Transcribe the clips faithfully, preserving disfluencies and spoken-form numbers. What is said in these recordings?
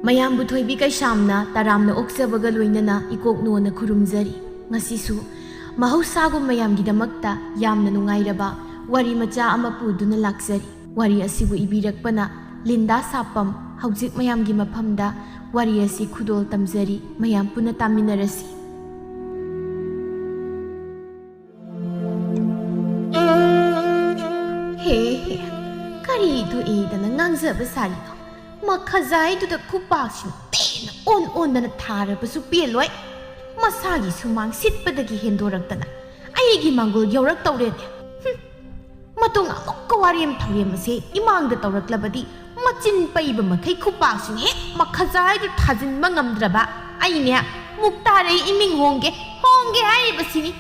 ꯃꯌꯥꯝꯕꯨ ꯊꯣꯏꯕꯤ ꯀꯩꯁꯥꯝꯅ ꯇꯔꯥꯝꯅ ꯑꯣꯛꯆꯕꯒ ꯂꯣꯏꯅꯅ ꯏꯀꯣꯛ ꯅꯣꯟꯅ ꯈꯨꯔꯨꯝꯖꯔꯤ꯫ ꯉꯁꯤꯁꯨ ꯃꯍꯧꯁꯥꯒꯨꯝ ꯃꯌꯥꯝꯒꯤꯗꯃꯛꯇ ꯌꯥꯝꯅ ꯅꯨꯡꯉꯥꯏꯔꯕ ꯋꯥꯔꯤ ꯃꯆꯥ ꯑꯃ ꯄꯨꯗꯨꯅ ꯂꯥꯛꯆꯔꯤ꯫ ꯋꯥꯔꯤ ꯑꯁꯤꯕꯨ ꯏꯕꯤꯔꯛꯄꯅ ꯂꯤꯟꯗꯥ ꯁꯥꯄꯝ꯫ ꯍꯧꯖꯤꯛ ꯃꯌꯥꯝꯒꯤ ꯃꯐꯝꯗ ꯋꯥꯔꯤ ꯑꯁꯤ ꯈꯨꯗꯣꯜ ꯇꯝꯖꯔꯤ꯫ ꯃꯌꯥꯝ ꯄꯨꯟꯅ ꯇꯥꯃꯤꯟꯅꯔꯁꯤ꯫ ꯍꯦ ꯍꯦ, ꯀꯔꯤ ꯊꯣꯛꯏꯗꯅ ꯉꯥꯡꯖꯕ ꯁꯥꯔꯤꯅꯣ? ꯃꯈꯖꯥꯏꯗꯨꯗ ꯈꯨꯄꯥꯛꯁꯤꯅ ꯄꯦꯟꯅ ꯑꯣꯟ ꯑꯣꯟꯗꯅ ꯊꯥꯔꯕꯁꯨ ꯄꯦꯜꯂꯣꯏ꯫ ꯃꯁꯥꯒꯤ ꯁꯨꯃꯥꯡ ꯁꯤꯠꯄꯗꯒꯤ ꯍꯦꯟꯗꯣꯔꯛꯇꯅ ꯑꯩꯒꯤ ꯃꯥꯡꯒꯣꯜ ꯌꯧꯔꯛꯇꯧꯔꯦꯅꯦ꯫ ꯍꯨꯝ, ꯃꯇꯨꯡ ꯑꯃꯨꯛꯀ ꯋꯥꯔꯦꯝ ꯊꯧꯔꯦꯝ ꯑꯁꯦ ꯏꯃꯥꯡꯗ ꯇꯧꯔꯛꯂꯕꯗꯤ ꯃꯆꯤꯟ ꯄꯩꯕ ꯃꯈꯩ ꯈꯨꯄꯥꯛꯁꯤꯅ ꯍꯦꯛ ꯃꯈꯖꯥꯏꯗꯨ ꯊꯥꯖꯤꯟꯕ ꯉꯝꯗ꯭ꯔꯕ ꯑꯩꯅꯦ ꯃꯨꯛꯇꯥꯔꯩ ꯏꯃꯤꯡ ꯍꯣꯡꯒꯦ, ꯍꯣꯡꯒꯦ ꯍꯥꯏꯔꯤꯕꯁꯤꯅꯤ꯫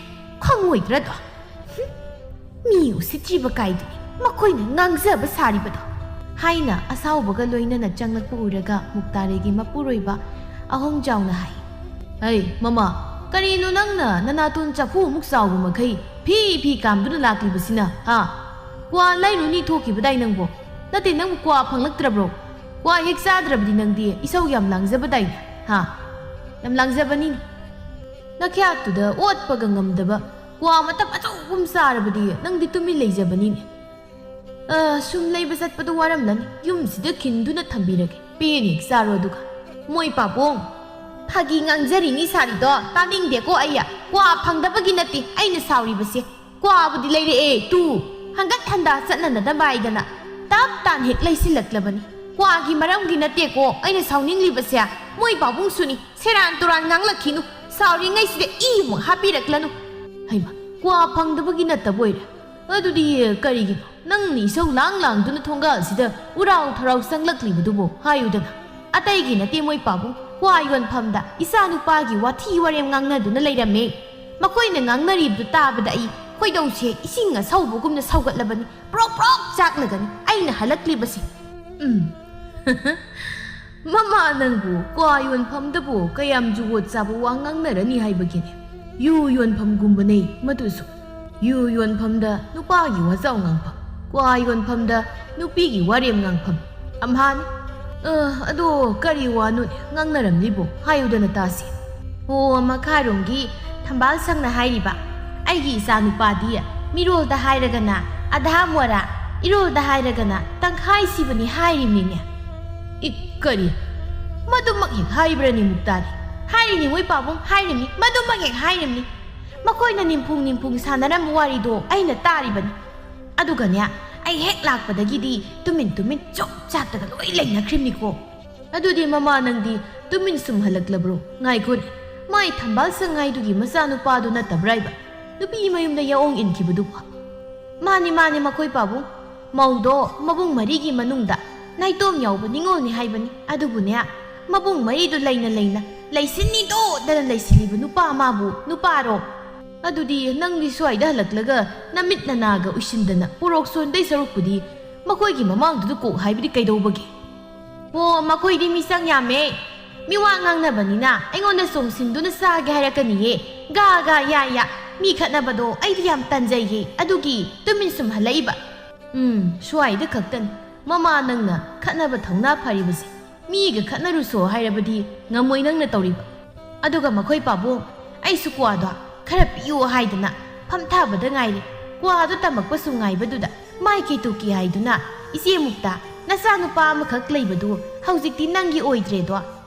ꯈꯪꯉꯣꯏꯗ꯭ꯔꯗꯣ? ꯍꯨꯝ, ꯃꯤ ꯎꯁꯤꯠꯇ꯭ꯔꯤꯕ ꯀꯥꯏꯗꯨꯅꯤ ꯃꯈꯣꯏꯅ ꯉꯥꯡꯖꯕ ꯁꯥꯔꯤꯕꯗꯣ꯫ ꯍꯥꯏꯅ ꯑꯁꯥꯎꯕꯒ ꯂꯣꯏꯅꯅ ꯆꯪꯂꯛꯄ ꯎꯔꯒ ꯃꯨꯛꯇꯥꯔꯩꯒꯤ ꯃꯄꯨꯔꯣꯏꯕ ꯑꯍꯣꯡꯖꯥꯎꯅ ꯍꯥꯏ꯫ "ꯍꯩ ꯃꯃꯥ, ꯀꯔꯤꯅꯣ ꯅꯪꯅ ꯅꯅꯥꯇꯣꯟ ꯆꯐꯨ ꯑꯃꯨꯛ ꯆꯥꯎꯕ ꯃꯈꯩ ꯐꯤ ꯐꯤ ꯀꯥꯝꯗꯨꯅ ꯂꯥꯛꯂꯤꯕꯁꯤꯅ, ꯍꯥ? ꯀ꯭ꯋꯥ ꯂꯩꯔꯨꯅꯤ ꯊꯣꯛꯈꯤꯕꯗꯥꯏ ꯅꯪꯕꯣ? ꯅꯠꯇꯦ, ꯅꯪꯕꯨ ꯀ꯭ꯋꯥ ꯐꯪꯂꯛꯇ꯭ꯔꯕ꯭ꯔꯣ? ꯀ꯭ꯋꯥ ꯍꯦꯛ ꯆꯥꯗ꯭ꯔꯕꯗꯤ ꯅꯪꯗꯤ ꯏꯁꯧ ꯌꯥꯝ ꯂꯥꯡꯖꯕꯗꯥꯏꯅꯦ, ꯍꯥ? ꯌꯥꯝ ꯂꯥꯡꯖꯕꯅꯤꯅꯦ꯫ ꯅꯈ꯭ꯌꯥꯠꯇꯨꯗ ꯑꯣꯠꯄꯒ ꯉꯝꯗꯕ ꯀ꯭ꯋꯥ ꯃꯇꯞ ꯑꯆꯧꯕ ꯑꯃ ꯆꯥꯔꯕꯗꯤ ꯅꯪꯗꯤ ꯇꯨꯃꯤꯟ ꯂꯩꯖꯕꯅꯤꯅꯦ꯫ ꯑ, ꯁꯨꯝ ꯂꯩꯕ ꯆꯠꯄꯗꯣ ꯋꯥꯔꯝꯂꯅꯤ꯫ ꯌꯨꯝꯁꯤꯗ ꯈꯤꯟꯗꯨꯅ ꯊꯝꯕꯤꯔꯒꯦ꯫ ꯄꯦꯟ ꯍꯦꯛ ꯆꯥꯔꯣ ꯑꯗꯨꯒ꯫ ꯃꯣꯏ ꯄꯥꯕꯨꯡ, ꯐꯥꯒꯤ ꯉꯥꯡꯖꯔꯤꯅꯤ ꯁꯥꯔꯤꯗꯣ꯫ ꯇꯥꯅꯤꯡꯗꯦꯀꯣ ꯑꯩ꯫ ꯀ꯭ꯋꯥ ꯐꯪꯗꯕꯒꯤ ꯅꯠꯇꯦ ꯑꯩꯅ ꯁꯥꯎꯔꯤꯕꯁꯦ꯫ ꯀ꯭ꯋꯥꯕꯨꯗꯤ ꯂꯩꯔꯛꯑꯦ ꯇꯨ꯫ ꯍꯪꯒꯠ ꯍꯟꯗꯥ ꯆꯠꯅꯅꯗꯕ ꯍꯥꯏꯗꯅ ꯇꯞ ꯇꯥꯟ ꯍꯦꯛ ꯂꯩꯁꯤꯜꯂꯛꯂꯕꯅꯤ꯫ ꯀ꯭ꯋꯥꯒꯤ ꯃꯔꯝꯒꯤ ꯅꯠꯇꯦꯀꯣ ꯑꯩꯅ ꯁꯥꯎꯅꯤꯡꯂꯤꯕꯁꯦ꯫ ꯃꯣꯏ ꯄꯥꯕꯨꯡꯁꯨꯅꯤ꯫ ꯁꯦꯔꯥꯟ ꯇꯨꯔꯥꯟ ꯉꯥꯡꯂꯛꯈꯤꯅꯨ꯫ ꯁꯥꯎꯔꯤꯉꯩꯁꯤꯗ ꯏ ꯑꯃꯨꯛ ꯍꯥꯞꯄꯤꯔꯛꯂꯅꯨ꯫ ꯍꯩꯃ, ꯀ꯭ꯋꯥ ꯐꯪꯗꯕꯒꯤ ꯅꯠꯇꯕ ꯑꯣꯏꯔꯦ꯫ ꯑꯗꯨꯗꯤ ꯀꯔꯤꯒꯤꯅꯣ ꯅꯪꯅ ꯏꯁꯧ ꯂꯥꯡ ꯂꯥꯡꯗꯨꯅ ꯊꯣꯡꯒꯥꯜꯁꯤꯗ ꯎꯔꯥꯎ ꯊꯔꯥꯎ ꯆꯪꯂꯛꯂꯤꯕꯗꯨꯕꯨ? ꯍꯥꯏꯌꯨꯗꯅ꯫ ꯑꯇꯩꯒꯤ ꯅꯠꯇꯦ ꯃꯣꯏ ꯄꯥꯕꯨꯡ, ꯀ꯭ꯋꯥ ꯌꯣꯟꯐꯝꯗ ꯏꯆꯥ ꯅꯨꯄꯥꯒꯤ ꯋꯥꯊꯤ ꯋꯥꯔꯦꯝ ꯉꯥꯡꯅꯗꯨꯅ ꯂꯩꯔꯝꯃꯦ꯫ ꯃꯈꯣꯏꯅ ꯉꯥꯡꯅꯔꯤꯕꯗꯨ ꯇꯥꯕꯗ ꯑꯩ ꯈꯣꯏꯗꯧꯁꯦ ꯏꯁꯤꯡ ꯑꯁꯧꯕꯒꯨꯝꯅ ꯁꯧꯒꯠꯂꯕꯅꯤ꯫ ꯄ꯭ꯔꯣꯛ ꯄ꯭ꯔꯣꯛ ꯆꯥꯛꯂꯒꯅꯤ ꯑꯩꯅ ꯍꯜꯂꯛꯂꯤꯕꯁꯦ꯫ ꯎꯝ꯫ ꯃꯃꯥ ꯅꯪꯕꯨ ꯀ꯭ꯋꯥ ꯌꯣꯟꯐꯝꯗꯕꯨ ꯀꯌꯥꯝ ꯖꯨꯒꯣꯠ ꯆꯥꯕ ꯋꯥ ꯉꯥꯡꯅꯔꯅꯤ ꯍꯥꯏꯕꯒꯤꯅꯦ? ꯌꯨ ꯌꯣꯟꯐꯝꯒꯨꯝꯕꯅꯦ ꯃꯗꯨꯁꯨ꯫ ꯌꯨ ꯌꯣꯟꯐꯝꯗ ꯅꯨꯄꯥꯒꯤ ꯋꯥꯖꯥꯎ ꯉꯥꯡꯐꯝ, ꯀ꯭ꯋꯥ ꯌꯣꯟꯐꯝꯗ ꯅꯨꯄꯤꯒꯤ ꯋꯥꯔꯦꯝ ꯉꯥꯡꯐꯝ, ꯑꯝꯍꯥꯅꯤ꯫ ꯑ, ꯑꯗꯣ ꯀꯔꯤ ꯋꯥꯅꯣꯅꯦ ꯉꯥꯡꯅꯔꯝꯂꯤꯕꯣ? ꯍꯥꯏꯌꯨꯗꯅ ꯇꯥꯁꯤ꯫ ꯑꯣ, ꯃꯈꯥꯔꯣꯝꯒꯤ ꯊꯝꯕꯥꯜ ꯁꯪꯅ ꯍꯥꯏꯔꯤꯕ, ꯑꯩꯒꯤ ꯏꯆꯥ ꯅꯨꯄꯥꯗꯤ ꯃꯤꯔꯣꯜꯗ ꯍꯥꯏꯔꯒꯅ ꯑꯙꯥ ꯃꯣꯔꯥ, ꯏꯔꯣꯜꯗ ꯍꯥꯏꯔꯒꯅ ꯇꯪꯈꯥꯏ ꯁꯤꯕꯅꯤ ꯍꯥꯏꯔꯤꯕꯅꯤꯅꯦ꯫ ꯏ, ꯀꯔꯤ? ꯃꯗꯨꯃꯛ ꯍꯦꯛ ꯍꯥꯏꯕ꯭ꯔꯅꯤ ꯃꯨꯛꯇꯥꯗꯤ? ꯍꯥꯏꯔꯤꯅꯤ ꯃꯣꯏ ꯄꯥꯕꯨꯡ, ꯍꯥꯏꯔꯤꯕꯅꯤ, ꯃꯗꯨꯃꯛ ꯍꯦꯛ ꯍꯥꯏꯔꯤꯕꯅꯤ꯫ ꯃꯈꯣꯏꯅ ꯅꯤꯝꯐꯨꯡ ꯅꯤꯝꯐꯨꯡ ꯁꯥꯟꯅꯔꯝꯕ ꯋꯥꯔꯤꯗꯣ ꯑꯩꯅ ꯇꯥꯔꯤꯕꯅꯤ꯫ ꯑꯗꯨꯒꯅꯦ, ꯑꯩ ꯍꯦꯛ ꯂꯥꯛꯄꯗꯒꯤꯗꯤ ꯇꯨꯃꯤꯟ ꯇꯨꯃꯤꯟ ꯆꯨꯞ ꯆꯥꯞꯇꯒ ꯂꯣꯏ ꯂꯩꯅꯈ꯭ꯔꯤꯕꯅꯤꯀꯣ꯫ ꯑꯗꯨꯗꯤ ꯃꯃꯥ ꯅꯪꯗꯤ ꯇꯨꯃꯤꯟ ꯁꯨꯝ ꯍꯜꯂꯛꯂꯕ꯭ꯔꯣ? ꯉꯥꯏꯈꯣꯅꯦ, ꯃꯥꯏ ꯊꯝꯕꯥꯜ ꯁꯪꯉꯥꯏꯗꯨꯒꯤ ꯃꯆꯥꯅꯨꯄꯥꯗꯨ ꯅꯠꯇꯕ꯭ꯔꯥ ꯍꯥꯏꯕ? ꯅꯨꯄꯤ ꯃꯌꯨꯝꯗ ꯌꯥꯑꯣꯡ ꯏꯟꯈꯤꯕꯗꯨꯕꯨ? ꯃꯥꯅꯤ, ꯃꯥꯅꯤ, ꯃꯈꯣꯏ ꯄꯥꯕꯨꯡ꯫ ꯃꯧꯗꯣ ꯃꯕꯨꯡ ꯃꯔꯤꯒꯤ ꯃꯅꯨꯡꯗ ꯅꯥꯏꯇꯣꯝ ꯌꯥꯎꯕ ꯅꯤꯉꯣꯜꯅꯤ ꯍꯥꯏꯕꯅꯤ꯫ ꯑꯗꯨꯕꯨꯅꯦ, ꯃꯕꯨꯡ ꯃꯔꯤꯗꯨ ꯂꯩꯅ ꯂꯩꯅ ꯂꯩꯁꯤꯟꯅꯤꯗꯣꯗꯅ ꯂꯩꯁꯤꯜꯂꯤꯕ ꯅꯨꯄꯥ ꯑꯃꯕꯨ ꯅꯨꯄꯥꯔꯣ? ꯑꯗꯨꯗꯤ ꯅꯪꯗꯤ ꯁ꯭ꯋꯥꯏꯗ ꯍꯜꯂꯛꯂꯒ ꯅꯃꯤꯠ ꯅꯅꯥꯒ ꯎꯏꯁꯤꯟꯗꯅ ꯄꯨꯔꯣꯛ ꯁꯣꯟꯗꯩ ꯁꯔꯨꯛꯄꯨꯗꯤ ꯃꯈꯣꯏꯒꯤ ꯃꯃꯥꯡꯗꯨꯗ ꯀꯣꯛ ꯍꯥꯏꯕꯗꯤ ꯀꯩꯗꯧꯕꯒꯦ? ꯑꯣ, ꯃꯈꯣꯏꯗꯤ ꯃꯤꯆꯪ ꯌꯥꯝꯃꯦ꯫ ꯃꯤꯋꯥ ꯉꯥꯡꯅꯕꯅꯤꯅ ꯑꯩꯉꯣꯟꯗ ꯆꯣꯡꯁꯤꯟꯗꯨꯅ ꯆꯥꯒꯦ ꯍꯥꯏꯔꯛꯀꯅꯤꯌꯦ꯫ ꯒꯥ ꯒꯥ ꯌꯥ ꯌꯥ꯫ ꯃꯤ ꯈꯠꯅꯕꯗꯣ ꯑꯩꯗꯤ ꯌꯥꯝ ꯇꯟꯖꯩꯌꯦ꯫ ꯑꯗꯨꯒꯤ ꯇꯨꯃꯤꯟ ꯁꯨꯝ ꯍꯜꯂꯛꯏꯕ꯫ ꯎꯝ, ꯁ꯭ꯋꯥꯏꯗ ꯈꯛꯇꯅꯤ ꯃꯃꯥ ꯅꯪꯅ ꯈꯠꯅꯕ ꯊꯧꯅꯥ ꯐꯔꯤꯕꯁꯦ꯫ ꯃꯤꯒ ꯈꯠꯅꯔꯨꯁꯣ ꯍꯥꯏꯔꯕꯗꯤ ꯉꯝꯃꯣꯏ ꯅꯪꯅ ꯇꯧꯔꯤꯕ꯫ ꯑꯗꯨꯒ ꯃꯈꯣꯏ ꯄꯥꯕꯨꯡ, ꯑꯩꯁꯨ ꯀ꯭ꯋꯥꯗꯣ ꯈꯔ ꯄꯤꯌꯨ ꯍꯥꯏꯗꯅ ꯐꯝꯊꯕꯗ ꯉꯥꯏꯔꯤ꯫ ꯀ꯭ꯋꯥꯗꯣ ꯇꯝꯃꯛꯄꯁꯨ ꯉꯥꯏꯕꯗꯨꯗ ꯃꯥꯏ ꯀꯦꯇꯨꯀꯤ ꯍꯥꯏꯗꯨꯅ, "ꯏꯆꯦ ꯃꯨꯛꯇ, ꯅꯆꯥꯅꯨꯄꯥ ꯑꯃꯈꯛ ꯂꯩꯕꯗꯨ ꯍꯧꯖꯤꯛꯇꯤ ꯅꯪꯒꯤ ꯑꯣꯏꯗ꯭ꯔꯦꯗꯣ꯫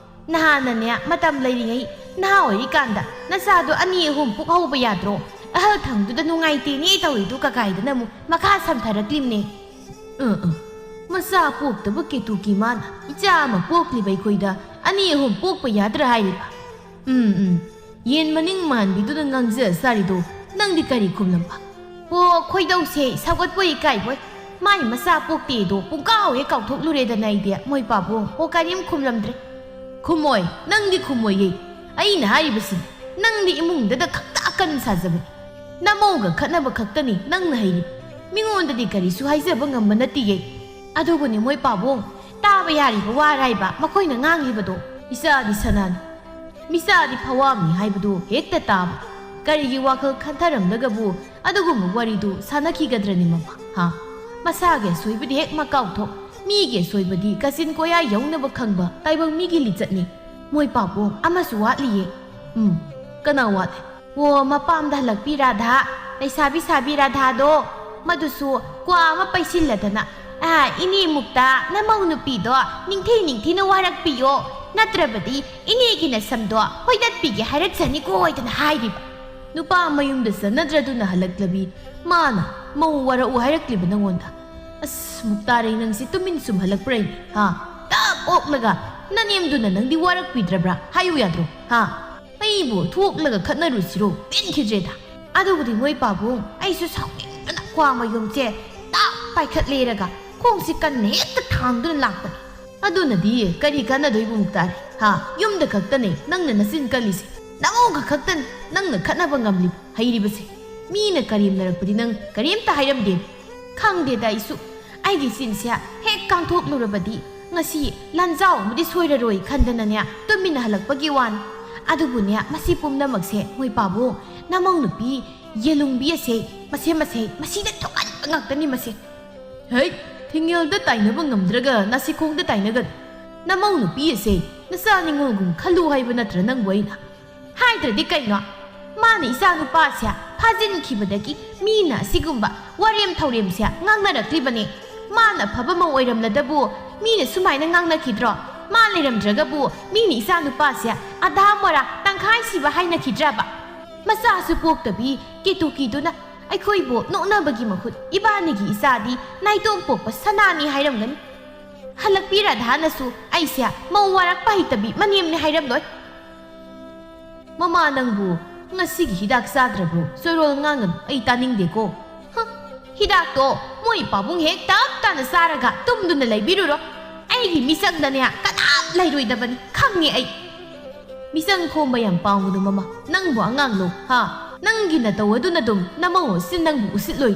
ꯅꯍꯥꯟꯅꯅꯦ, ꯃꯇꯝ ꯂꯩꯔꯤꯉꯩ ꯅꯍꯥ ꯑꯣꯏꯔꯤꯀꯥꯟꯗ ꯅꯆꯥꯗꯣ ꯑꯅꯤ ꯑꯍꯨꯝ ꯄꯣꯛꯍꯧꯕ ꯌꯥꯗ꯭ꯔꯣ? ꯑꯍꯜ ꯊꯪꯗꯨꯗ ꯅꯨꯡꯉꯥꯏꯇꯦꯅꯦ ꯇꯧꯔꯤꯗꯨ" ꯀꯀꯥꯏꯗꯅ ꯑꯃꯨꯛ ꯃꯈꯥ ꯁꯝꯊꯔꯛꯂꯤꯝꯅꯦ꯫ ꯑ, ꯑ꯫ ꯃꯆꯥ ꯄꯣꯛꯇꯕ ꯀꯦꯇꯨꯀꯤ ꯃꯥꯅ ꯏꯆꯥ ꯑꯃ ꯄꯣꯛꯂꯤꯕ ꯑꯩꯈꯣꯏꯗ ꯑꯅꯤ ꯑꯍꯨꯝ ꯄꯣꯛꯄ ꯌꯥꯗ꯭ꯔꯥ ꯍꯥꯏꯔꯤꯕ? ꯎꯝ, ꯎꯝ꯫ ꯌꯦꯟ ꯃꯅꯤꯡ ꯃꯥꯟꯕꯤꯗꯨꯅ ꯉꯥꯡꯖ ꯁꯥꯔꯤꯗꯣ ꯅꯪꯗꯤ ꯀꯔꯤ ꯈꯨꯝꯂꯝꯕ? ꯑꯣ, ꯈꯣꯏꯗꯧꯁꯦ ꯁꯧꯒꯠꯄꯣꯏ ꯏꯀꯥꯏꯕꯣꯏ꯫ ꯃꯥꯏ ꯃꯆꯥ ꯄꯣꯛꯇꯦꯗꯣ ꯄꯨꯡꯀꯥꯎ ꯍꯦꯛ ꯀꯥꯎꯊꯣꯛꯂꯨꯔꯦꯗꯅ ꯑꯩꯗꯤ, ꯃꯣꯏ ꯄꯥꯕꯨꯡ꯫ ꯑꯣ, ꯀꯔꯤꯝ ꯈꯨꯝꯂꯝꯗ꯭ꯔꯦ꯫ ꯈꯨꯝꯃꯣꯏ, ꯅꯪꯗꯤ ꯈꯨꯝꯃꯣꯏꯌꯦ꯫ ꯑꯩꯅ ꯍꯥꯏꯔꯤꯕꯁꯤꯅꯤ, ꯅꯪꯗꯤ ꯏꯃꯨꯡꯗꯗ ꯈꯛꯇ ꯑꯀꯟ ꯁꯥꯖꯕꯅꯤ꯫ ꯅꯃꯧꯒ ꯈꯠꯅꯕ ꯈꯛꯇꯅꯤ ꯅꯪꯅ ꯍꯩꯔꯤ꯫ ꯃꯤꯉꯣꯟꯗꯗꯤ ꯀꯔꯤꯁꯨ ꯍꯥꯏꯖꯕ ꯉꯝꯕ ꯅꯠꯇꯤꯌꯦ꯫ ꯑꯗꯨꯕꯨꯅꯤ ꯃꯣꯏ ꯄꯥꯕꯨꯡ, ꯇꯥꯕ ꯌꯥꯔꯤꯕ ꯋꯥꯔ ꯍꯥꯏꯕ ꯃꯈꯣꯏꯅ ꯉꯥꯡꯂꯤꯕꯗꯣ? ꯏꯆꯥꯗꯤ ꯁꯅꯥꯅꯤ, ꯃꯤꯆꯥꯗꯤ ꯐꯋꯥꯝꯅꯤ ꯍꯥꯏꯕꯗꯨ ꯍꯦꯛꯇ ꯇꯥꯕ꯫ ꯀꯔꯤꯒꯤ ꯋꯥꯈꯜ ꯈꯟꯊꯔꯝꯂꯒꯕꯨ ꯑꯗꯨꯒꯨꯝꯕ ꯋꯥꯔꯤꯗꯨ ꯁꯥꯟꯅꯈꯤꯒꯗ꯭ꯔꯅꯤ ꯃꯃꯥ? ꯍꯥ? ꯃꯁꯥꯒꯤ ꯑꯁꯣꯏꯕꯗꯤ ꯍꯦꯛ ꯃꯀꯥꯎꯊꯣꯛ, ꯃꯤꯒꯤ ꯑꯁꯣꯏꯕꯗꯤ ꯀꯥꯆꯤꯟ ꯀꯣꯌꯥ ꯌꯧꯅꯕ ꯈꯪꯕ ꯇꯥꯏꯕꯪ ꯃꯤꯒꯤ ꯂꯤꯆꯠꯅꯤ꯫ ꯃꯣꯏ ꯄꯥꯕꯨꯡ, ꯑꯃꯁꯨ ꯋꯥꯠꯂꯤꯌꯦ꯫ ꯎꯝ, ꯀꯅꯥ ꯋꯥꯠꯂꯤ? ꯑꯣ, ꯃꯄꯥꯝꯗ ꯍꯜꯂꯛꯄꯤ ꯔꯥꯙꯥ, ꯂꯩꯁꯥꯕꯤ ꯁꯥꯕꯤ ꯔꯥꯙꯥꯗꯣ, ꯃꯗꯨꯁꯨ ꯀ꯭ꯋꯥ ꯑꯃ ꯄꯩꯁꯤꯜꯂꯗꯅ, "ꯑꯥ, ꯏꯅꯦ ꯃꯨꯛꯇ ꯅꯃꯧ ꯅꯨꯄꯤꯗꯣ ꯅꯤꯡꯊꯤ ꯅꯤꯡꯊꯤꯅ ꯋꯥꯔꯛꯄꯤꯌꯣ, ꯅꯠꯇ꯭ꯔꯕꯗꯤ ꯏꯅꯦꯒꯤ ꯅꯁꯝꯗꯣ ꯍꯣꯏꯗꯠꯄꯤꯒꯦ ꯍꯥꯏꯔꯛꯆꯅꯤꯀꯣ" ꯍꯥꯏꯗꯅ ꯍꯥꯏꯔꯤꯕ꯫ ꯅꯨꯄꯥ ꯃꯌꯨꯝꯗ ꯆꯠꯅꯗ꯭ꯔꯗꯨꯅ ꯍꯜꯂꯛꯂꯕꯤ ꯃꯥꯅ ꯃꯧ ꯋꯥꯔꯛꯎ ꯍꯥꯏꯔꯛꯂꯤꯕ ꯅꯪꯉꯣꯟꯗ? ꯑꯁ, ꯃꯨꯛꯇꯥꯔꯩ, ꯅꯪꯁꯤ ꯇꯨꯃꯤꯟ ꯁꯨꯝ ꯍꯜꯂꯛꯄ꯭ꯔꯥ ꯍꯥ? ꯇꯞ ꯑꯣꯛꯂꯒ ꯅꯅꯦꯝꯗꯨꯅ ꯅꯪꯗꯤ ꯋꯥꯔꯛꯄꯤꯗ꯭ꯔꯕ꯭ꯔꯥ? ꯍꯥꯏꯌꯨ ꯌꯥꯗ꯭ꯔꯣ? ꯍꯥ? ꯑꯩꯕꯨ ꯊꯣꯛꯂꯒ ꯈꯠꯅꯔꯨꯁꯤꯔꯣ? ꯄꯦꯟꯈꯤꯗ꯭ꯔꯦꯗ꯫ ꯑꯗꯨꯕꯨꯗꯤ ꯃꯣꯏ ꯄꯥꯕꯨꯡ, ꯑꯩꯁꯨ ꯁꯥꯎꯅꯤꯡꯕꯅ ꯀ꯭ꯋꯥ ꯃꯌꯨꯝꯁꯦ ꯇꯥꯛ ꯄꯥꯏꯈꯠꯂꯦꯔꯒ ꯈꯣꯡꯁꯤ ꯀꯟꯅ ꯍꯦꯛꯇ ꯊꯥꯡꯗꯨꯅ ꯂꯥꯛꯄꯅꯤ꯫ ꯑꯗꯨꯅꯗꯤ ꯀꯔꯤ ꯀꯥꯟꯅꯗꯣꯏꯕꯨ ꯃꯨꯛꯇꯥꯔꯤ? ꯍꯥ? ꯌꯨꯝꯗ ꯈꯛꯇꯅꯦ ꯅꯪꯅ ꯅꯆꯤꯟ ꯀꯜꯂꯤꯁꯦ꯫ ꯅꯃꯧꯒ ꯈꯛꯇꯅꯤ ꯅꯪꯅ ꯈꯠꯅꯕ ꯉꯝꯂꯤꯕ, ꯍꯩꯔꯤꯕꯁꯦ꯫ ꯃꯤꯅ ꯀꯔꯦꯝꯅꯔꯛꯄꯗꯤ ꯅꯪ ꯀꯔꯤꯝꯇ ꯍꯥꯏꯔꯝꯗꯦ꯫ ꯈꯪꯗꯦꯗ ꯑꯩꯁꯨ꯫ ꯑꯩꯒꯤ ꯆꯤꯟꯁꯦ ꯍꯦꯛ ꯀꯥꯡꯊꯣꯛꯂꯨꯔꯕꯗꯤ ꯉꯁꯤ ꯂꯥꯟꯖꯥꯎ ꯑꯃꯗꯤ ꯁꯣꯏꯔꯔꯣꯏ ꯈꯟꯗꯅꯅꯦ ꯇꯨꯃꯤꯟꯅ ꯍꯜꯂꯛꯄꯒꯤ ꯋꯥꯅꯤ꯫ ꯑꯗꯨꯕꯨꯅꯦ, ꯃꯁꯤ ꯄꯨꯝꯅꯃꯛꯁꯦ ꯃꯣꯏ ꯄꯥꯕꯨꯡ, ꯅꯃꯧ ꯅꯨꯄꯤ ꯌꯦꯂꯨꯝꯕꯤ ꯑꯁꯦ, ꯃꯁꯦ, ꯃꯁꯦ, ꯃꯁꯤꯗ ꯊꯣꯛꯍꯟꯕ ꯉꯥꯛꯇꯅꯤ ꯃꯁꯦ꯫ ꯍꯩꯠ! ꯊꯤꯡꯉꯦꯜꯗ ꯇꯥꯏꯅꯕ ꯉꯝꯗ꯭ꯔꯒ ꯅꯥꯁꯤꯈꯣꯡꯗ ꯇꯥꯏꯅꯒꯅꯨ꯫ ꯅꯃꯧ ꯅꯨꯄꯤ ꯑꯁꯦ ꯅꯆꯥ ꯅꯤꯉꯣꯜꯒꯨꯝ ꯈꯜꯂꯨ ꯍꯥꯏꯕ ꯅꯠꯇ꯭ꯔ ꯅꯪꯕꯨ ꯑꯩꯅ? ꯍꯥꯏꯗ꯭ꯔꯗꯤ ꯀꯩꯅꯣ? ꯃꯥꯅ ꯏꯆꯥ ꯅꯨꯄꯥꯁꯦ ꯐꯥꯖꯤꯟꯈꯤꯕꯗꯒꯤ ꯃꯤꯅ ꯑꯁꯤꯒꯨꯝꯕ ꯋꯥꯔꯦꯝ ꯊꯧꯔꯦꯝꯁꯦ ꯉꯥꯡꯅꯔꯛꯂꯤꯕꯅꯦ꯫ ꯃꯥꯅ ꯑꯐꯕ ꯃꯧ ꯑꯣꯏꯔꯝꯂꯗꯕꯨ ꯃꯤꯅ ꯁꯨꯃꯥꯏꯅ ꯉꯥꯡꯅꯈꯤꯗ꯭ꯔꯣ? ꯃꯥ ꯂꯩꯔꯝꯗ꯭ꯔꯒꯕꯨ ꯃꯤꯅ ꯏꯆꯥ ꯅꯨꯄꯥꯁꯦ ꯑꯙꯥ ꯃꯣꯔꯥ ꯇꯪꯈꯥꯏ ꯁꯤꯕ ꯍꯥꯏꯅꯈꯤꯗ꯭ꯔꯕ? ꯃꯆꯥꯁꯨ ꯄꯣꯛꯇꯕꯤ ꯀꯤꯇꯨ ꯀꯤꯗꯨꯅ ꯑꯩꯈꯣꯏꯕꯨ ꯅꯣꯛꯅꯕꯒꯤ ꯃꯍꯨꯠ ꯏꯕꯥꯅꯤꯒꯤ ꯏꯆꯥꯗꯤ ꯅꯥꯏꯇꯣꯝ ꯄꯣꯛꯄ ꯁꯅꯥꯅꯤ ꯍꯥꯏꯔꯝꯒꯅꯤ꯫ ꯍꯜꯂꯛꯄꯤ ꯔꯥꯙꯥꯅꯁꯨ ꯑꯩꯁꯦ ꯃꯧ ꯋꯥꯔꯛꯄ ꯍꯩꯇꯕꯤ ꯃꯅꯦꯝꯅꯦ ꯍꯥꯏꯔꯝꯂꯣꯏ꯫ ꯃꯃꯥ, ꯅꯪꯕꯨ ꯉꯁꯤꯒꯤ ꯍꯤꯗꯥꯛ ꯆꯥꯗ꯭ꯔꯕ꯭ꯔꯣ? ꯆꯣꯏꯔꯣꯜ ꯉꯥꯡꯒꯅꯨ, ꯑꯩ ꯇꯥꯅꯤꯡꯗꯦꯀꯣ꯫ ꯍ, ꯍꯤꯗꯥꯛꯇꯣ ꯃꯣꯏ ꯄꯥꯕꯨꯡ ꯍꯦꯛ ꯇꯞ ꯇꯥꯅ ꯆꯥꯔꯒ ꯇꯨꯝꯗꯨꯅ ꯂꯩꯕꯤꯔꯨꯔꯣ꯫ ꯑꯩꯒꯤ ꯃꯤꯆꯪꯗꯅꯦ ꯀꯅꯥꯝ ꯂꯩꯔꯣꯏꯗꯕꯅꯤ, ꯈꯪꯉꯦ ꯑꯩ꯫ ꯃꯤꯆꯪ ꯈꯣꯝꯕ ꯌꯥꯝ ꯄꯥꯝꯒꯅꯨ ꯃꯃꯥ, ꯅꯪꯕꯨ ꯑꯉꯥꯡꯂꯣ? ꯍꯥ? ꯅꯪꯒꯤ ꯅꯇꯧ ꯑꯗꯨꯅ ꯑꯗꯨꯝ ꯅꯃꯧ ꯑꯁꯤ ꯅꯪꯕꯨ ꯎꯁꯤꯠꯂꯣꯏ꯫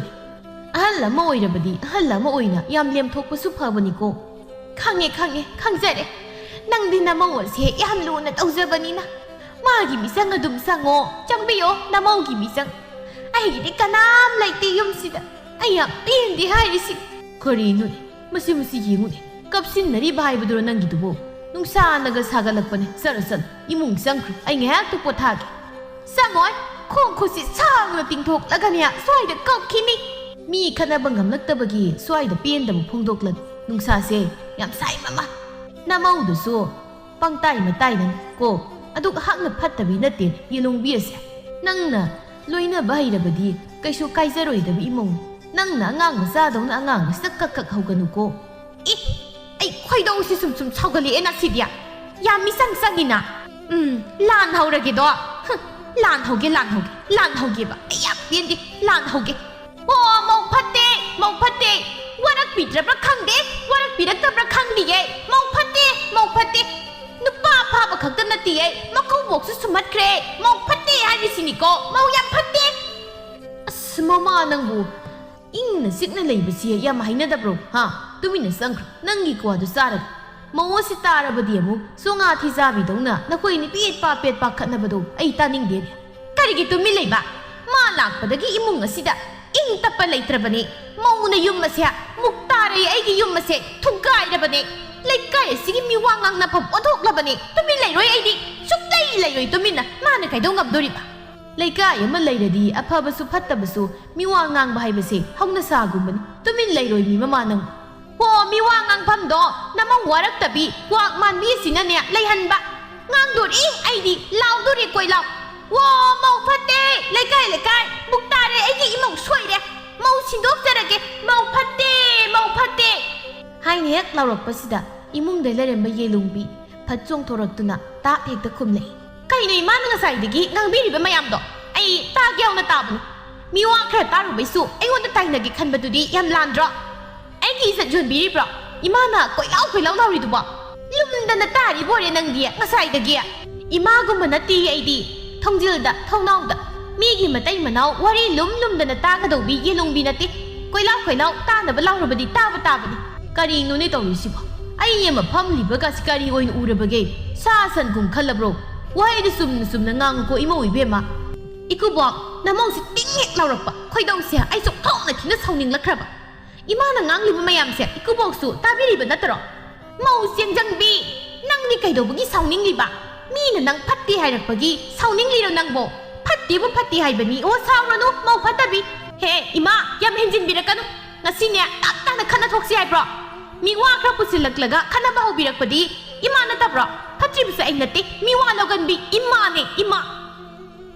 ꯑꯍꯜ ꯑꯃ ꯑꯣꯏꯔꯕꯗꯤ ꯑꯍꯜ ꯑꯃ ꯑꯣꯏꯅ ꯌꯥꯝ ꯂꯦꯝꯊꯣꯛꯄꯁꯨ ꯐꯕꯅꯤꯀꯣ꯫ ꯈꯪꯉꯦ, ꯈꯪꯉꯦ, ꯈꯪꯖꯔꯦ꯫ ꯅꯪꯗꯤ ꯅꯃꯧ ꯑꯁꯦ ꯌꯥꯝ ꯂꯨꯅ ꯇꯧꯖꯕꯅꯤꯅ꯫ ꯃꯥꯒꯤ ꯃꯤꯆꯪ ꯑꯗꯨꯝ ꯆꯪꯉꯣ, ꯆꯪꯕꯤꯌꯣ ꯅꯃꯧꯒꯤ ꯃꯤꯆꯪ꯫ ꯑꯩꯒꯤꯗꯤ ꯀꯅꯥꯝ ꯂꯩꯇꯦ ꯌꯨꯝꯁꯤꯗ꯫ ꯑꯩ ꯌꯥꯝ ꯄꯦꯟꯗꯦ ꯍꯥꯏꯔꯤꯁꯤ꯫ ꯀꯔꯤꯅꯣꯅꯦ? ꯃꯁꯤ, ꯃꯁꯤ ꯌꯦꯡꯉꯨꯅꯦ꯫ ꯀꯞꯁꯤꯟꯅꯔꯤꯕ ꯍꯥꯏꯕꯗꯨꯔꯣ ꯅꯪꯒꯤꯗꯨꯕꯨ? ꯅꯨꯡꯁꯥꯅꯒ ꯁꯥꯒꯠꯂꯛꯄꯅꯦ꯫ ꯆꯠꯂꯣ, ꯆꯠꯂꯣ, ꯏꯃꯨꯡ ꯆꯪꯈ꯭ꯔꯣ꯫ ꯑꯩ ꯉꯥꯏꯍꯥꯛꯇ ꯄꯣꯊꯥꯒꯦ꯫ ꯆꯪꯉꯣꯏ꯫ ꯈꯣꯡ ꯈꯨꯠꯁꯤ ꯁꯥꯡꯅ ꯇꯤꯡꯊꯣꯛꯂꯒꯅꯦ ꯁ꯭ꯋꯥꯏꯗ ꯀꯞꯈꯤꯅꯤ꯫ ꯃꯤ ꯈꯠꯅꯕ ꯉꯝꯂꯛꯇꯕꯒꯤ ꯁ꯭ꯋꯥꯏꯗ ꯄꯦꯟꯗꯕ ꯐꯣꯡꯗꯣꯛꯂꯅꯤ꯫ ꯅꯨꯡꯁꯥꯁꯦ ꯌꯥꯝ ꯁꯥꯏ ꯃꯃꯥ꯫ ꯅꯃꯧꯗꯨꯁꯨ ꯄꯪꯇꯥꯏ ꯃꯇꯥꯏꯅꯅꯤ ꯀꯣ꯫ ꯑꯗꯨꯛ ꯍꯥꯛꯅ ꯐꯠꯇꯕꯤ ꯅꯠꯇꯦ ꯌꯦꯂꯣꯡꯕꯤ ꯑꯁꯦ꯫ ꯅꯪꯅ ꯂꯣꯏꯅꯕ ꯍꯩꯔꯕꯗꯤ ꯀꯩꯁꯨ ꯀꯥꯏꯖꯔꯣꯏꯗꯕ ꯏꯃꯧꯅꯤ꯫ ꯅꯪꯅ ꯑꯉꯥꯡ ꯃꯆꯥꯗꯧꯅ ꯑꯉꯥꯡ ꯑꯁꯤꯗ ꯀꯛ ꯀꯛ ꯍꯧꯒꯅꯨꯀꯣ꯫ ꯑꯦ, ꯑꯩ ꯈꯣꯏꯗꯧꯁꯤ ꯁꯨꯝ ꯁꯨꯝ ꯁꯥꯎꯒꯠꯂꯛꯑꯦ ꯉꯁꯤꯗꯤ꯫ ꯌꯥꯝ ꯃꯤꯆꯪ ꯆꯪꯉꯤꯅ꯫ ꯎꯝ, ꯂꯥꯟ ꯍꯧꯔꯒꯦꯗꯣ꯫ ꯍꯨꯝ, ꯂꯥꯟ ꯍꯧꯒꯦ, ꯂꯥꯟ ꯍꯧꯒꯦ, ꯂꯥꯟ ꯍꯧꯒꯦꯕ꯫ ꯑꯩ ꯌꯥꯝ ꯄꯦꯟꯗꯦ, ꯂꯥꯟ ꯍꯧꯒꯦ꯫ ꯑꯣ, ꯃꯧ ꯐꯠꯇꯦ, ꯃꯧ ꯐꯠꯇꯦ꯫ ꯋꯥꯔꯛꯄꯤꯗ꯭ꯔꯕ꯭ꯔꯥ ꯈꯪꯗꯦ, ꯋꯥꯔꯛꯄꯤꯔꯛꯇꯕ꯭ꯔꯥ ꯈꯪꯗꯤꯌꯦ꯫ ꯃꯧ ꯐꯠꯇꯦ, ꯃꯧ ꯐꯠꯇꯦ꯫ ꯅꯨꯄꯥ ꯐꯥꯕ ꯈꯛꯇ ꯅꯠꯇꯤꯌꯦ, ꯃꯀꯧꯕꯣꯛꯁꯨ ꯁꯨꯝꯍꯠꯈ꯭ꯔꯦ꯫ ꯃꯧ ꯐꯠꯇꯦ ꯍꯥꯏꯔꯤꯁꯤꯅꯤꯀꯣ, ꯃꯧ ꯌꯥꯝ ꯐꯠꯇꯦ꯫ ꯑꯁ, ꯃꯃꯥ ꯅꯪꯕꯨ ꯏꯪꯅ ꯆꯤꯛꯅ ꯂꯩꯕꯁꯤ ꯌꯥꯝ ꯍꯩꯅꯗꯕ꯭ꯔꯣ? ꯍꯥ? ꯇꯨꯃꯤꯟꯅ ꯆꯪꯈ꯭ꯔꯣ꯫ ꯅꯪꯒꯤ ꯀ꯭ꯋꯥꯗꯨ ꯆꯥꯔꯒ꯫ ꯃꯧ ꯑꯁꯤ ꯇꯥꯔꯕꯗꯤ ꯑꯃꯨꯛ ꯆꯣꯉꯥ ꯊꯤꯖꯥꯕꯤꯗꯧꯅ ꯅꯈꯣꯏ ꯑꯅꯤ ꯄꯦꯠ ꯄꯥ ꯄꯦꯠ ꯄꯥ ꯈꯠꯅꯕꯗꯣ ꯑꯩ ꯇꯥꯅꯤꯡꯗꯦꯅꯦ꯫ ꯀꯔꯤꯒꯤ ꯇꯨꯃꯤꯟ ꯂꯩꯕ? ꯃꯥ ꯂꯥꯛꯄꯗꯒꯤ ꯏꯃꯨꯡ ꯑꯁꯤꯗ ꯏꯪ ꯇꯞꯄ ꯂꯩꯇ꯭ꯔꯕꯅꯦ꯫ ꯃꯧꯅ ꯌꯨꯝ ꯑꯁꯦ ꯃꯨꯛ ꯇꯥꯔꯦ, ꯑꯩꯒꯤ ꯌꯨꯝ ꯑꯁꯦ ꯊꯨꯒꯥꯏꯔꯕꯅꯦ꯫ ꯂꯩꯀꯥꯏ ꯑꯁꯤꯒꯤ ꯃꯤꯋꯥ ꯉꯥꯡꯅꯐꯝ ꯑꯣꯟꯊꯣꯛꯂꯕꯅꯦ꯫ ꯇꯨꯃꯤꯟ ꯂꯩꯔꯣꯏ ꯑꯩꯗꯤ, ꯁꯨꯛꯂꯩ ꯂꯩꯔꯣꯏ ꯇꯨꯃꯤꯟꯅ꯫ ꯃꯥꯅ ꯀꯩꯗꯧ ꯉꯝꯗꯣꯔꯤꯕ? ꯂꯩꯀꯥꯏ ꯑꯃ ꯂꯩꯔꯗꯤ ꯑꯐꯕꯁꯨ ꯐꯠꯇꯕꯁꯨ ꯃꯤꯋꯥ ꯉꯥꯡꯕ ꯍꯥꯏꯕꯁꯦ ꯍꯧꯅꯁꯥꯒꯨꯝꯕꯅꯤ꯫ ꯇꯨꯃꯤꯟ ꯂꯩꯔꯣꯏ ꯃꯤ ꯃꯃꯥ ꯅꯪ꯫ ꯍꯣ, ꯃꯤꯋꯥ ꯉꯥꯡꯐꯝꯗꯣ ꯅꯃꯧ ꯋꯥꯔꯛꯇꯕꯤ ꯀ꯭ꯋꯥꯛ ꯃꯥꯟꯕꯤ ꯑꯁꯤꯅꯅꯦ ꯂꯩꯍꯟꯕ꯫ ꯉꯥꯡꯗꯣꯔꯤ ꯑꯩꯗꯤ, ꯂꯥꯎꯗꯣꯔꯤ ꯀꯣꯏ ꯂꯥꯎ꯫ ꯋꯣ, ꯃꯧ ꯐꯠꯇꯦ! ꯂꯩꯀꯥꯏ, ꯂꯩꯀꯥꯏ! ꯃꯨꯛ ꯇꯥꯔꯦ! ꯑꯩꯒꯤ ꯏꯃꯧ ꯁꯣꯏꯔꯦ! ꯃꯧ ꯁꯤꯟꯗꯣꯛꯆꯔꯒꯦ! ꯃꯧ ꯐꯠꯇꯦ! ꯃꯧ ꯐꯠꯇꯦ! ꯍꯥꯏꯅ ꯍꯦꯛ ꯂꯥꯎꯔꯛꯄꯁꯤꯗ ꯏꯃꯨꯡꯗ ꯂꯩꯔꯝꯕ ꯌꯦꯂꯨꯝꯕꯤ ꯐꯠ ꯆꯣꯡꯊꯣꯔꯛꯇꯨꯅ ꯇꯥꯞ ꯍꯦꯛꯇ ꯈꯨꯝꯂꯛꯏ꯫ ꯀꯩꯅꯣ ꯏꯃꯥꯅ ꯉꯁꯥꯏꯗꯒꯤ ꯉꯥꯡꯕꯤꯔꯤꯕ ꯃꯌꯥꯝꯗꯣ? ꯑꯩ ꯇꯥꯒꯦ ꯌꯥꯎꯅ ꯇꯥꯕꯅꯤ꯫ ꯃꯤꯋꯥ ꯈꯔ ꯇꯥꯔꯨꯕꯩꯁꯨ ꯑꯩꯉꯣꯟꯗ ꯇꯥꯏꯅꯒꯦ ꯈꯟꯕꯗꯨꯗꯤ ꯌꯥꯝ ꯂꯥꯟꯗ꯭ꯔꯣ? ꯑꯩꯒꯤ ꯏꯖꯠ ꯌꯣꯟꯕꯤꯔꯤꯕ꯭ꯔꯣ? ꯏꯃꯥꯅ ꯀꯣꯏꯂꯥꯎ ꯀꯣꯏꯂꯥꯎ ꯂꯥꯎꯔꯤꯗꯨꯕꯣ? ꯂꯨꯝꯗꯅ ꯇꯥꯔꯤꯕꯣꯔꯦ ꯅꯪꯗꯤ ꯉꯁꯥꯏꯗꯒꯤ? ꯏꯃꯥꯒꯨꯝꯕ ꯅꯠꯇꯦ ꯑꯩꯗꯤ꯫ ꯊꯣꯡꯖꯤꯜꯗ, ꯊꯣꯡꯅꯥꯎꯗ꯫ ꯃꯤꯒꯤ ꯃꯇꯩ ꯃꯅꯥꯎ ꯋꯥꯔꯤ ꯂꯨꯝ ꯂꯨꯝꯗꯅ ꯇꯥꯒꯗꯧꯕꯤ ꯌꯦꯂꯨꯝꯕꯤ ꯅꯠꯇꯦ꯫ ꯀꯣꯏꯂꯥꯎ ꯀꯣꯏꯂꯥꯎ ꯇꯥꯅꯕ ꯂꯥꯎꯔꯕꯗꯤ ꯇꯥꯕ ꯇꯥꯕꯅꯤ꯫ ꯀꯔꯤꯅꯣꯅꯦ ꯇꯧꯔꯤꯁꯤꯕꯣ? ꯑꯩ ꯑꯃ ꯐꯝꯂꯤꯕꯒꯁꯤ ꯀꯔꯤ ꯑꯣꯏꯅ ꯎꯔꯕꯒꯦ? ꯁꯥ ꯁꯟꯒꯨꯝ ꯈꯜꯂꯕ꯭ꯔꯣ? ꯋꯥꯍꯩꯗꯨ ꯆꯨꯝꯅ ꯆꯨꯝꯅ ꯉꯥꯡꯉꯨꯀꯣ ꯏꯃꯧ ꯏꯕꯦꯝꯃ꯫ ꯏꯀꯨꯕꯣꯛ, ꯅꯃꯧꯁꯦ ꯇꯤꯡ ꯍꯦꯛ ꯂꯥꯎꯔꯛꯄ ꯈꯣꯏꯗꯧꯁꯦ ꯑꯩꯁꯨ ꯊꯣꯛꯅ ꯊꯤꯅ ꯁꯥꯎꯅꯤꯡꯂꯛꯈ꯭ꯔꯕ꯫ ꯏꯃꯥꯅ ꯉꯥꯡꯂꯤꯕ ꯃꯌꯥꯝꯁꯦ ꯏꯀꯨꯕꯣꯛꯁꯨ ꯇꯥꯕꯤꯔꯤꯕ ꯅꯠꯇ꯭ꯔꯣ? ꯃꯧ ꯆꯦꯟꯖꯪꯕꯤ, ꯅꯪꯗꯤ ꯀꯩꯗꯧꯕꯒꯤ ꯁꯥꯎꯅꯤꯡꯂꯤꯕ? ꯃꯤꯅ ꯅꯪ ꯐꯠꯇꯦ ꯍꯥꯏꯔꯛꯄꯒꯤ ꯁꯥꯎꯅꯤꯡꯂꯤꯔꯣ ꯅꯪꯕꯣ? ꯐꯠꯇꯦꯕꯨ ꯐꯠꯇꯦ ꯍꯥꯏꯕꯅꯤ꯫ ꯑꯣ, ꯁꯥꯎꯔꯅꯨ, ꯃꯧ ꯐꯠꯇꯕꯤ꯫ ꯍꯦ, ꯏꯃꯥ, ꯌꯥꯝ ꯍꯦꯟꯖꯤꯟꯕꯤꯔꯛꯀꯅꯨ꯫ ꯉꯁꯤꯅꯦ, ꯇꯞ ꯇꯥꯅ ꯈꯠꯅ ꯊꯣꯛꯁꯤ ꯍꯥꯏꯕ꯭ꯔꯣ? ꯃꯤ ꯋꯥ ꯈꯔ ꯄꯨꯁꯤꯜꯂꯛꯂꯒ ꯈꯠꯅꯕ ꯍꯧꯕꯤꯔꯛꯄꯗꯤ ꯏꯃꯥ ꯅꯠꯇꯕ꯭ꯔꯣ? ꯐꯠꯇ꯭ꯔꯤꯕꯁꯦ ꯑꯩ ꯅꯠꯇꯦ, ꯃꯤ ꯋꯥ ꯂꯧꯒꯟꯕꯤ ꯏꯃꯥꯅꯦ, ꯏꯃꯥ꯫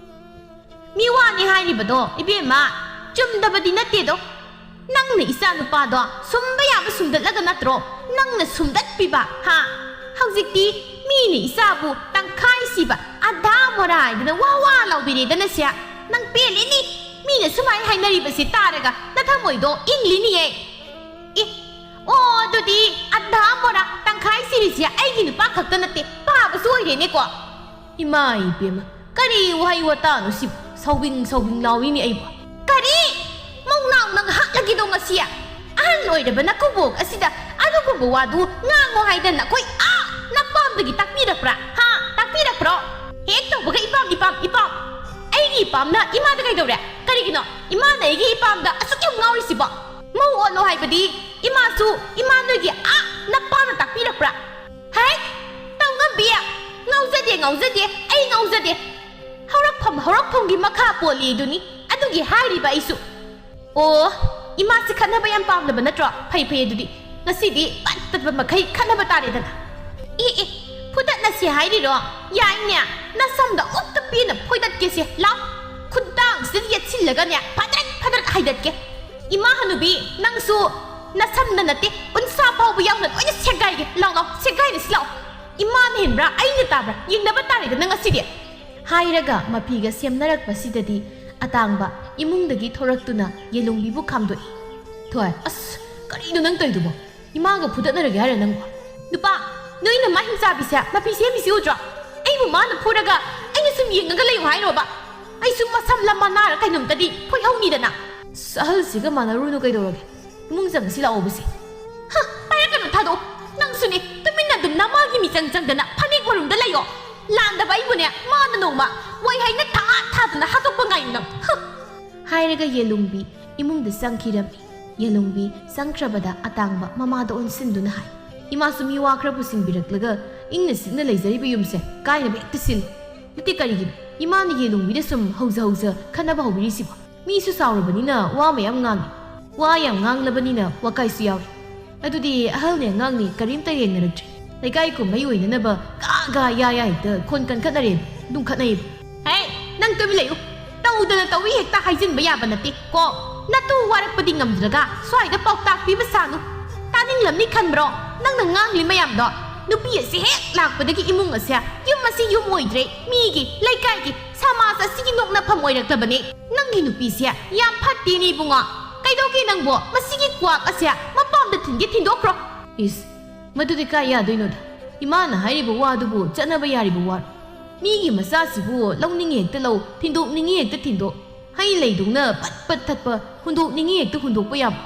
ꯃꯤ ꯋꯥꯅꯤ ꯍꯥꯏꯔꯤꯕꯗꯣ, ꯏꯕꯦꯝꯃ, ꯆꯨꯝꯗꯕꯗꯤ ꯅꯠꯇꯦꯗꯣ꯫ ꯅꯪꯅ ꯏꯆꯥ ꯅꯨꯄꯥꯗꯣ ꯁꯨꯝꯕ ꯌꯥꯕ ꯁꯨꯝꯗꯠꯂꯒ ꯅꯠꯇ꯭ꯔꯣ ꯅꯪꯅ ꯁꯨꯝꯗꯠꯄꯤꯕ, ꯍꯥ? ꯍꯧꯖꯤꯛꯇꯤ ꯃꯤꯅ ꯏꯆꯥꯕꯨ ꯇꯪꯈꯥꯏ ꯁꯤꯕ, ꯑꯙꯥ ꯃꯣꯔꯥ ꯍꯥꯏꯗꯅ ꯋꯥ ꯋꯥ ꯂꯥꯎꯕꯤꯔꯦꯗꯅ ꯁꯦ꯫ ꯅꯪ ꯄꯦꯜꯂꯤꯅꯤ꯫ ꯃꯤꯅ ꯁꯨꯃꯥꯏꯅ ꯍꯥꯏꯅꯔꯤꯕꯁꯤ ꯇꯥꯔꯒ ꯅꯊꯃꯣꯏꯗꯣ ꯏꯪꯂꯤꯅꯤꯌꯦ꯫ ꯑꯦ, ꯑꯣ, ꯑꯗꯨꯗꯤ ꯑꯙꯥ ꯃꯣꯔꯥ ꯇꯪꯈꯥꯏ ꯁꯤꯔꯤꯁꯦ ꯑꯩꯒꯤ ꯅꯨꯄꯥ ꯈꯛꯇ ꯅꯠꯇꯦ, ꯄꯥꯕꯁꯨ ꯑꯣꯏꯔꯦꯅꯦꯀꯣ꯫ ꯏꯃꯥ ꯏꯕꯦꯝꯃ, ꯀꯔꯤ ꯋꯥꯍꯩ ꯋꯥꯇꯥꯅꯣ ꯁꯤꯕꯨ? ꯁꯥꯎꯕꯤꯡ ꯁꯥꯎꯕꯤꯡ ꯂꯥꯎꯔꯤꯅꯤ ꯑꯩꯕꯨ꯫ ꯀꯔꯤ? ꯃꯧꯅꯥꯎ ꯅꯪ ꯍꯥꯠꯂꯒꯦꯗꯣ ꯉꯁꯤ? ꯑꯍꯜ ꯑꯣꯏꯔꯕ ꯅꯀꯨꯕꯣꯛ ꯑꯁꯤꯗ ꯑꯗꯨꯒꯨꯝꯕ ꯋꯥꯗꯨ ꯉꯥꯡꯉꯣ ꯍꯥꯏꯗꯅ ꯑꯩꯈꯣꯏ ꯑꯥ ꯅꯄꯥꯝꯗꯒꯤ ꯇꯥꯛꯄꯤꯔꯛꯄ꯭ꯔꯥ? ꯍꯥ? ꯇꯥꯛꯄꯤꯔꯛꯄ꯭ꯔꯣ? ꯍꯦꯛ ꯇꯧꯕꯒ ꯏꯄꯥꯝ, ꯏꯄꯥꯝ, ꯏꯄꯥꯝ꯫ ꯑꯩꯒꯤ ꯏꯄꯥꯝꯅ ꯏꯃꯥꯗ ꯀꯩꯗꯧꯔꯦ? ꯀꯔꯤꯒꯤꯅꯣ? ꯏꯃꯥꯅ ꯑꯩꯒꯤ ꯏꯄꯥꯝꯗ ꯑꯁꯨꯛ ꯌꯥꯝ ꯉꯥꯎꯔꯤꯁꯤꯕꯣ? ꯃꯧ ꯑꯣꯜꯂꯣ ꯍꯥꯏꯕꯗꯤ ꯏꯃꯥꯁꯨ ꯏꯃꯥ ꯅꯣꯏꯒꯤ ꯑꯥ ꯅꯄꯥꯝꯅ ꯇꯥꯛꯄꯤꯔꯛꯄ꯭ꯔꯥ? ꯍꯩ! ꯇꯧꯉꯝꯕꯤ! ꯉꯥꯎꯖꯗꯦ, ꯉꯥꯎꯖꯗꯦ, ꯑꯩ ꯉꯥꯎꯖꯗꯦ꯫ ꯍꯧꯔꯛꯐꯝ ꯍꯧꯔꯛꯐꯝꯒꯤ ꯃꯈꯥ ꯄꯣꯜꯂꯤ ꯑꯗꯨꯅꯤ꯫ ꯑꯗꯨꯒꯤ ꯍꯥꯏꯔꯤꯕ ꯑꯩꯁꯨ꯫ ꯑꯣ, ꯏꯃꯥꯁꯦ ꯈꯠꯅꯕ ꯌꯥꯝ ꯄꯥꯝꯗꯕ ꯅꯠꯇ꯭ꯔꯣ? ꯐꯩ, ꯐꯩ, ꯑꯗꯨꯗꯤ ꯉꯁꯤꯗꯤ ꯄꯠ ꯇꯠꯄ ꯃꯈꯩ ꯈꯠꯅꯕ ꯇꯥꯔꯦꯗꯅ꯫ ꯑꯦ, ꯑꯦ, ꯐꯨꯗꯠꯅꯁꯦ ꯍꯥꯏꯔꯤꯔꯣ? ꯌꯥꯏꯅꯦ, ꯅꯁꯝꯗ ꯑꯝꯇ ꯄꯦꯟꯅ ꯐꯣꯏꯗꯠꯀꯦꯁꯦ꯫ ꯂꯥꯎ, ꯈꯨꯗꯥꯡꯁꯤꯗ ꯌꯦꯠꯁꯤꯜꯂꯒꯅꯦ, ꯐꯗ꯭ꯔꯠ ꯐꯗ꯭ꯔꯠ ꯍꯥꯏꯗꯠꯀꯦ꯫ ꯏꯃꯥ ꯍꯅꯨꯕꯤ, ꯅꯪꯁꯨ ꯅꯁꯝꯗ ꯅꯠꯇꯦ, ꯎꯟꯁꯥ ꯐꯥꯎꯕ ꯌꯥꯎꯅ ꯂꯣꯏꯅ ꯁꯦꯒꯥꯏꯒꯦ꯫ ꯂꯥꯎ, ꯂꯥꯎ, ꯁꯦꯒꯥꯏꯅꯁꯤ ꯂꯥꯎ꯫ ꯏꯃꯥꯅ ꯍꯦꯟꯕ꯭ꯔꯥ, ꯑꯩꯅ ꯇꯥꯕ꯭ꯔꯥ? ꯌꯦꯡꯅꯕ ꯇꯥꯔꯦꯗꯅ ꯉꯁꯤꯗꯤ꯫ ꯍꯥꯏꯔꯒ ꯃꯐꯤꯒ ꯁꯦꯝꯅꯔꯛꯄꯁꯤꯗꯗꯤ ꯑꯇꯥꯡꯕ ꯏꯃꯨꯡꯗꯒꯤ ꯊꯣꯔꯛꯇꯨꯅ ꯌꯦꯂꯨꯝꯕꯤꯕꯨ ꯈꯥꯝꯗꯣꯛꯏ꯫ ꯊꯣꯏ, ꯑꯁ, ꯀꯔꯤꯅꯣ ꯅꯪ ꯇꯧꯔꯤꯗꯨꯕꯣ? ꯏꯃꯥꯒ ꯐꯨꯗꯠꯅꯔꯒꯦ ꯍꯥꯏꯔ ꯅꯪꯕꯣ? ꯅꯨꯄꯥ, ꯅꯣꯏ ꯅꯃꯥ ꯍꯤꯡꯆꯥꯕꯤꯁꯦ ꯃꯐꯤ ꯁꯦꯝꯃꯤꯁꯤ ꯎꯗ꯭ꯔꯣ? ꯑꯩꯕꯨ ꯃꯥꯅ ꯐꯨꯔꯒ ꯑꯩꯅ ꯁꯨꯝ ꯌꯦꯡꯉꯒ ꯂꯩꯌꯨ ꯍꯥꯏꯔꯣꯕ? ꯑꯩꯁꯨ ꯃꯁꯝ ꯂꯝ ꯃꯅꯥꯔ ꯀꯩꯅꯣꯝꯇꯗꯤ ꯐꯣꯏꯍꯧꯅꯤꯗꯅ꯫ ꯑꯁ, ꯑꯍꯜꯁꯤꯒ ꯃꯥꯟꯅꯔꯨꯅꯨ ꯀꯩꯗꯧꯔꯒꯦ? ꯏꯃꯨꯡ ꯆꯪꯉꯁꯤ ꯂꯥꯛꯑꯣꯕꯁꯦ꯫ ꯍ, ꯄꯥꯏꯔꯛꯀꯅꯨ, ꯊꯥꯗꯣꯛꯑꯣ꯫ ꯅꯪꯁꯨꯅꯦ, ꯇꯨꯃꯤꯟꯅ ꯑꯗꯨꯝ ꯅꯃꯥꯒꯤ ꯃꯤꯆꯪ ꯆꯪꯗꯅ ꯐꯅꯦꯛ ꯃꯔꯨꯝꯗ ꯂꯩꯌꯣ꯫ ꯂꯥꯟꯗꯕ ꯑꯩꯕꯨꯅꯦ, ꯃꯥꯅ ꯅꯣꯡꯃ ꯋꯥꯏ ꯍꯥꯏꯅ ꯊꯥ ꯊꯥꯗꯅ ꯍꯥꯠꯇꯣꯛꯄ ꯉꯥꯏꯅꯤ ꯅꯪ꯫ ꯍꯨꯝ! ꯍꯥꯏꯔꯒ ꯌꯦꯂꯨꯝꯕꯤ ꯏꯃꯨꯡꯗ ꯆꯪꯈꯤꯔꯝꯃꯤ꯫ ꯌꯦꯂꯨꯝꯕꯤ ꯆꯪꯈ꯭ꯔꯕꯗ ꯑꯇꯥꯡꯕ ꯃꯃꯥꯗ ꯑꯣꯟꯁꯤꯟꯗꯨꯅ ꯍꯥꯏ, "ꯏꯃꯥꯁꯨ ꯃꯤꯋꯥ ꯈꯔ ꯄꯨꯁꯤꯟꯕꯤꯔꯛꯂꯒ ꯏꯪꯅ ꯆꯤꯛꯅ ꯂꯩꯖꯔꯤꯕ ꯌꯨꯝꯁꯦ ꯀꯥꯏꯅꯕ ꯍꯦꯛꯇ ꯁꯤꯜꯂꯤ꯫ ꯅꯠꯇꯦ, ꯀꯔꯤꯒꯤꯅꯣ ꯏꯃꯥꯅ ꯌꯦꯂꯨꯝꯕꯤꯗ ꯁꯨꯝ ꯍꯧꯖ ꯍꯧꯖ ꯈꯠꯅꯕ ꯍꯧꯕꯤꯔꯤꯁꯤꯕꯣ? ꯃꯤꯁꯨ ꯆꯥꯎꯔꯕꯅꯤꯅ ꯋꯥ ꯃꯌꯥꯝ ꯉꯥꯡꯉꯤ꯫ ꯋꯥ ꯌꯥꯝ ꯉꯥꯡꯂꯕꯅꯤꯅ ꯋꯥꯀꯥꯏꯁꯨ ꯌꯥꯎꯔꯤ꯫ ꯑꯗꯨꯗꯤ ꯑꯍꯜꯅꯦ ꯑꯉꯥꯡꯅꯦ ꯀꯔꯤꯝꯇ ꯌꯦꯡꯅꯔꯛꯇ꯭ꯔꯦ꯫ ꯂꯩꯀꯥꯏ ꯀꯨꯝꯍꯩ ꯑꯣꯏꯅꯅꯕ ꯀꯥ ꯒꯥ ꯌꯥ ꯌꯥ ꯍꯦꯛꯇ ꯈꯣꯟ ꯀꯟꯈꯠꯅꯔꯦꯕ, ꯂꯨꯡꯈꯠꯅꯩꯕ꯫" "ꯍꯦ, ꯅꯪ ꯇꯨꯃꯤꯟ ꯂꯩꯌꯨ꯫ ꯇꯧꯗꯅ ꯇꯧꯏ ꯍꯦꯛꯇ ꯍꯥꯏꯖꯤꯟꯕ ꯌꯥꯕ ꯅꯠꯇꯦ ꯀꯣ꯫ ꯅꯇꯨ ꯋꯥꯔꯛꯄꯗꯤ ꯉꯝꯗ꯭ꯔꯒ ꯁ꯭ꯋꯥꯏꯗ ꯄꯥꯎꯇꯥꯛ ꯄꯤꯕ ꯁꯥꯅꯨ꯫ ꯇꯥꯅꯤꯡꯂꯝꯅꯤ ꯈꯟꯕ꯭ꯔꯣ ꯅꯪꯅ ꯉꯥꯡꯂꯤ ꯃꯌꯥꯝꯗꯣ? ꯅꯨꯄꯤ ꯑꯁꯤ ꯍꯦꯛ ꯂꯥꯛꯄꯗꯒꯤ ꯏꯃꯨꯡ ꯑꯁꯦ, ꯌꯨꯝ ꯑꯁꯤ ꯌꯨꯝ ꯑꯣꯏꯗ꯭ꯔꯦ, ꯃꯤꯒꯤ, ꯂꯩꯀꯥꯏꯒꯤ, ꯁꯃꯥꯖ ꯑꯁꯤꯒꯤ ꯅꯣꯛꯅꯐꯝ ꯑꯣꯏꯔꯛꯂꯕꯅꯦ꯫ ꯅꯪꯒꯤ ꯅꯨꯄꯤꯁꯦ ꯌꯥꯝ ꯐꯠꯇꯦꯅꯦ ꯏꯕꯨꯡꯉꯣ꯫ ꯀꯩꯗꯧꯒꯦ ꯅꯪꯕꯣ? ꯃꯁꯤꯒꯤ ꯀ꯭ꯋꯥꯛ ꯑꯁꯦ ꯃꯄꯥꯝꯗ ꯊꯤꯟꯒꯦ ꯊꯤꯟꯗꯣꯛꯈ꯭ꯔꯣ꯫" ꯏꯁ, ꯃꯗꯨꯗꯤ ꯀꯥꯏ ꯌꯥꯗꯣꯏꯅꯣꯗ? ꯏꯃꯥꯅ ꯍꯥꯏꯔꯤꯕ ꯋꯥꯗꯨꯕꯨ ꯆꯠꯅꯕ ꯌꯥꯔꯤꯕ ꯋꯥꯔꯣ? ꯃꯤꯒꯤ ꯃꯆꯥꯁꯤꯕꯨ ꯂꯧꯅꯤꯡꯉꯤ ꯍꯦꯛꯇ ꯂꯧ, ꯊꯤꯟꯗꯣꯛꯅꯤꯡꯉꯤ ꯍꯦꯛꯇ ꯊꯤꯟꯗꯣꯛ, ꯍꯩ ꯂꯩꯗꯧꯅ ꯄꯠ ꯄꯠ ꯊꯠꯄ, ꯍꯨꯟꯗꯣꯛꯅꯤꯡꯉꯤ ꯍꯦꯛꯇ ꯍꯨꯟꯗꯣꯛꯄ ꯌꯥꯕ?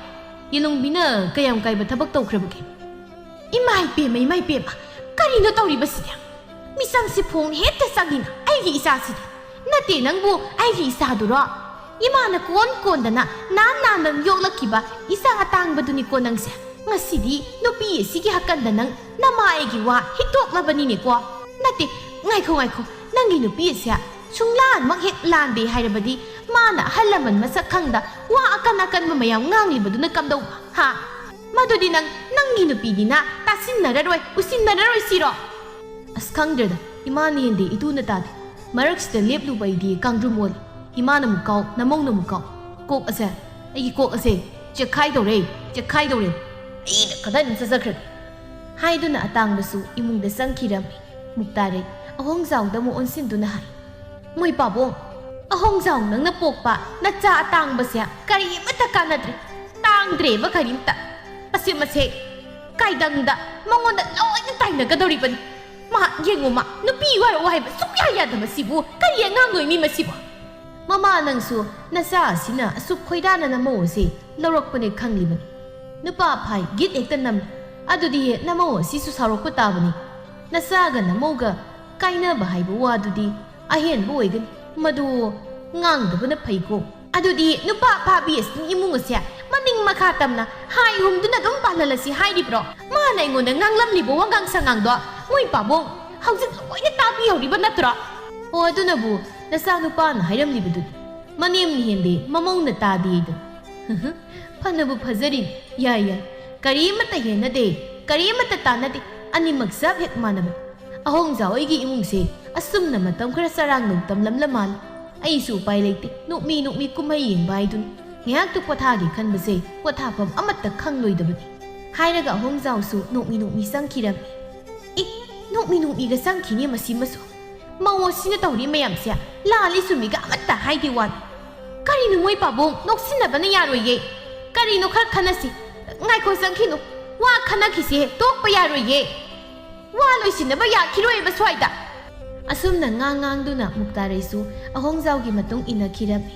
ꯌꯦꯂꯨꯝꯕꯤꯅ ꯀꯌꯥꯝ ꯀꯥꯏꯕ ꯊꯕꯛ ꯇꯧꯈ꯭ꯔꯕꯒꯦ? "ꯏꯃꯥ ꯏꯄꯦꯝꯃ, ꯏꯃꯥ ꯏꯄꯦꯝꯃ, ꯀꯔꯤꯅꯣ ꯇꯧꯔꯤꯕꯁꯤꯗꯤ? ꯃꯤꯆꯪꯁꯤ ꯐꯣꯡ ꯍꯦꯛꯇ ꯆꯪꯉꯤꯅ ꯑꯩꯒꯤ ꯏꯆꯥꯁꯤꯗꯤ꯫ ꯅꯠꯇꯦ ꯅꯪꯕꯨ ꯑꯩꯒꯤ ꯏꯆꯥꯗꯨꯔꯣ? ꯏꯃꯥꯅ ꯀꯣꯟ ꯀꯣꯟꯗꯅ ꯅꯥꯟ ꯅꯥꯟꯅ ꯌꯣꯛꯂꯛꯈꯤꯕ ꯏꯆꯥ ꯑꯇꯥꯡꯕꯗꯨꯅꯤꯀꯣ ꯅꯪꯁꯦ꯫ ꯉꯁꯤꯗꯤ ꯅꯨꯄꯤ ꯑꯁꯤꯒꯤ ꯍꯛꯀꯟꯗ ꯅꯪ ꯅꯃꯥꯏꯒꯤ ꯋꯥ ꯍꯤꯛꯇꯣꯛꯂꯕꯅꯤꯅꯦꯀꯣ꯫" "ꯅꯠꯇꯦ, ꯉꯥꯏꯈꯣ, ꯉꯥꯏꯈꯣ, ꯅꯪꯒꯤ ꯅꯨꯄꯤ ꯑꯁꯦ ꯁꯨꯡꯂꯥꯟꯃꯛ ꯍꯦꯛ ꯂꯥꯟꯗꯦ ꯍꯥꯏꯔꯕꯗꯤ ꯃꯥꯅ ꯑꯍꯜ ꯂꯃꯟ ꯃꯁꯛ ꯈꯪꯗ ꯋꯥ ꯑꯀꯟ ꯑꯀꯟꯕ ꯃꯌꯥꯝ ꯉꯥꯡꯂꯤꯕꯗꯨꯅ ꯀꯝꯗꯧꯕ, ꯍꯥ? ꯃꯗꯨꯗꯤ ꯅꯪ, ꯅꯪꯒꯤ ꯅꯨꯄꯤꯗꯤꯅ ꯇꯥꯁꯤꯟꯅꯔꯔꯣꯏ, ꯎꯁꯤꯟꯅꯔꯔꯣꯏ ꯁꯤꯔꯣ?" ꯑꯁ, ꯈꯪꯗ꯭ꯔꯦꯗ, ꯏꯃꯥꯅ ꯍꯦꯟꯗꯦ ꯏꯇꯨꯅ ꯇꯥꯗꯦ꯫ ꯃꯔꯛꯁꯤꯗ ꯂꯦꯞꯂꯨꯕ ꯑꯩꯗꯤ ꯀꯥꯡꯗ꯭ꯔꯨꯝ ꯑꯣꯜꯂꯤ꯫ ꯏꯃꯥꯅ ꯑꯃꯨꯛ ꯀꯥꯎ, ꯅꯃꯧꯅ ꯑꯃꯨꯛ ꯀꯥꯎ꯫ ꯀꯣꯛ ꯑꯁꯦ, ꯑꯩꯒꯤ ꯀꯣꯛ ꯑꯁꯦ ꯆꯦꯛꯈꯥꯏꯗꯧꯔꯦ, ꯆꯦꯛꯈꯥꯏꯗꯧꯔꯦ꯫ ꯑꯩꯅ ꯀꯗꯥꯏꯗꯅꯣ ꯆꯠꯆꯈ꯭ꯔꯒꯦ? ꯍꯥꯏꯗꯨꯅ ꯑꯇꯥꯡꯕꯁꯨ ꯏꯃꯨꯡꯗ ꯆꯪꯈꯤꯔꯝꯃꯤ꯫ ꯃꯨꯛꯇꯥꯔꯩ ꯑꯍꯣꯡꯖꯥꯎꯗ ꯑꯃꯨꯛ ꯑꯣꯟꯁꯤꯟꯗꯨꯅ ꯍꯥꯏ, "ꯃꯣꯏ ꯄꯥꯕꯣꯡ, ꯑꯍꯣꯡꯖꯥꯎ ꯅꯪꯅ ꯄꯣꯛꯄ ꯅꯆꯥ ꯑꯇꯥꯡꯕꯁꯦ ꯀꯔꯤ ꯑꯃꯠꯇ ꯀꯥꯟꯅꯗ꯭ꯔꯦ, ꯇꯥꯡꯗ꯭ꯔꯦꯕ ꯀꯔꯤꯝꯇ꯫ ꯃꯁꯤ ꯃꯁꯦ ꯀꯥꯏꯗꯪꯗ ꯃꯉꯣꯟꯗ ꯂꯣꯏꯅ ꯇꯥꯏꯅꯒꯗꯧꯔꯤꯕꯅꯤ꯫ ꯃꯥ ꯌꯦꯡꯉꯨ, ꯃꯥ ꯅꯨꯄꯤ ꯋꯥꯔꯛꯑꯣ ꯍꯥꯏꯕ ꯁꯨꯡꯌꯥ ꯌꯥꯗꯕꯁꯤꯕꯨ ꯀꯔꯤ ꯑꯉꯥꯡꯅꯣ ꯃꯤ ꯃꯁꯤꯕꯨ?" "ꯃꯃꯥ, ꯅꯪꯁꯨ ꯅꯆꯥ ꯑꯁꯤꯅ ꯑꯁꯨꯛ ꯈꯣꯏꯗꯥꯅ ꯅꯃꯧ ꯑꯁꯤ ꯂꯧꯔꯛꯄꯅꯦ ꯈꯪꯂꯤꯕꯅꯤ꯫ ꯅꯨꯄꯥ ꯐꯥꯏ ꯒꯤꯠ ꯍꯦꯛꯇ ꯅꯝꯃꯤ꯫ ꯑꯗꯨꯗꯤ ꯅꯃꯧ ꯑꯁꯤꯁꯨ ꯁꯥꯎꯔꯛꯄ ꯇꯥꯕꯅꯤ꯫ ꯅꯆꯥꯒ ꯅꯃꯧꯒ ꯀꯥꯏꯅꯕ ꯍꯥꯏꯕ ꯋꯥꯗꯨꯗꯤ ꯑꯍꯦꯟꯕ ꯑꯣꯏꯒꯅꯤ꯫ ꯃꯗꯨ ꯉꯥꯡꯗꯕꯅ ꯐꯩꯀꯣ꯫ ꯑꯗꯨꯗꯤ ꯅꯨꯄꯥ ꯑꯐꯥꯕꯤ ꯑꯁꯤꯅ ꯏꯃꯨꯡ ꯑꯁꯦ ꯃꯅꯤꯡ ꯃꯈꯥ ꯇꯝꯅ ꯍꯥꯏ ꯍꯨꯝꯗꯨꯅ ꯑꯗꯨꯝ ꯄꯥꯜꯍꯜꯂꯁꯤ ꯍꯥꯏꯔꯤꯕ꯭ꯔꯣ? ꯃꯥꯅ ꯑꯩꯉꯣꯟꯗ ꯉꯥꯡꯂꯝꯂꯤꯕ ꯋꯥꯉꯥꯡ ꯁꯉꯥꯡꯗꯣ ꯃꯣꯏ ꯄꯥꯕꯨꯡ ꯍꯧꯖꯤꯛ ꯂꯣꯏꯅ ꯇꯥꯕꯤꯍꯧꯔꯤꯕ ꯅꯠꯇ꯭ꯔꯣ? ꯑꯣ, ꯑꯗꯨꯅꯕꯨ ꯅꯆꯥꯅꯨꯄꯥꯅ ꯍꯥꯏꯔꯝꯂꯤꯕꯗꯨꯗꯤ ꯃꯅꯦꯝꯅ ꯍꯦꯟꯗꯦ, ꯃꯃꯧꯅ ꯇꯥꯗꯦꯗꯣ꯫ ꯐꯅꯕꯨ ꯐꯖꯔꯤ꯫ ꯌꯥꯏ, ꯌꯥꯏ꯫ ꯀꯔꯤꯃꯠꯇ ꯍꯦꯟꯅꯗꯦ, ꯀꯔꯤꯃꯠꯇ ꯇꯥꯟꯅꯗꯦ꯫ ꯑꯅꯤꯃꯛ ꯆꯞ ꯍꯦꯛ ꯃꯥꯟꯅꯕꯅꯤ꯫ ꯑꯍꯣꯡꯖꯥ ꯍꯣꯏꯒꯤ ꯏꯃꯨꯡꯁꯦ ꯑꯁꯨꯝꯅ ꯃꯇꯝ ꯈꯔ ꯆꯔꯥꯡꯅꯧ ꯇꯝꯂꯝꯂ ꯃꯥꯜꯂꯤ꯫ ꯑꯩꯁꯨ ꯎꯄꯥꯏ ꯂꯩꯇꯦ꯫ ꯅꯣꯛꯃꯤ ꯅꯣꯛꯃꯤ ꯀꯨꯝꯍꯩ ꯌꯦꯡꯕ ꯍꯥꯏꯗꯨꯅꯤ꯫ ꯉꯥꯏꯍꯥꯛꯇ ꯄꯣꯊꯥꯒꯦ ꯈꯟꯕꯁꯦ ꯄꯣꯊꯥꯐꯝ ꯑꯃꯠꯇ ꯈꯪꯂꯣꯏꯗꯕꯅꯤ꯫ ꯍꯥꯏꯔꯒ ꯑꯍꯣꯡꯖꯥꯎꯁꯨ ꯅꯣꯛꯃꯤ ꯅꯣꯛꯃꯤ ꯆꯪꯈꯤꯔꯝꯃꯤ꯫ ꯑꯦ, ꯅꯣꯛꯃꯤ ꯅꯣꯛꯃꯤꯒ ꯆꯪꯈꯤꯅꯦ ꯃꯁꯤꯃꯁꯨ꯫ ꯃꯧ ꯑꯁꯤꯅ ꯇꯧꯔꯤ ꯃꯌꯥꯝꯁꯦ ꯂꯥꯜꯂꯤ ꯆꯨꯝꯃꯤꯒ ꯑꯃꯠꯇ ꯍꯥꯏꯗꯦ ꯋꯥꯅꯤ꯫ ꯀꯔꯤꯅꯣ ꯃꯣꯏ ꯄꯥꯕꯨꯡ, ꯅꯣꯛꯁꯤꯟꯅꯕꯅ ꯌꯥꯔꯣꯏꯌꯦ꯫ ꯀꯔꯤꯅꯣ ꯈꯔ ꯈꯟꯅꯁꯤ꯫ ꯉꯥꯏꯈꯣ, ꯆꯪꯈꯤꯅꯨ꯫ ꯋꯥ ꯈꯟꯅꯈꯤꯁꯦ ꯇꯣꯛꯄ ꯌꯥꯔꯣꯏꯌꯦ꯫ ꯋꯥ ꯂꯣꯏꯁꯤꯟꯅꯕ ꯌꯥꯈꯤꯔꯣꯏꯕ ꯁ꯭ꯋꯥꯏꯗ꯫ ꯑꯁꯨꯝꯅ ꯉꯥꯡ ꯉꯥꯡꯗꯨꯅ ꯃꯨꯛꯇꯥꯔꯩꯁꯨ ꯑꯍꯣꯡꯖꯥꯎꯒꯤ ꯃꯇꯨꯡ ꯏꯟꯅꯈꯤꯔꯝꯃꯤ꯫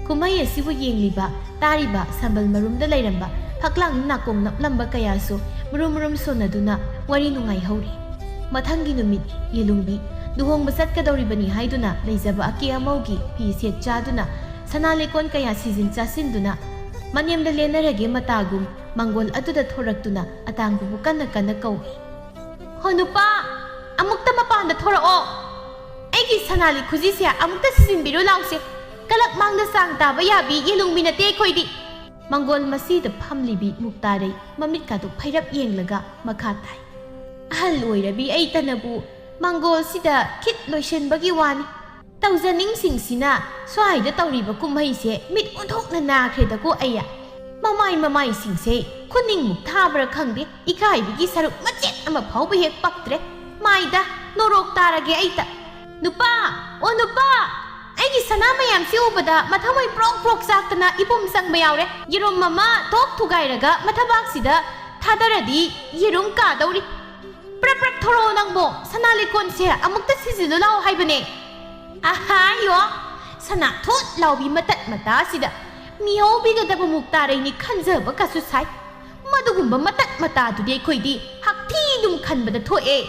ꯀꯨꯝꯍꯩ ꯑꯁꯤꯕꯨ ꯌꯦꯡꯂꯤꯕ, ꯇꯥꯔꯤꯕ ꯁꯝꯕꯜ ꯃꯔꯨꯝꯗ ꯂꯩꯔꯝꯕ ꯐꯛꯂꯥꯡ ꯅꯥꯀꯣꯡ ꯅꯞꯂꯝꯕ ꯀꯌꯥꯁꯨ ꯃꯔꯨꯝ ꯃꯔꯨꯝ ꯁꯣꯟꯅꯗꯨꯅ ꯋꯥꯔꯤ ꯅꯨꯡꯉꯥꯏꯍꯧꯔꯤ꯫ ꯃꯊꯪꯒꯤ ꯅꯨꯃꯤꯠ ꯌꯦꯂꯨꯝꯕꯤ ꯂꯨꯍꯣꯡꯕ ꯆꯠꯀꯗꯧꯔꯤꯕꯅꯤ ꯍꯥꯏꯗꯨꯅ ꯂꯩꯖꯕ ꯑꯀꯦ ꯑꯃꯧꯒꯤ ꯐꯤ ꯁꯦꯠ ꯆꯥꯗꯨꯅ ꯁꯅꯥ ꯂꯩꯀꯣꯟ ꯀꯌꯥ ꯁꯤꯖꯤꯟ ꯆꯥꯁꯤꯟꯗꯨꯅ ꯃꯅꯦꯝꯗ ꯂꯦꯟꯅꯔꯒꯦ ꯃꯇꯥꯒꯨꯝ ꯃꯥꯡꯒꯣꯜ ꯑꯗꯨꯗ ꯊꯣꯔꯛꯇꯨꯅ ꯑꯇꯥꯡꯕꯕꯨ ꯀꯟꯅ ꯀꯟꯅ ꯀꯧꯏ꯫ "ꯍꯣ ꯅꯨꯄꯥ, ꯑꯃꯨꯛꯇ ꯃꯄꯥꯟꯗ ꯊꯣꯔꯛꯑꯣ꯫ ꯑꯩꯒꯤ ꯁꯅꯥꯂꯤ ꯈꯨꯖꯤꯁꯦ ꯑꯃꯨꯛꯇ ꯁꯤꯖꯤꯟꯕꯤꯔꯨ ꯂꯥꯎꯁꯦ꯫ ꯀꯂꯛ ꯃꯥꯡꯗ ꯆꯥꯡ ꯇꯥꯕ ꯌꯥꯕꯤ ꯌꯦꯂꯨꯝꯕꯤ ꯅꯠꯇꯦ ꯑꯩꯈꯣꯏꯗꯤ꯫" ꯃꯥꯡꯒꯣꯜ ꯃꯁꯤꯗ ꯐꯝꯂꯤꯕꯤ ꯃꯨꯛꯇꯥꯔꯩ ꯃꯃꯤꯠꯀꯥꯗꯨ ꯐꯩꯔꯞ ꯌꯦꯡꯂꯒ ꯃꯈꯥ ꯇꯥꯏ꯫ "ꯑꯍꯜ ꯑꯣꯏꯔꯕꯤ ꯑꯩꯇꯅꯕꯨ ꯃꯥꯡꯒꯣꯜꯁꯤꯗ ꯈꯤꯠ ꯂꯣꯏꯁꯤꯟꯕꯒꯤ ꯋꯥꯅꯤ꯫ ꯇꯧꯖꯅꯤꯡꯁꯤꯡꯁꯤꯅ ꯁ꯭ꯋꯥꯏꯗ ꯇꯧꯔꯤꯕ ꯀꯨꯝꯍꯩꯁꯦ ꯃꯤꯠ ꯑꯣꯟꯊꯣꯛꯅ ꯅꯥꯈ꯭ꯔꯦꯗꯀꯣ ꯑꯩ꯫ ꯃꯃꯥꯏ ꯃꯃꯥꯏꯁꯤꯡꯁꯦ ꯈꯨꯅꯤꯡꯃꯨꯛ ꯊꯥꯕ꯭ꯔꯥ ꯈꯪꯗꯦ, ꯏꯀꯥꯏꯕꯒꯤ ꯁꯔꯨꯛ ꯃꯆꯦꯠ ꯑꯃ ꯐꯥꯎꯕ ꯍꯦꯛ ꯄꯛꯇ꯭ꯔꯦ꯫ ꯃꯥꯏꯗ ꯅꯣꯔꯣꯛ ꯇꯥꯔꯒꯦ ꯑꯩꯇ꯫ ꯅꯨꯄꯥ, ꯑꯣ ꯅꯨꯄꯥ, ꯑꯩꯒꯤ ꯁꯅꯥ ꯃꯌꯥꯝꯁꯤ ꯎꯕꯗ ꯃꯊꯃꯣꯏ ꯄ꯭ꯔꯣꯛ ꯄ꯭ꯔꯣꯛ ꯆꯥꯛꯇꯅ ꯏꯄꯨꯝ ꯆꯪꯕ ꯌꯥꯎꯔꯦ꯫ ꯌꯦꯔꯨꯝ ꯑꯃ ꯊꯣꯛ ꯊꯨꯒꯥꯏꯔꯒ ꯃꯊꯕꯥꯛꯁꯤꯗ ꯊꯥꯗꯔꯗꯤ ꯌꯦꯔꯨꯝ ꯀꯥꯗꯧꯔꯤ꯫ ꯄ꯭ꯔꯞ ꯄ꯭ꯔꯞ ꯊꯣꯔꯛꯑꯣ ꯅꯪꯕꯣ, ꯁꯅꯥ ꯂꯤꯀꯣꯟꯁꯦ ꯑꯃꯨꯛꯇ ꯁꯤꯖꯤꯜꯂꯨ ꯂꯥꯎ ꯍꯥꯏꯕꯅꯦ꯫" ꯑꯍꯥꯌꯣ! ꯁꯅꯥ ꯊꯣꯠ ꯂꯥꯎꯕꯤ ꯃꯇꯠ ꯃꯇꯥꯁꯤꯗ ꯃꯤꯍꯧꯕꯤꯒꯗꯕ ꯃꯨꯛꯇꯥꯔꯩꯅꯤ ꯈꯟꯖꯕ ꯀꯁꯨ ꯁꯥꯏ꯫ ꯃꯗꯨꯒꯨꯝꯕ ꯃꯇꯠ ꯃꯇꯥꯗꯨꯗꯤ ꯑꯩꯈꯣꯏꯗꯤ ꯍꯛꯊꯤ ꯑꯗꯨꯝ ꯈꯟꯕꯗ ꯊꯣꯛꯑꯦ꯫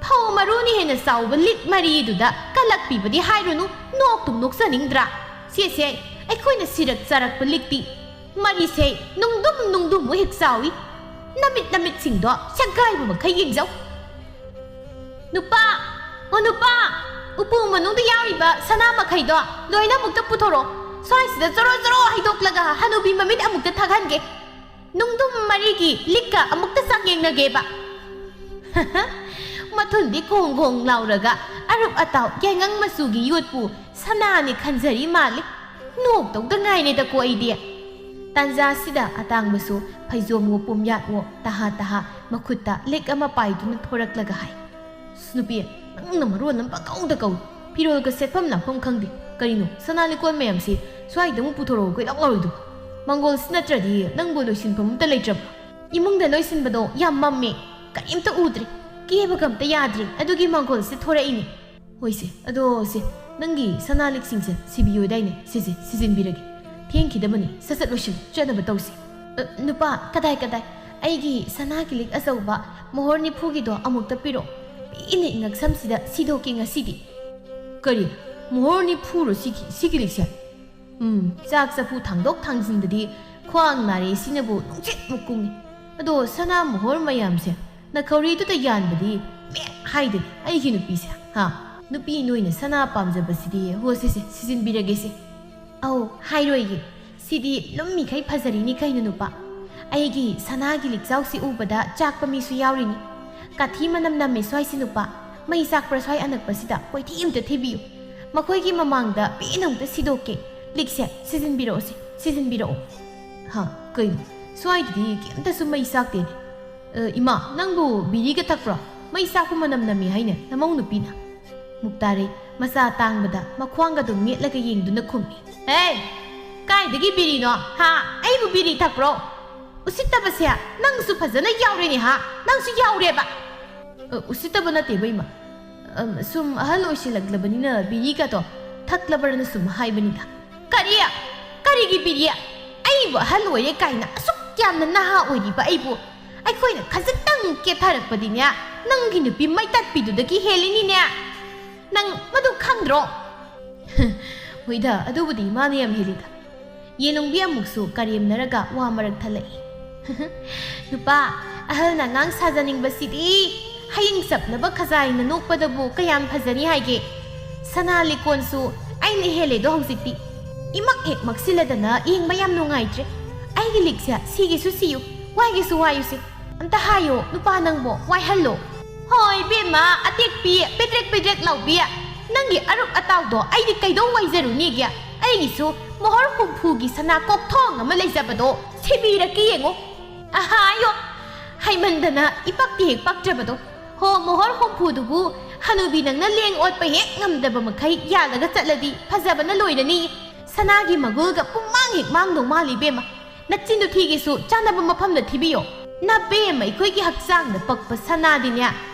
ꯐꯧ ꯃꯔꯨꯅ ꯍꯦꯟꯅ ꯆꯥꯎꯕ ꯂꯤꯛ ꯃꯔꯤꯗꯨꯗ ꯀꯜꯂꯛꯄꯤꯕꯗꯤ ꯍꯥꯏꯔꯨꯅꯨ, ꯅꯣꯛꯇꯨꯝ ꯅꯣꯛꯆꯅꯤꯡꯗ꯭ꯔꯥ? ꯁꯦꯁꯦ, ꯑꯩꯈꯣꯏꯅ ꯁꯤꯔꯛ ꯆꯥꯔꯛꯄ ꯂꯤꯛꯇꯤ ꯃꯔꯤꯁꯦ ꯅꯨꯡꯗꯨꯝ ꯅꯨꯡꯗꯨꯝ ꯍꯦꯛ ꯆꯥꯎꯏ꯫ ꯅꯃꯤꯠ ꯅꯃꯤꯠꯁꯤꯡꯗꯣ ꯁꯦꯒꯥꯏꯕ ꯃꯈꯩ ꯌꯦꯡꯖꯧ꯫ ꯅꯨꯄꯥ, ꯑꯣ ꯅꯨꯄꯥ, ꯎꯄꯨ ꯃꯅꯨꯡꯗ ꯌꯥꯎꯔꯤꯕ ꯁꯅꯥ ꯃꯈꯩꯗꯣ ꯂꯣꯏꯅ ꯑꯃꯨꯛꯇ ꯄꯨꯊꯣꯔꯛꯑꯣ꯫ ꯁ꯭ꯋꯥꯏꯁꯤꯗ ꯆꯣꯔꯣ ꯆꯣꯔꯣ ꯍꯩꯗꯣꯛꯂꯒ ꯍꯅꯨꯕꯤ ꯃꯃꯤꯠ ꯑꯃꯨꯛꯇ ꯊꯛꯍꯟꯒꯦ꯫ ꯅꯨꯡꯗꯨꯝ ꯃꯔꯤꯒꯤ ꯂꯤꯛꯀ ꯑꯃꯨꯛꯇ ꯆꯥꯡꯌꯦꯡꯅꯒꯦꯕ꯫ ꯃꯊꯨꯟꯗꯤ ꯈꯣꯡ ꯈꯣꯡ ꯂꯥꯎꯔꯒ ꯑꯔꯨꯞ ꯑꯇꯥꯎ ꯌꯥꯏꯉꯪ ꯃꯆꯨꯒꯤ ꯌꯣꯠꯄꯨ ꯁꯅꯥꯅꯤ ꯈꯟꯖꯔꯤ ꯃꯥꯜꯂꯤ꯫ ꯅꯣꯛꯇꯧꯗ ꯉꯥꯏꯔꯦꯗꯀꯣ ꯑꯩꯗꯤ꯫ ꯇꯥꯟꯖꯥꯁꯤꯗ ꯑꯇꯥꯡꯕꯁꯨ ꯐꯩꯖꯣꯝꯋꯣ ꯄꯨꯝꯌꯥꯠꯋꯣ ꯇꯍꯥ ꯇꯍꯥ ꯃꯈꯨꯠꯇ ꯂꯤꯛ ꯑꯃ ꯄꯥꯏꯗꯨꯅ ꯊꯣꯔꯛꯂꯒ ꯍꯥꯏ, "ꯑꯁ, ꯅꯨꯄꯤ, ꯅꯪꯅ ꯃꯔꯣꯟ ꯑꯃ ꯄꯪꯀꯧꯗ ꯀꯧꯏ꯫ ꯐꯤꯔꯣꯜꯒ ꯁꯦꯠꯐꯝ ꯂꯥꯛꯐꯝ ꯈꯪꯗꯦ꯫ ꯀꯔꯤꯅꯣ, ꯁꯅꯥ ꯂꯤꯛꯀꯣꯟ ꯃꯌꯥꯝꯁꯤ ꯁ꯭ꯋꯥꯏꯗ ꯑꯃꯨꯛ ꯄꯨꯊꯣꯔꯛꯑꯣ ꯀꯩꯗꯧ ꯂꯥꯎꯔꯤꯗꯨꯕꯣ? ꯃꯪꯒꯣꯜꯁꯤ ꯅꯠꯇ꯭ꯔꯗꯤ ꯅꯪꯕꯨ ꯂꯣꯏꯁꯤꯟꯐꯝ ꯑꯝꯇ ꯂꯩꯇ꯭ꯔꯕꯣ?" ꯏꯃꯨꯡꯗ ꯂꯣꯏꯁꯤꯟꯕꯗꯣ ꯌꯥꯝ ꯃꯝꯃꯦ, ꯀꯔꯤꯝꯇ ꯎꯗ꯭ꯔꯦ, ꯀꯦꯕꯒ ꯑꯝꯇ ꯌꯥꯗ꯭ꯔꯦ, ꯑꯗꯨꯒꯤ ꯃꯪꯒꯣꯜꯁꯤ ꯊꯣꯔꯛꯏꯅꯦ꯫ ꯍꯣꯏꯁꯦ, ꯑꯗꯣ ꯁꯦ, ꯅꯪꯒꯤ ꯁꯅꯥ ꯂꯤꯛꯁꯤꯡꯁꯦ ꯁꯤꯕꯤꯌꯣꯗꯥꯏꯅꯦ? ꯁꯦ, ꯁꯦ, ꯁꯤꯖꯤꯟꯕꯤꯔꯒꯦ꯫ ꯊꯦꯡꯈꯤꯗꯕꯅꯤ, ꯁꯠ ꯁꯠ ꯂꯣꯏꯁꯤꯜꯂꯨ, ꯆꯠꯅꯕ ꯇꯧꯁꯤ꯫ ꯑ, ꯅꯨꯄꯥ, ꯀꯗꯥꯏ, ꯀꯗꯥꯏ? ꯑꯩꯒꯤ ꯁꯅꯥꯒꯤ ꯂꯤꯛ ꯑꯆꯧꯕ ꯃꯣꯍꯣꯔ ꯅꯤꯐꯨꯒꯤꯗꯣ ꯑꯃꯨꯛꯇ ꯄꯤꯔꯛꯑꯣ꯫ ꯄꯦꯟꯅ ꯉꯛꯁꯝꯁꯤꯗ ꯁꯤꯗꯣꯛꯀꯦ ꯉꯁꯤꯗꯤ꯫ ꯀꯔꯤ? ꯃꯣꯍꯣꯔ ꯅꯤꯐꯨꯔꯣ ꯁꯤꯒꯤ, ꯁꯤꯒꯤ ꯂꯤꯛꯁꯦ? ꯎꯝ, ꯆꯥꯛ ꯆꯐꯨ ꯊꯥꯡꯗꯣꯛ ꯊꯥꯡꯖꯤꯟꯗꯗꯤ ꯈ꯭ꯋꯥꯡ ꯅꯥꯔꯦ ꯁꯤꯅꯕꯨ ꯅꯨꯡꯆꯤꯠꯃꯨꯛ ꯀꯨꯡꯉꯤ꯫ ꯑꯗꯣ ꯁꯅꯥ ꯃꯣꯍꯣꯔ ꯃꯌꯥꯝꯁꯦ ꯅꯈꯧꯔꯤꯗꯨꯗ ꯌꯥꯟꯕꯗꯤ ꯃꯦꯛ ꯍꯥꯏꯗꯦ ꯑꯩꯒꯤ ꯅꯨꯄꯤꯁꯦ, ꯍꯥ? ꯅꯨꯄꯤ ꯅꯣꯏꯅ ꯁꯅꯥ ꯄꯥꯝꯖꯕꯁꯤꯗꯤ, ꯍꯣ, ꯁꯦ, ꯁꯦ, ꯁꯤꯖꯤꯟꯕꯤꯔꯒꯦꯁꯦ꯫ ꯑꯧ, ꯍꯥꯏꯔꯣꯏꯒꯦ꯫ ꯁꯤꯗꯤ ꯂꯨꯝꯃꯤꯈꯩ ꯐꯖꯔꯤꯅꯤ ꯀꯩꯅꯣ, ꯅꯨꯄꯥ꯫ ꯑꯩꯒꯤ ꯁꯅꯥꯒꯤ ꯂꯤꯛꯆꯥꯎꯁꯤ ꯎꯕꯗ ꯆꯥꯛꯄ ꯃꯤꯁꯨ ꯌꯥꯎꯔꯤꯅꯤ꯫ ꯀꯥꯊꯤ ꯃꯅꯝ ꯅꯝꯃꯦ ꯁ꯭ꯋꯥꯏꯁꯤ, ꯅꯨꯄꯥ꯫ ꯃꯩ ꯆꯥꯛꯄ꯭ꯔꯥ ꯁ꯭ꯋꯥꯏ ꯑꯅꯛꯄꯁꯤꯗ? ꯀꯣꯏꯊꯤ ꯑꯝꯇ ꯊꯤꯕꯤꯌꯨ꯫ ꯃꯈꯣꯏꯒꯤ ꯃꯃꯥꯡꯗ ꯄꯦꯟꯅ ꯑꯃꯨꯛꯇ ꯁꯤꯗꯣꯛꯀꯦ꯫ ꯂꯤꯛꯁꯦ ꯁꯤꯖꯤꯟꯕꯤꯔꯛꯑꯣꯁꯦ, ꯁꯤꯖꯤꯟꯕꯤꯔꯛꯑꯣ꯫ ꯍꯥ, ꯀꯩꯅꯣ? ꯁ꯭ꯋꯥꯏꯗꯗꯤ ꯀꯩꯝꯇꯁꯨ ꯃꯩ ꯆꯥꯛꯇꯦꯅꯦ꯫ ꯑ, ꯏꯃꯥ, ꯅꯪꯕꯨ ꯕꯤꯔꯤꯒ ꯊꯛꯄ꯭ꯔꯣ? ꯃꯩ ꯆꯥꯛꯄ ꯃꯅꯝ ꯅꯝꯃꯤ ꯍꯥꯏꯅꯦ ꯅꯃꯧ ꯅꯨꯄꯤꯅ꯫ ꯃꯨꯛꯇꯥꯔꯩ ꯃꯆꯥ ꯇꯥꯡꯕꯗ ꯃꯈ꯭ꯋꯥꯡꯒꯗꯨ ꯃꯦꯠꯂꯒ ꯌꯦꯡꯗꯨꯅ ꯈꯨꯝꯃꯤ꯫ "ꯍꯦ! ꯀꯥꯏꯗꯒꯤ ꯕꯤꯔꯤꯅꯣ? ꯍꯥ? ꯑꯩꯕꯨ ꯕꯤꯔꯤ ꯊꯛꯄ꯭ꯔꯣ? ꯎꯁꯤꯠꯇꯕꯁꯦ ꯅꯪꯁꯨ ꯐꯖꯅ ꯌꯥꯎꯔꯦꯅꯦ, ꯍꯥ? ꯅꯪꯁꯨ ꯌꯥꯎꯔꯦꯕ?" "ꯑ, ꯎꯁꯤꯠꯇꯕ ꯅꯠꯇꯦꯕ, ꯏꯃꯥ꯫ ꯑꯝ, ꯁꯨꯝ ꯑꯍꯜ ꯑꯣꯏꯁꯤꯜꯂꯛꯂꯕꯅꯤꯅ ꯕꯤꯔꯤꯒꯗꯣ ꯊꯛꯂꯕ꯭ꯔꯅ ꯁꯨꯝ ꯍꯥꯏꯕꯅꯤꯗ꯫" "ꯀꯔꯤ? ꯀꯔꯤꯒꯤ ꯕꯤꯔꯤ? ꯑꯩꯕꯨ ꯑꯍꯜ ꯑꯣꯏꯔꯦ ꯀꯥꯏꯅ ꯑꯁꯨꯛ ꯌꯥꯝꯅ ꯅꯍꯥ ꯑꯣꯏꯔꯤꯕ ꯑꯩꯕꯨ ꯑꯩꯈꯣꯏꯅ ꯈꯖꯤꯛꯇꯪ ꯀꯦꯊꯔꯛꯄꯗꯤꯅꯦ, ꯅꯪꯒꯤ ꯅꯨꯄꯤ ꯃꯩ ꯇꯠꯄꯤꯗꯨꯗꯒꯤ ꯍꯦꯜꯂꯤꯅꯤꯅꯦ꯫ ꯅꯪ ꯃꯗꯨ ꯈꯪꯗ꯭ꯔꯣ? ꯍꯣꯏꯗ, ꯑꯗꯨꯕꯨꯗꯤ ꯏꯃꯥꯅ ꯌꯥꯝ ꯍꯦꯜꯂꯤꯗ꯫ ꯌꯦꯂꯣꯡꯕꯤ ꯑꯃꯨꯛꯁꯨ ꯀꯔꯦꯝꯅꯔꯒ ꯋꯥ ꯃꯔꯛ ꯊꯠꯂꯛꯏ꯫ ꯅꯨꯄꯥ, ꯑꯍꯜꯅ ꯑꯉꯥꯡ ꯁꯥꯖꯅꯤꯡꯕꯁꯤꯗꯤ꯫ ꯍꯌꯦꯡ ꯆꯞꯂꯕ ꯈꯖꯥꯏꯅ ꯅꯣꯛꯄꯗꯕꯨ ꯀꯌꯥꯝ ꯐꯖꯅꯤ ꯍꯥꯏꯒꯦ? ꯁꯅꯥ ꯂꯤꯀꯣꯟꯁꯨ ꯑꯩꯅ ꯍꯦꯜꯂꯦꯗꯣ ꯍꯧꯖꯤꯛꯇꯤ꯫ ꯏꯃꯛ ꯍꯦꯛ ꯃꯛꯁꯤꯜꯂꯗꯅ ꯌꯦꯡꯕ ꯌꯥꯝ ꯅꯨꯡꯉꯥꯏꯇ꯭ꯔꯦ꯫ ꯑꯩꯒꯤ ꯂꯤꯛꯁꯦ ꯁꯤꯒꯤꯁꯨ ꯁꯤꯌꯨ, ꯋꯥꯏꯒꯤꯁꯨ ꯋꯥꯏꯌꯨꯁꯦ꯫ ꯑꯝꯇ ꯍꯥꯏꯌꯣ, ꯅꯨꯄꯥ ꯅꯪꯕꯣ, ꯋꯥꯏꯍꯜꯂꯣ꯫ ꯍꯣꯏ, ꯏꯕꯦꯝꯃ, ꯑꯇꯦꯛꯄꯤ, ꯄꯦꯗ꯭ꯔꯦꯛ ꯄꯦꯗ꯭ꯔꯦꯛ ꯂꯥꯎꯕꯤ, ꯅꯪꯒꯤ ꯑꯔꯨꯛ ꯑꯇꯥꯎꯗꯣ ꯑꯩꯗꯤ ꯀꯩꯗꯧ ꯋꯥꯏꯖꯔꯨꯅꯤꯒꯦ? ꯑꯩꯒꯤꯁꯨ ꯃꯣꯍꯣꯔ ꯍꯨꯝꯐꯨꯒꯤ ꯁꯅꯥ ꯀꯣꯛꯊꯣꯡ ꯑꯃ ꯂꯩꯖꯕꯗꯣ ꯁꯤꯕꯤꯔꯛꯀꯦ ꯌꯦꯡꯉꯣ꯫ ꯑꯍꯥꯌꯣ! ꯍꯥꯏꯃꯟꯗꯅ ꯏꯄꯛꯇꯤ ꯍꯦꯛ ꯄꯛꯇ꯭ꯔꯕꯗꯣ꯫ ꯍꯣ, ꯃꯣꯍꯣꯔ ꯍꯨꯝꯐꯨꯗꯨꯕꯨ ꯍꯅꯨꯕꯤ ꯅꯪꯅ ꯂꯦꯡ ꯑꯣꯠꯄ ꯍꯦꯛ ꯉꯝꯗꯕ ꯃꯈꯩ ꯌꯥꯜꯂꯒ ꯆꯠꯂꯗꯤ ꯐꯖꯕꯅ ꯂꯣꯏꯔꯅꯤ꯫ ꯁꯅꯥꯒꯤ ꯃꯒꯨꯜꯒ ꯄꯨꯡꯃꯥꯡ ꯍꯦꯛ ꯃꯥꯡꯗꯧ ꯃꯥꯜꯂꯤ, ꯏꯕꯦꯝꯃ꯫ ꯅꯆꯤꯟꯗꯨ ꯊꯤꯒꯦꯁꯨ ꯆꯥꯟꯅꯕ ꯃꯐꯝꯗ ꯊꯤꯕꯤꯌꯣ꯫ ꯅꯕꯦꯝꯃ, ꯑꯩꯈꯣꯏꯒꯤ ꯍꯛꯆꯥꯡꯗ ꯄꯛꯄ ꯁꯅꯥꯗꯤꯅꯦ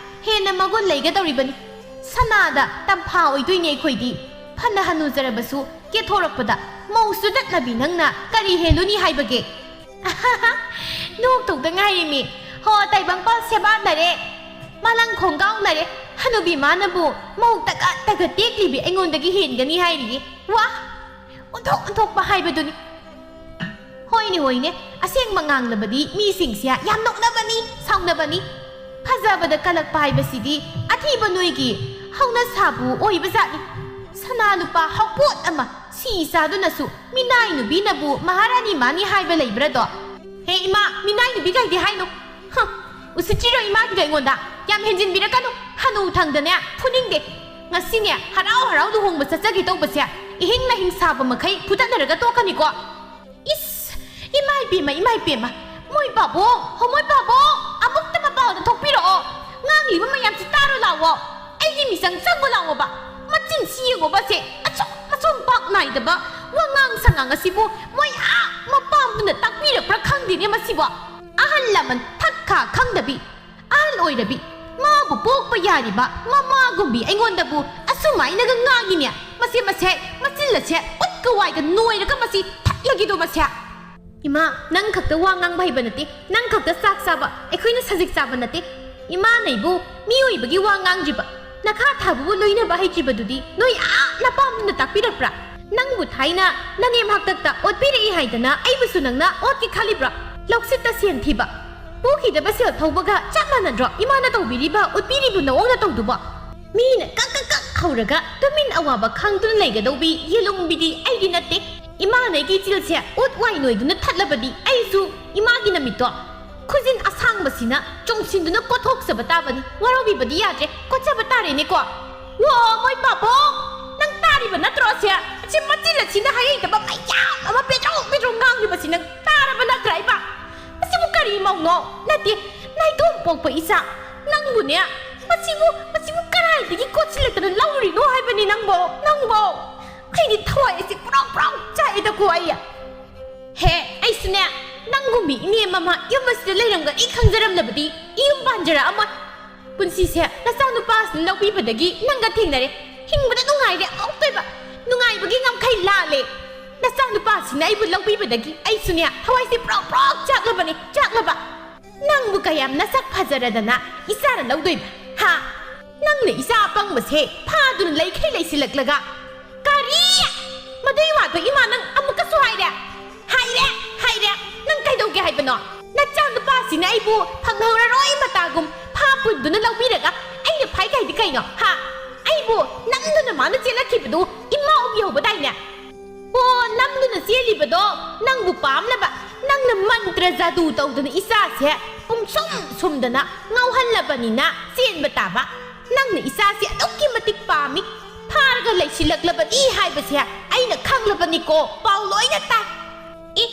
ꯍꯦꯟꯅ ꯃꯒꯨꯟ ꯂꯩꯒꯗꯧꯔꯤꯕꯅꯤ꯫ ꯁꯅꯥꯗ ꯇꯝꯐꯥ ꯑꯣꯏꯗꯣꯏꯅꯦ ꯑꯩꯈꯣꯏꯗꯤ꯫ ꯐꯅ ꯍꯅꯨꯖꯔꯕꯁꯨ ꯀꯦꯊꯣꯔꯛꯄꯗ ꯃꯧ ꯆꯨꯗꯠꯅꯕꯤ ꯅꯪꯅ ꯀꯔꯤ ꯍꯦꯜꯂꯨꯅꯤ ꯍꯥꯏꯕꯒꯦ? ꯅꯣꯛꯇꯧꯗ ꯉꯥꯏꯔꯤꯃꯤ꯫ ꯍꯣ, ꯇꯥꯏꯕꯪꯄꯥꯜ ꯁꯦꯕꯥꯟꯅꯔꯦ, ꯃꯥꯂꯪ ꯈꯣꯡꯒꯥꯎꯅꯔꯦ꯫ ꯍꯅꯨꯕꯤ ꯃꯥꯅꯕꯨ ꯃꯧ ꯇꯒꯠ ꯇꯒꯠ ꯇꯦꯛꯂꯤꯕꯤ ꯑꯩꯉꯣꯟꯗꯒꯤ ꯍꯦꯟꯒꯅꯤ ꯍꯥꯏꯔꯤꯌꯦ꯫ ꯋꯥ! ꯑꯣꯟꯊꯣꯛ ꯑꯣꯟꯊꯣꯛꯄ ꯍꯥꯏꯕꯗꯨꯅꯤ꯫ ꯍꯣꯏꯅꯦ, ꯍꯣꯏꯅꯦ, ꯑꯁꯦꯡꯕ ꯉꯥꯡꯂꯕꯗꯤ ꯃꯤꯁꯤꯡꯁꯦ ꯌꯥꯝ ꯅꯣꯛꯅꯕꯅꯤ, ꯁꯥꯎꯅꯕꯅꯤ꯫ ꯐꯖꯕꯗ ꯀꯜꯂꯛꯄ ꯍꯥꯏꯕꯁꯤꯗꯤ ꯑꯊꯤꯕ ꯅꯣꯏꯒꯤ ꯍꯧꯅꯁꯥꯕꯨ ꯑꯣꯏꯕꯖꯥꯠꯅꯤ꯫ ꯁꯅꯥ ꯂꯨꯄꯥ ꯍꯥꯎꯄꯣꯠ ꯑꯃ, ꯁꯤ ꯆꯥꯗꯨꯅꯁꯨ ꯃꯤꯅꯥꯏ ꯅꯨꯄꯤꯅꯕꯨ ꯃꯍꯥꯔꯥꯅꯤ ꯃꯥꯅꯤ ꯍꯥꯏꯕ ꯂꯩꯕ꯭ꯔꯥꯗꯣ? ꯍꯦ ꯏꯃꯥ, ꯃꯤꯅꯥꯏ ꯅꯨꯄꯤ ꯀꯩꯗꯤ ꯍꯥꯏꯅꯣ? ꯍ, ꯎꯁꯤꯠꯇ꯭ꯔꯤꯔꯣ ꯏꯃꯥꯒꯤꯗꯣ ꯑꯩꯉꯣꯟꯗ? ꯌꯥꯝ ꯍꯦꯟꯖꯤꯟꯕꯤꯔꯛꯀꯅꯨ, ꯍꯅꯨ ꯊꯪꯗꯅꯦ ꯐꯨꯅꯤꯡꯗꯦ꯫ ꯉꯁꯤꯅꯦ ꯍꯔꯥꯎ ꯍꯔꯥꯎ ꯂꯨꯍꯣꯡꯕ ꯆꯠꯆꯒꯦ ꯇꯧꯕꯁꯦ ꯏꯍꯤꯡ ꯅꯍꯤꯡ ꯁꯥꯕ ꯃꯈꯩ ꯐꯨꯗꯠꯅꯔꯒ ꯇꯣꯛꯀꯅꯤꯀꯣ꯫ ꯏꯁ! ꯏꯃꯥ ꯏꯄꯦꯝꯃ, ꯏꯃꯥ ꯏꯄꯦꯝꯃ! ꯃꯣꯏ ꯄꯥꯕꯨꯡ! ꯍꯣ, ꯃꯣꯏ ꯄꯥꯕꯨꯡ! ꯑꯃꯨꯛꯇ ꯃꯄꯥꯟꯗ ꯊꯣꯛꯄꯤꯔꯛꯑꯣ! ꯉꯥꯡꯂꯤꯕ ꯃꯌꯥꯝꯁꯤ ꯇꯥꯔꯣ ꯂꯥꯛꯑꯣ! ꯑꯩꯒꯤ ꯃꯤꯆꯪ ꯆꯪꯉꯣ ꯂꯥꯛꯑꯣꯕ! ꯃꯆꯤꯟꯁꯤ ꯌꯦꯡꯉꯣꯕ ꯁꯦ! ꯑꯆꯨꯝ ꯑꯆꯨꯝ ꯄꯥꯛ ꯅꯥꯏꯗꯕ ꯋꯥꯉꯥꯡ ꯁꯉꯥꯡ ꯑꯁꯤꯕꯨ ꯃꯣꯏ ꯑꯥ ꯃꯄꯥꯝꯗꯨꯅ ꯇꯥꯛꯄꯤꯔꯛꯄ꯭ꯔꯥ ꯈꯪꯗꯦꯅꯦ ꯃꯁꯤꯕꯣ! ꯑꯍꯜ ꯂꯃꯟ ꯊꯛ ꯈꯥ ꯈꯪꯗꯕꯤ! ꯑꯍꯜ ꯑꯣꯏꯔꯕꯤ, ꯃꯥꯕꯨ ꯄꯣꯛꯄ ꯌꯥꯔꯤꯕ ꯃꯃꯥꯒꯨꯝꯕꯤ ꯑꯩꯉꯣꯟꯗꯕꯨ ꯑꯁꯨꯃꯥꯏꯅꯒ ꯉꯥꯡꯉꯤꯅꯦ꯫ ꯃꯁꯤ ꯃꯁꯦ, ꯃꯆꯤꯜ ꯑꯁꯦ ꯎꯠꯀ ꯋꯥꯏꯒ ꯅꯣꯏꯔꯒ ꯃꯁꯤ ꯊꯠꯂꯒꯦꯗꯣ ꯃꯁꯦ꯫ ꯏꯃꯥ, ꯅꯪ ꯈꯛꯇ ꯋꯥ ꯉꯥꯡꯕ ꯍꯩꯕ ꯅꯠꯇꯦ, ꯅꯪ ꯈꯛꯇ ꯆꯥꯛ ꯆꯥꯕ, ꯑꯩꯈꯣꯏꯅ ꯁꯖꯤꯛ ꯆꯥꯕ ꯅꯠꯇꯦ꯫ ꯏꯃꯥꯅ ꯑꯩꯕꯨ ꯃꯤꯑꯣꯏꯕꯒꯤ ꯋꯥ ꯉꯥꯡꯗ꯭ꯔꯤꯕ, ꯅꯈꯥ ꯊꯥꯕꯕꯨ ꯂꯣꯏꯅꯕ ꯍꯩꯇ꯭ꯔꯤꯕꯗꯨꯗꯤ ꯅꯣꯏ ꯑꯥ ꯅꯄꯥꯝꯗꯨꯅ ꯇꯥꯛꯄꯤꯔꯛꯄ꯭ꯔꯥ? ꯅꯪꯕꯨ ꯊꯥꯏꯅ ꯅꯅꯦꯝ ꯍꯥꯛꯇꯛꯇ ꯑꯣꯠꯄꯤꯔꯛꯏ ꯍꯥꯏꯗꯅ ꯑꯩꯕꯨꯁꯨ ꯅꯪꯅ ꯑꯣꯠꯀꯦ ꯈꯜꯂꯤꯕ꯭ꯔꯥ? ꯂꯧꯁꯤꯠꯇ ꯁꯦꯟ ꯊꯤꯕ, ꯄꯨꯈꯤꯗꯕ ꯁꯦꯜ ꯊꯧꯕꯒ ꯆꯞ ꯃꯥꯟꯅꯗ꯭ꯔꯣ ꯏꯃꯥꯅ ꯇꯧꯕꯤꯔꯤꯕ, ꯎꯠꯄꯤꯔꯤꯕ ꯅꯑꯣꯡ ꯅꯇꯧꯗꯨꯕꯣ? ꯃꯤꯅ ꯀꯛ ꯀꯛ ꯀꯛ ꯍꯧꯔꯒ ꯇꯨꯃꯤꯟ ꯑꯋꯥꯕ ꯈꯪꯗꯨꯅ ꯂꯩꯒꯗꯧꯕꯤ ꯌꯦꯂꯨꯝꯕꯤꯗꯤ ꯑꯩꯗꯤ ꯅꯠꯇꯦ꯫ ꯏꯃꯥꯅ ꯑꯩꯒꯤ ꯏꯆꯤꯜꯁꯦ ꯎꯠ ꯋꯥꯏ ꯅꯣꯏꯗꯨꯅ ꯊꯠꯂꯕꯗꯤ ꯑꯩꯁꯨ ꯏꯃꯥꯒꯤ ꯅꯃꯤꯠꯇꯣ ꯈꯨꯖꯤꯟ ꯑꯁꯥꯡꯕꯁꯤꯅ ꯆꯣꯡꯁꯤꯟꯗꯨꯅ ꯀꯣꯠꯊꯣꯛꯆꯕ ꯇꯥꯕꯅꯤ꯫ ꯋꯥꯔꯧꯕꯤꯕꯗꯤ ꯌꯥꯗ꯭ꯔꯦ, ꯀꯣꯠꯆꯕ ꯇꯥꯔꯦꯅꯦꯀꯣ꯫ ꯋꯥ, ꯃꯣꯏ ꯄꯥꯕꯨꯡ! ꯅꯪ ꯇꯥꯔꯤꯕ ꯅꯠꯇ꯭ꯔꯣ ꯑꯁꯦ? ꯑꯁꯤ ꯃꯆꯤꯟ ꯑꯁꯤꯅ ꯍꯥꯏꯔꯛꯇꯕ ꯃꯌꯥꯝ ꯑꯃ ꯄꯦꯗ꯭ꯔꯣꯛ ꯄꯦꯗ꯭ꯔꯣꯛ ꯉꯥꯡꯂꯤꯕꯁꯤ ꯅꯪ ꯇꯥꯔꯕ ꯅꯠꯇ꯭ꯔꯥ ꯏꯕ? ꯃꯁꯤꯕꯨ ꯀꯔꯤ ꯃꯧꯅꯣ? ꯅꯠꯇꯦ, ꯅꯥꯏꯇꯣꯝ ꯄꯣꯛꯄ ꯏꯆꯥ꯫ ꯅꯪꯕꯨꯅꯦ, ꯃꯁꯤꯕꯨ, ꯃꯁꯤꯕꯨ ꯀꯗꯥꯏꯗꯒꯤ ꯀꯣꯠꯁꯤꯜꯂꯛꯇꯅ ꯂꯧꯔꯤꯅꯣ ꯍꯥꯏꯕꯅꯤ ꯅꯪꯕꯣ, ꯅꯪꯕꯣ? ꯑꯩꯗꯤ ꯊꯋꯥꯏ ꯑꯁꯤ ꯄ꯭ꯔꯣꯛ ꯄ꯭ꯔꯣꯛ ꯆꯥꯛꯑꯦꯗꯀꯣ ꯑꯩ꯫ ꯍꯦ, ꯑꯩꯁꯨꯅꯦ, ꯅꯪꯒꯨꯝꯕꯤ ꯏꯅꯦꯝ ꯑꯃ ꯌꯨꯝ ꯑꯁꯤꯗ ꯂꯩꯔꯝꯒꯅꯤ ꯈꯪꯖꯔꯝꯂꯕꯗꯤ ꯏꯌꯨꯝ ꯄꯥꯟꯖꯔꯛꯑꯝꯃꯣꯏ꯫ ꯄꯨꯟꯁꯤꯁꯦ ꯅꯆꯥꯅꯨꯄꯥꯁꯤꯅ ꯂꯧꯕꯤꯕꯗꯒꯤ ꯅꯪꯒ ꯊꯦꯡꯅꯔꯦ꯫ ꯍꯤꯡꯕꯗ ꯅꯨꯡꯉꯥꯏꯔꯦ ꯑꯃꯨꯛꯇꯣꯏꯕ꯫ ꯅꯨꯡꯉꯥꯏꯕꯒꯤ ꯉꯝꯈꯩ ꯂꯥꯜꯂꯦ꯫ ꯅꯆꯥꯅꯨꯄꯥꯁꯤꯅ ꯑꯩꯕꯨ ꯂꯧꯕꯤꯕꯗꯒꯤ ꯑꯩꯁꯨꯅꯦ ꯊꯋꯥꯏꯁꯦ ꯄ꯭ꯔꯣꯛ ꯄ꯭ꯔꯣꯛ ꯆꯥꯛꯂꯕꯅꯤ, ꯆꯥꯛꯂꯕ꯫ ꯅꯪꯕꯨ ꯀꯌꯥꯝ ꯅꯁꯛ ꯐꯖꯔꯗꯅ ꯏꯆꯥꯅ ꯂꯧꯗꯣꯏꯕ, ꯍꯥ? ꯅꯪꯅ ꯏꯆꯥ ꯑꯄꯪꯕꯁꯦ ꯐꯥꯗꯨꯅ ꯂꯩꯈꯩ ꯂꯩꯁꯤꯜꯂꯛꯂꯒ꯫ ꯀꯔꯤ? ꯃꯗꯨꯏ ꯋꯥꯗꯣ ꯏꯃꯥ ꯅꯪ ꯑꯃꯨꯛꯀꯁꯨ ꯍꯥꯏꯔꯦ? ꯍꯥꯏꯔꯦ, ꯍꯥꯏꯔꯦ꯫ ꯅꯪ ꯀꯩꯗꯧꯒꯦ ꯍꯥꯏꯕꯅꯣ? ꯅꯆꯥ ꯅꯨꯄꯥꯁꯤꯅ ꯑꯩꯕꯨ ꯐꯪꯍꯧꯔꯔꯣꯏ ꯃꯇꯥꯒꯨꯝ ꯐꯥ ꯄꯨꯟꯗꯨꯅ ꯂꯧꯕꯤꯔꯒ ꯑꯩꯅ ꯐꯥꯏ ꯀꯥꯏꯗꯤ ꯀꯩꯅꯣ, ꯍꯥ? ꯑꯩꯕꯨ ꯅꯝꯗꯨꯅ ꯃꯥꯅ ꯆꯦꯜꯂꯛꯈꯤꯕꯗꯨ ꯏꯃꯥ ꯎꯕꯤꯍꯧꯕꯗꯥꯏꯅꯦ? ꯑꯣ, ꯅꯝꯗꯨꯅ ꯆꯦꯜꯂꯤꯕꯗꯣ ꯅꯪꯕꯨ ꯄꯥꯝꯅꯕ, ꯅꯪꯅ ꯃꯟꯇ꯭ꯔ ꯖꯥꯗꯨ ꯇꯧꯗꯨꯅ ꯏꯆꯥꯁꯦ ꯄꯨꯡꯁꯨꯝ ꯁꯨꯝꯗꯅ ꯉꯥꯎꯍꯜꯂꯕꯅꯤꯅ ꯆꯦꯟꯕ ꯇꯥꯕ꯫ ꯅꯪꯅ ꯏꯆꯥꯁꯦ ꯑꯗꯨꯛꯀꯤ ꯃꯇꯤꯛ ꯄꯥꯝꯃꯤ, ꯐꯥꯔꯒ ꯂꯩꯁꯤꯜꯂꯛꯂꯕꯅꯤ ꯍꯥꯏꯕꯁꯦ ꯑꯩꯅ ꯈꯪꯂꯕꯅꯤꯀꯣ, ꯄꯥꯎ ꯂꯣꯏꯅ ꯇꯥꯏ꯫ ꯑꯦ,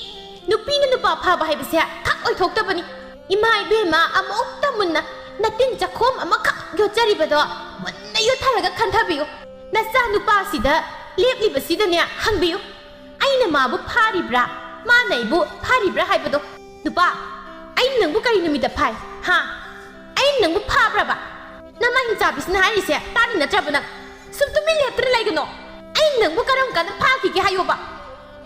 ꯅꯨꯄꯤꯅ ꯅꯨꯄꯥ ꯐꯥꯕ ꯍꯥꯏꯕꯁꯦ ꯈꯛ ꯑꯣꯏꯊꯣꯛꯇꯕꯅꯤ꯫ ꯏꯃꯥ ꯏꯕꯦꯝꯃ ꯑꯃꯨꯛꯇ ꯃꯨꯟꯅ ꯅꯇꯤꯟ ꯆꯈꯣꯝ ꯑꯃꯈꯛ ꯌꯣꯠꯆꯔꯤꯕꯗꯣ ꯃꯨꯟꯅ ꯌꯣꯠꯊꯔꯒ ꯈꯟꯊꯕꯤꯌꯨ꯫ ꯅꯆꯥ ꯅꯨꯄꯥꯁꯤꯗ ꯂꯦꯞꯂꯤꯕꯁꯤꯗꯅꯦ ꯍꯪꯕꯤꯌꯨ꯫ ꯑꯩꯅ ꯃꯥꯕꯨ ꯐꯥꯔꯤꯕ꯭ꯔꯥ? ꯃꯥꯅ ꯑꯩꯕꯨ ꯐꯥꯔꯤꯕ꯭ꯔꯥ ꯍꯥꯏꯕꯗꯣ꯫ ꯅꯨꯄꯥ, ꯑꯩꯅ ꯅꯪꯕꯨ ꯀꯔꯤ ꯅꯨꯃꯤꯠꯇ ꯐꯥꯏ? ꯍꯥ? ꯑꯩꯅ ꯅꯪꯕꯨ ꯐꯥꯕ꯭ꯔꯕ? ꯅꯃꯥ ꯍꯤꯡꯆꯥꯕꯤꯁꯤꯅ ꯍꯥꯏꯔꯤꯁꯦ ꯇꯥꯔꯤ ꯅꯠꯇ꯭ꯔꯕ ꯅꯪ? ꯁꯨꯝ ꯇꯨꯃꯤꯟ ꯂꯦꯞꯇꯨꯅ ꯂꯩꯒꯅꯣ꯫ ꯑꯩꯅ ꯅꯪꯕꯨ ꯀꯔꯝ ꯀꯥꯟꯗ ꯐꯥꯈꯤꯒꯦ ꯍꯥꯏꯌꯣꯕ?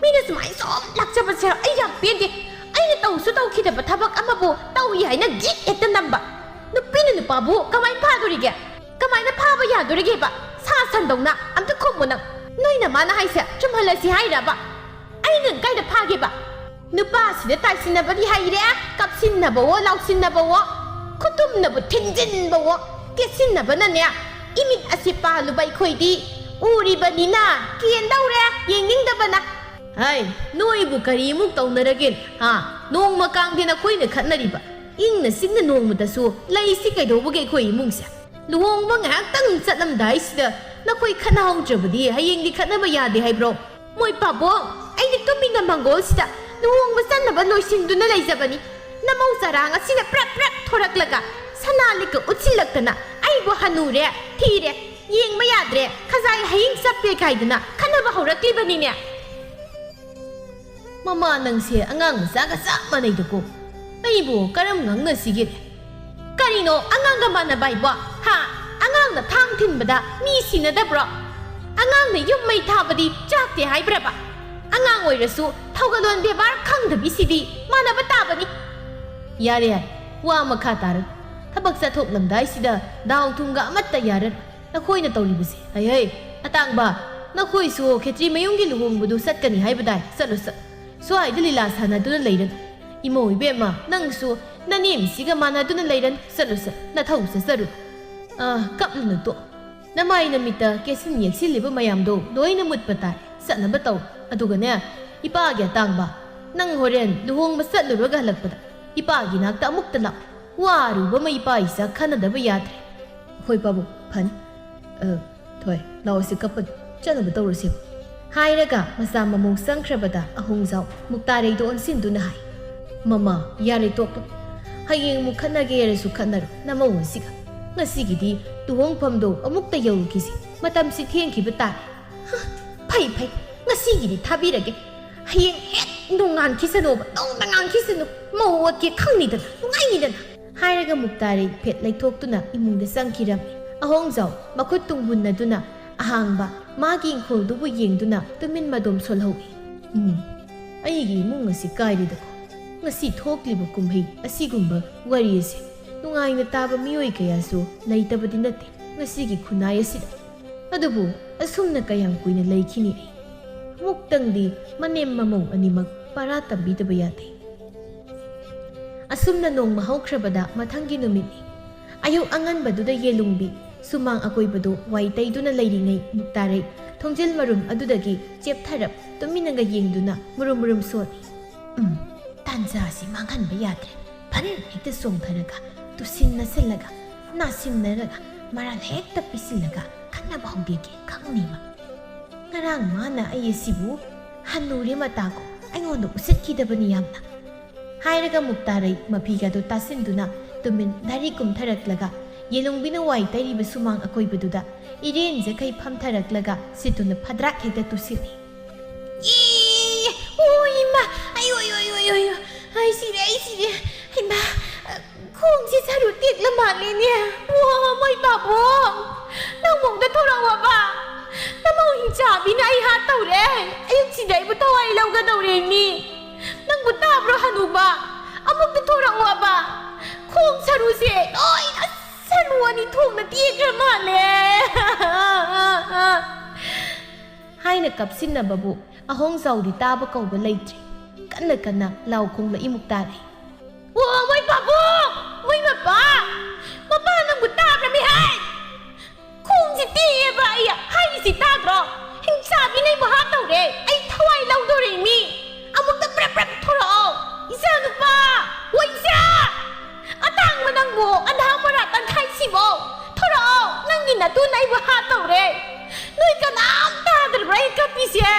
ꯃꯤꯅ ꯁꯨꯃꯥꯏꯅ ꯁꯨꯝ ꯂꯥꯛꯆꯕꯁꯦ ꯑꯩ ꯌꯥꯝ ꯄꯦꯟꯗꯦ꯫ ꯑꯩꯅ ꯇꯧꯁꯨ ꯇꯧꯈꯤꯗꯕ ꯊꯕꯛ ꯑꯃꯕꯨ ꯇꯧꯏ ꯍꯥꯏꯅ ꯒꯤꯠ ꯍꯦꯛꯇ ꯅꯝꯕ꯫ ꯅꯨꯄꯤꯅ ꯅꯨꯄꯥꯕꯨ ꯀꯃꯥꯏꯅ ꯐꯥꯗꯣꯔꯤꯒꯦ? ꯀꯃꯥꯏꯅ ꯐꯥꯕ ꯌꯥꯗꯣꯔꯤꯒꯦꯕ? ꯁꯥ ꯁꯟꯗꯧꯅ ꯑꯝꯇ ꯈꯨꯝꯃꯨ ꯅꯪ꯫ ꯅꯣꯏ ꯅꯃꯥꯅ ꯍꯥꯏꯁꯦ ꯆꯨꯝꯍꯜꯂꯁꯤ ꯍꯥꯏꯔꯕ? ꯑꯩꯅ ꯀꯥꯏꯗ ꯐꯥꯒꯦꯕ? ꯅꯨꯄꯥꯁꯤꯗ ꯇꯥꯏꯁꯤꯟꯅꯕꯗꯤ ꯍꯩꯔꯦ, ꯀꯞꯁꯤꯟꯅꯕꯋꯣ, ꯂꯥꯎꯁꯤꯟꯅꯕꯋꯣ, ꯈꯨꯇꯨꯝꯅꯕꯨ ꯊꯤꯟꯖꯤꯟꯕꯋꯣ, ꯀꯦꯠꯁꯤꯟꯅꯕꯅꯅꯦ, ꯏꯃꯤꯠ ꯑꯁꯤ ꯄꯥꯜꯂꯨꯕ ꯑꯩꯈꯣꯏꯗꯤ ꯎꯔꯤꯕꯅꯤꯅ ꯀꯦꯟꯗꯧꯔꯦ, ꯌꯦꯡꯅꯤꯡꯗꯕꯅ꯫ ꯍꯥꯏ, ꯅꯣꯏꯕꯨ ꯀꯔꯤꯃꯨꯛ ꯇꯧꯅꯔꯒꯦ? ꯍꯥ? ꯅꯣꯡꯃ ꯀꯥꯡꯗꯦ ꯅꯈꯣꯏꯅ ꯈꯠꯅꯔꯤꯕ꯫ ꯏꯪꯅ ꯆꯤꯛꯅ ꯅꯣꯡꯃꯇꯁꯨ ꯂꯩꯁꯤ ꯀꯩꯗꯧꯕꯒꯤ ꯑꯩꯈꯣꯏ ꯏꯃꯨꯡꯁꯦ? ꯂꯨꯍꯣꯡꯕ ꯉꯥꯏꯍꯥꯛꯇꯪ ꯆꯠꯂꯝꯗꯥꯏꯁꯤꯗ ꯅꯈꯣꯏ ꯈꯠꯅꯍꯧꯗ꯭ꯔꯕꯗꯤ ꯍꯌꯦꯡꯗꯤ ꯈꯠꯅꯕ ꯌꯥꯗꯦ ꯍꯥꯏꯕ꯭ꯔꯣ? ꯃꯣꯏ ꯄꯥꯕꯣꯛ, ꯑꯩꯗꯤ ꯇꯨꯃꯤꯟꯅ ꯃꯪꯒꯣꯜꯁꯤꯗ ꯂꯨꯍꯣꯡꯕ ꯆꯠꯅꯕ ꯂꯣꯏꯁꯤꯟꯗꯨꯅ ꯂꯩꯖꯕꯅꯤ꯫ ꯅꯃꯧ ꯆꯔꯥꯡ ꯑꯁꯤꯅ ꯄ꯭ꯔꯞ ꯄ꯭ꯔꯞ ꯊꯣꯔꯛꯂꯒ ꯁꯅꯥ ꯂꯤꯛꯀ ꯎꯠꯁꯤꯜꯂꯛꯇꯅ ꯑꯩꯕꯨ ꯍꯅꯨꯔꯦ, ꯊꯤꯔꯦ, ꯌꯦꯡꯕ ꯌꯥꯗ꯭ꯔꯦ, ꯈꯖꯥꯏ ꯍꯌꯤꯡ ꯆꯞꯄꯦ ꯀꯥꯏꯗꯅ ꯈꯠꯅꯕ ꯍꯧꯔꯛꯂꯤꯕꯅꯤꯅꯦ꯫ ꯃꯃꯥ, ꯅꯪꯁꯦ ꯑꯉꯥꯡ ꯃꯆꯥꯒ ꯆꯞ ꯃꯥꯟꯅꯩꯗꯀꯣ꯫ ꯑꯩꯕꯨ ꯀꯔꯝ ꯉꯥꯡꯅꯁꯤꯒꯦ? ꯀꯔꯤꯅꯣ ꯑꯉꯥꯡꯒ ꯃꯥꯟꯅꯕ ꯍꯥꯏꯕꯣ? ꯍꯥ? ꯑꯉꯥꯡꯅ ꯊꯥꯡ ꯊꯤꯟꯕꯗ ꯃꯤ ꯁꯤꯅꯗꯕ꯭ꯔꯣ? ꯑꯉꯥꯡꯅ ꯌꯨꯝ ꯃꯩ ꯊꯥꯕꯗꯤ ꯆꯥꯛꯇꯦ ꯍꯥꯏꯕ꯭ꯔꯕ? ꯑꯉꯥꯡ ꯑꯣꯏꯔꯁꯨ ꯊꯧꯒꯜꯂꯣꯟ ꯕꯦꯕꯥꯔ ꯈꯪꯗꯕꯤꯁꯤꯗꯤ ꯃꯥꯟꯅꯕ ꯇꯥꯕꯅꯤ꯫ ꯌꯥꯔꯦ, ꯌꯥꯔꯦ, ꯋꯥ ꯃꯈꯥ ꯇꯥꯔꯅꯨ꯫ ꯊꯕꯛ ꯆꯠꯊꯣꯛꯂꯝꯗꯥꯏꯁꯤꯗ ꯗꯥꯎ ꯊꯨꯝꯒ ꯑꯃꯠꯇ ꯌꯥꯔꯔꯣꯏ꯫ ꯅꯈꯣꯏꯅ ꯇꯧꯔꯤꯕꯁꯦ꯫ ꯍꯩ, ꯍꯩ, ꯑꯇꯥꯡꯕ, ꯅꯈꯣꯏꯁꯨ ꯈꯦꯇ꯭ꯔꯤ ꯃꯌꯨꯝꯒꯤ ꯂꯨꯍꯣꯡꯕꯗꯨ ꯆꯠꯀꯅꯤ ꯍꯥꯏꯕꯗꯥꯏ? ꯆꯠꯂꯨ, ꯆꯠꯂꯨ꯫ ꯁ꯭ꯋꯥꯏꯗ ꯂꯤꯂꯥ ꯁꯥꯟꯅꯗꯨꯅ ꯂꯩꯔꯅꯨ꯫ ꯏꯃꯧ ꯏꯕꯦꯝꯃ, ꯅꯪꯁꯨ ꯅꯅꯦꯝꯁꯤꯒ ꯃꯥꯟꯅꯗꯨꯅ ꯂꯩꯔꯅꯨ꯫ ꯆꯠꯂꯨ, ꯆꯠꯂꯨ꯫ ꯅꯊꯧ ꯆꯠꯆꯔꯨ꯫ ꯑ, ꯀꯞꯂꯨꯅꯨ ꯇꯣ꯫ ꯅꯃꯥꯏ ꯅꯃꯤꯠꯇ ꯀꯦꯁꯤꯟ ꯌꯦꯛꯁꯤꯜꯂꯤꯕ ꯃꯌꯥꯝꯗꯣ ꯂꯣꯏꯅ ꯃꯨꯠꯄ ꯇꯥꯏ꯫ ꯆꯠꯅꯕ ꯇꯧ꯫ ꯑꯗꯨꯒꯅꯦ, ꯏꯄꯥꯒꯤ ꯑꯇꯥꯡꯕ, ꯅꯪ ꯍꯣꯔꯦꯟ ꯂꯨꯍꯣꯡꯕ ꯆꯠꯂꯨꯔꯒ ꯍꯜꯂꯛꯄꯗ ꯏꯄꯥꯒꯤ ꯅꯥꯛꯇ ꯑꯃꯨꯛꯇ ꯂꯥꯛꯎ꯫ ꯋꯥꯔꯨꯕ ꯑꯃ ꯏꯄꯥ ꯏꯆꯥ ꯈꯟꯅꯗꯕ ꯌꯥꯗ꯭ꯔꯦ꯫ ꯍꯣꯏ ꯄꯥꯕꯨꯡ, ꯐꯅꯤ꯫ ꯑ, ꯊꯣꯏ, ꯂꯥꯛꯑꯣꯁꯦ ꯀꯞꯄꯅꯨ, ꯆꯠꯅꯕ ꯇꯧꯔꯁꯦꯕ꯫ ꯍꯥꯏꯔꯒ ꯃꯆꯥ ꯃꯃꯧ ꯆꯪꯈ꯭ꯔꯕꯗ ꯑꯍꯣꯡꯖꯥꯎ ꯃꯨꯛꯇꯥꯔꯩꯗ ꯑꯣꯟꯁꯤꯟꯗꯨꯅ ꯍꯥꯏ, ꯃꯃꯥ, ꯌꯥꯔꯦ ꯇꯣꯛꯄ꯫ ꯍꯌꯦꯡ ꯑꯃꯨꯛ ꯈꯠꯅꯒꯦ ꯍꯥꯏꯔꯁꯨ ꯈꯠꯅꯔꯣ, ꯅꯃꯧ ꯑꯁꯤꯒ꯫ ꯉꯁꯤꯒꯤꯗꯤ ꯂꯨꯍꯣꯡꯐꯝꯗꯣ ꯑꯃꯨꯛꯇ ꯌꯧꯔꯨꯈꯤꯁꯤ, ꯃꯇꯝꯁꯤ ꯊꯦꯡꯈꯤꯕ ꯇꯥꯔꯦ꯫ ꯍ, ꯐꯩ, ꯐꯩ, ꯉꯁꯤꯒꯤꯗꯤ ꯊꯥꯕꯤꯔꯒꯦ꯫ ꯍꯌꯦꯡ ꯍꯦꯛ ꯅꯣꯡꯉꯥꯟꯈꯤꯁꯅꯨꯕ, ꯅꯣꯡꯗ ꯉꯥꯟꯈꯤꯁꯅꯨ꯫ ꯃꯧ ꯑꯣꯠꯀꯦ ꯈꯪꯅꯤꯗꯅ, ꯅꯨꯡꯉꯥꯏꯅꯤꯗꯅ꯫ ꯍꯥꯏꯔꯒ ꯃꯨꯛꯇꯥꯔꯩ ꯐꯦꯠ ꯂꯩꯊꯣꯛꯇꯨꯅ ꯏꯃꯨꯡꯗ ꯆꯪꯈꯤꯔꯝꯃꯤ꯫ ꯑꯍꯣꯡꯖꯥꯎ ꯃꯈꯨꯠ ꯇꯨꯡ ꯍꯨꯟꯅꯗꯨꯅ ꯑꯍꯥꯡꯕ ꯃꯥꯒꯤ ꯏꯪꯈꯣꯜꯗꯨꯕꯨ ꯌꯦꯡꯗꯨꯅ ꯇꯨꯃꯤꯟ ꯃꯗꯣꯝ ꯁꯣꯜꯍꯧꯏ꯫ ꯎꯝ, ꯑꯩꯒꯤ ꯏꯃꯨꯡ ꯑꯁꯤ ꯀꯥꯏꯔꯦꯗꯀꯣ꯫ ꯉꯁꯤ ꯊꯣꯛꯂꯤꯕ ꯀꯨꯝꯍꯩ ꯑꯁꯤꯒꯨꯝꯕ ꯋꯥꯔꯤ ꯑꯁꯤ ꯅꯨꯡꯉꯥꯏꯅ ꯇꯥꯕ ꯃꯤꯑꯣꯏ ꯀꯌꯥꯁꯨ ꯂꯩꯇꯕꯗꯤ ꯅꯠꯇꯦ ꯉꯁꯤꯒꯤ ꯈꯨꯟꯅꯥꯏ ꯑꯁꯤꯗ꯫ ꯑꯗꯨꯕꯨ ꯑꯁꯨꯝꯅ ꯀꯌꯥꯝ ꯀꯨꯏꯅ ꯂꯩꯈꯤꯅꯤ ꯑꯩ? ꯑꯃꯨꯛꯇꯪꯗꯤ ꯃꯅꯦꯝ ꯃꯃꯧ ꯑꯅꯤꯃꯛ ꯄꯔꯥ ꯇꯝꯕꯤꯗꯕ ꯌꯥꯗꯦ꯫ ꯑꯁꯨꯝꯅ ꯅꯣꯡꯃ ꯍꯧꯈ꯭ꯔꯕꯗ ꯃꯊꯪꯒꯤ ꯅꯨꯃꯤꯠꯅꯤ꯫ ꯑꯌꯨꯛ ꯑꯉꯟꯕꯗꯨꯗ ꯌꯦꯂꯨꯝꯕꯤ ꯁꯨꯃꯥꯡ ꯑꯀꯣꯏꯕꯗꯨ ꯋꯥꯏ ꯇꯩꯗꯨꯅ ꯂꯩꯔꯤꯉꯩ ꯃꯨꯛꯇꯥꯔꯩ ꯊꯣꯡꯖꯤꯜ ꯃꯔꯨꯝ ꯑꯗꯨꯗꯒꯤ ꯆꯦꯞꯊꯔꯞ ꯇꯨꯃꯤꯟꯅꯒ ꯌꯦꯡꯗꯨꯅ ꯃꯨꯔꯨꯝ ꯃꯨꯔꯨꯝ ꯁꯣꯜꯂꯤ꯫ ꯎꯝ, ꯇꯥꯟꯖꯥꯁꯤ ꯃꯥꯡꯍꯟꯕ ꯌꯥꯗ꯭ꯔꯦ꯫ ꯐꯔꯦ, ꯍꯦꯛꯇ ꯆꯣꯡꯊꯔꯒ, ꯇꯨꯁꯤꯟ ꯅꯁꯤꯜꯂꯒ, ꯅꯥꯁꯤꯟꯅꯔꯒ, ꯃꯔꯥꯜ ꯍꯦꯛꯇ ꯄꯤꯁꯤꯜꯂꯒ ꯈꯠꯅꯕ ꯍꯧꯒꯦꯒꯦ ꯈꯪꯅꯤꯕ꯫ ꯉꯔꯥꯡ ꯃꯥꯅ ꯑꯩ ꯑꯁꯤꯕꯨ ꯍꯟꯅꯨꯔꯦ ꯃꯇꯥꯒꯨꯝ ꯑꯩꯉꯣꯟꯗ ꯎꯁꯤꯠꯈꯤꯗꯕꯅꯤ ꯌꯥꯝꯅ꯫ ꯍꯥꯏꯔꯒ ꯃꯨꯛꯇꯥꯔꯩ ꯃꯐꯤꯒꯗꯨ ꯇꯥꯁꯤꯟꯗꯨꯅ ꯇꯨꯃꯤꯟ ꯗꯥꯏꯔꯤ ꯀꯨꯝꯊꯔꯛꯂꯒ ꯌꯦꯂꯨꯝꯕꯤꯅ ꯋꯥꯏ ꯇꯩꯔꯤꯕ ꯁꯨꯃꯥꯡ ꯑꯀꯣꯏꯕꯗꯨꯗ ꯏꯔꯦꯟ ꯖꯈꯩ ꯐꯝꯊꯔꯛꯂꯒ ꯁꯤꯠꯇꯨꯅ ꯐꯗ꯭ꯔꯥꯛ ꯍꯦꯛꯇ ꯇꯨꯁꯤꯜꯂꯤ꯫ ꯑꯦ! ꯑꯣ ꯏꯃꯥ! ꯑꯩ ꯑꯣꯏ ꯑꯣꯏ ꯑꯣꯏ ꯑꯣꯏ! ꯑꯩ ꯁꯤꯔꯦ, ꯑꯩ ꯁꯤꯔꯦ! ꯏꯃꯥ! ꯈꯣꯡꯁꯦ ꯁꯔꯨ ꯇꯦꯛꯂ ꯃꯥꯜꯂꯦꯅꯦ! ꯑꯣ ꯃꯣꯏ ꯄꯥꯕꯨꯡ! ꯅꯪꯕꯨ ꯑꯝꯇ ꯊꯣꯔꯛꯑꯣꯕ! ꯅꯃꯧ ꯍꯤꯡꯆꯥꯕꯤꯅ ꯑꯩ ꯍꯥꯠꯇꯧꯔꯦ! ꯑꯌꯨꯛꯁꯤꯗ ꯑꯩꯕꯨ ꯊꯋꯥꯏ ꯂꯧꯒꯗꯧꯔꯦ ꯃꯤ! ꯅꯪꯕꯨ ꯇꯥꯕ꯭ꯔꯣ ꯍꯅꯨꯕ? ꯑꯃꯨꯛꯇ ꯊꯣꯔꯛꯑꯣꯕ! ꯈꯣꯡ ꯁꯔꯨꯁꯦ ꯂꯣꯏꯅ ꯁꯔꯨ ꯑꯅꯤ ꯊꯣꯛꯅ ꯇꯦꯛꯈ꯭ꯔ ꯃꯥꯜꯂꯦ! ꯍꯥꯏꯅ ꯀꯞꯁꯤꯟꯅꯕꯕꯨ ꯑꯍꯣꯡꯖꯥꯎꯗꯤ ꯇꯥꯕ ꯀꯧꯕ ꯂꯩꯇ꯭ꯔꯦ꯫ ꯀꯟꯅ ꯀꯟꯅ ꯂꯥꯎ ꯈꯣꯡꯂꯛꯏ ꯃꯨꯛꯇꯥꯔꯩ꯫ ꯑꯣ ꯃꯣꯏ ꯄꯥꯕꯨꯡ! ꯃꯣꯏ ꯃꯄꯥ! ꯃꯄꯥ ꯅꯪꯕꯨ ꯇꯥꯕ꯭ꯔꯃꯤ ꯍꯥꯏ? ꯈꯣꯡꯁꯤ ꯇꯦꯛꯑꯦꯕ ꯑꯩ ꯍꯥꯏꯔꯤꯁꯤ ꯇꯥꯗ꯭ꯔꯣ? ꯍꯤꯡꯆꯥꯕꯤꯅ ꯑꯩꯕꯨ ꯍꯥꯠꯇꯧꯔꯦ! ꯑꯩ ꯊꯋꯥꯏ ꯂꯧꯗꯧꯔꯦ ꯃꯤ! ꯑꯃꯨꯛꯇ ꯄ꯭ꯔꯞ ꯄ꯭ꯔꯞ ꯊꯣꯔꯛꯑꯣ! ꯏꯆꯥ ꯅꯨꯄꯥ! ꯑꯣ ꯏꯆꯥ! ꯑꯇꯥꯡꯕ ꯅꯪꯕꯨ ꯑꯙꯥ ꯃꯣꯔꯥ ꯇꯪꯈꯥꯏ ꯁꯤꯕꯣ! ꯊꯣꯔꯛꯑꯣ! ꯅꯪꯒꯤ ꯅꯇꯨꯅ ꯑꯩꯕꯨ ꯍꯥꯠꯇꯧꯔꯦ! ꯅꯣꯏ ꯀꯅꯥꯝ ꯇꯥꯗ꯭ꯔꯕ꯭ꯔꯥ ꯑꯩ ꯀꯞꯄꯤꯁꯦ?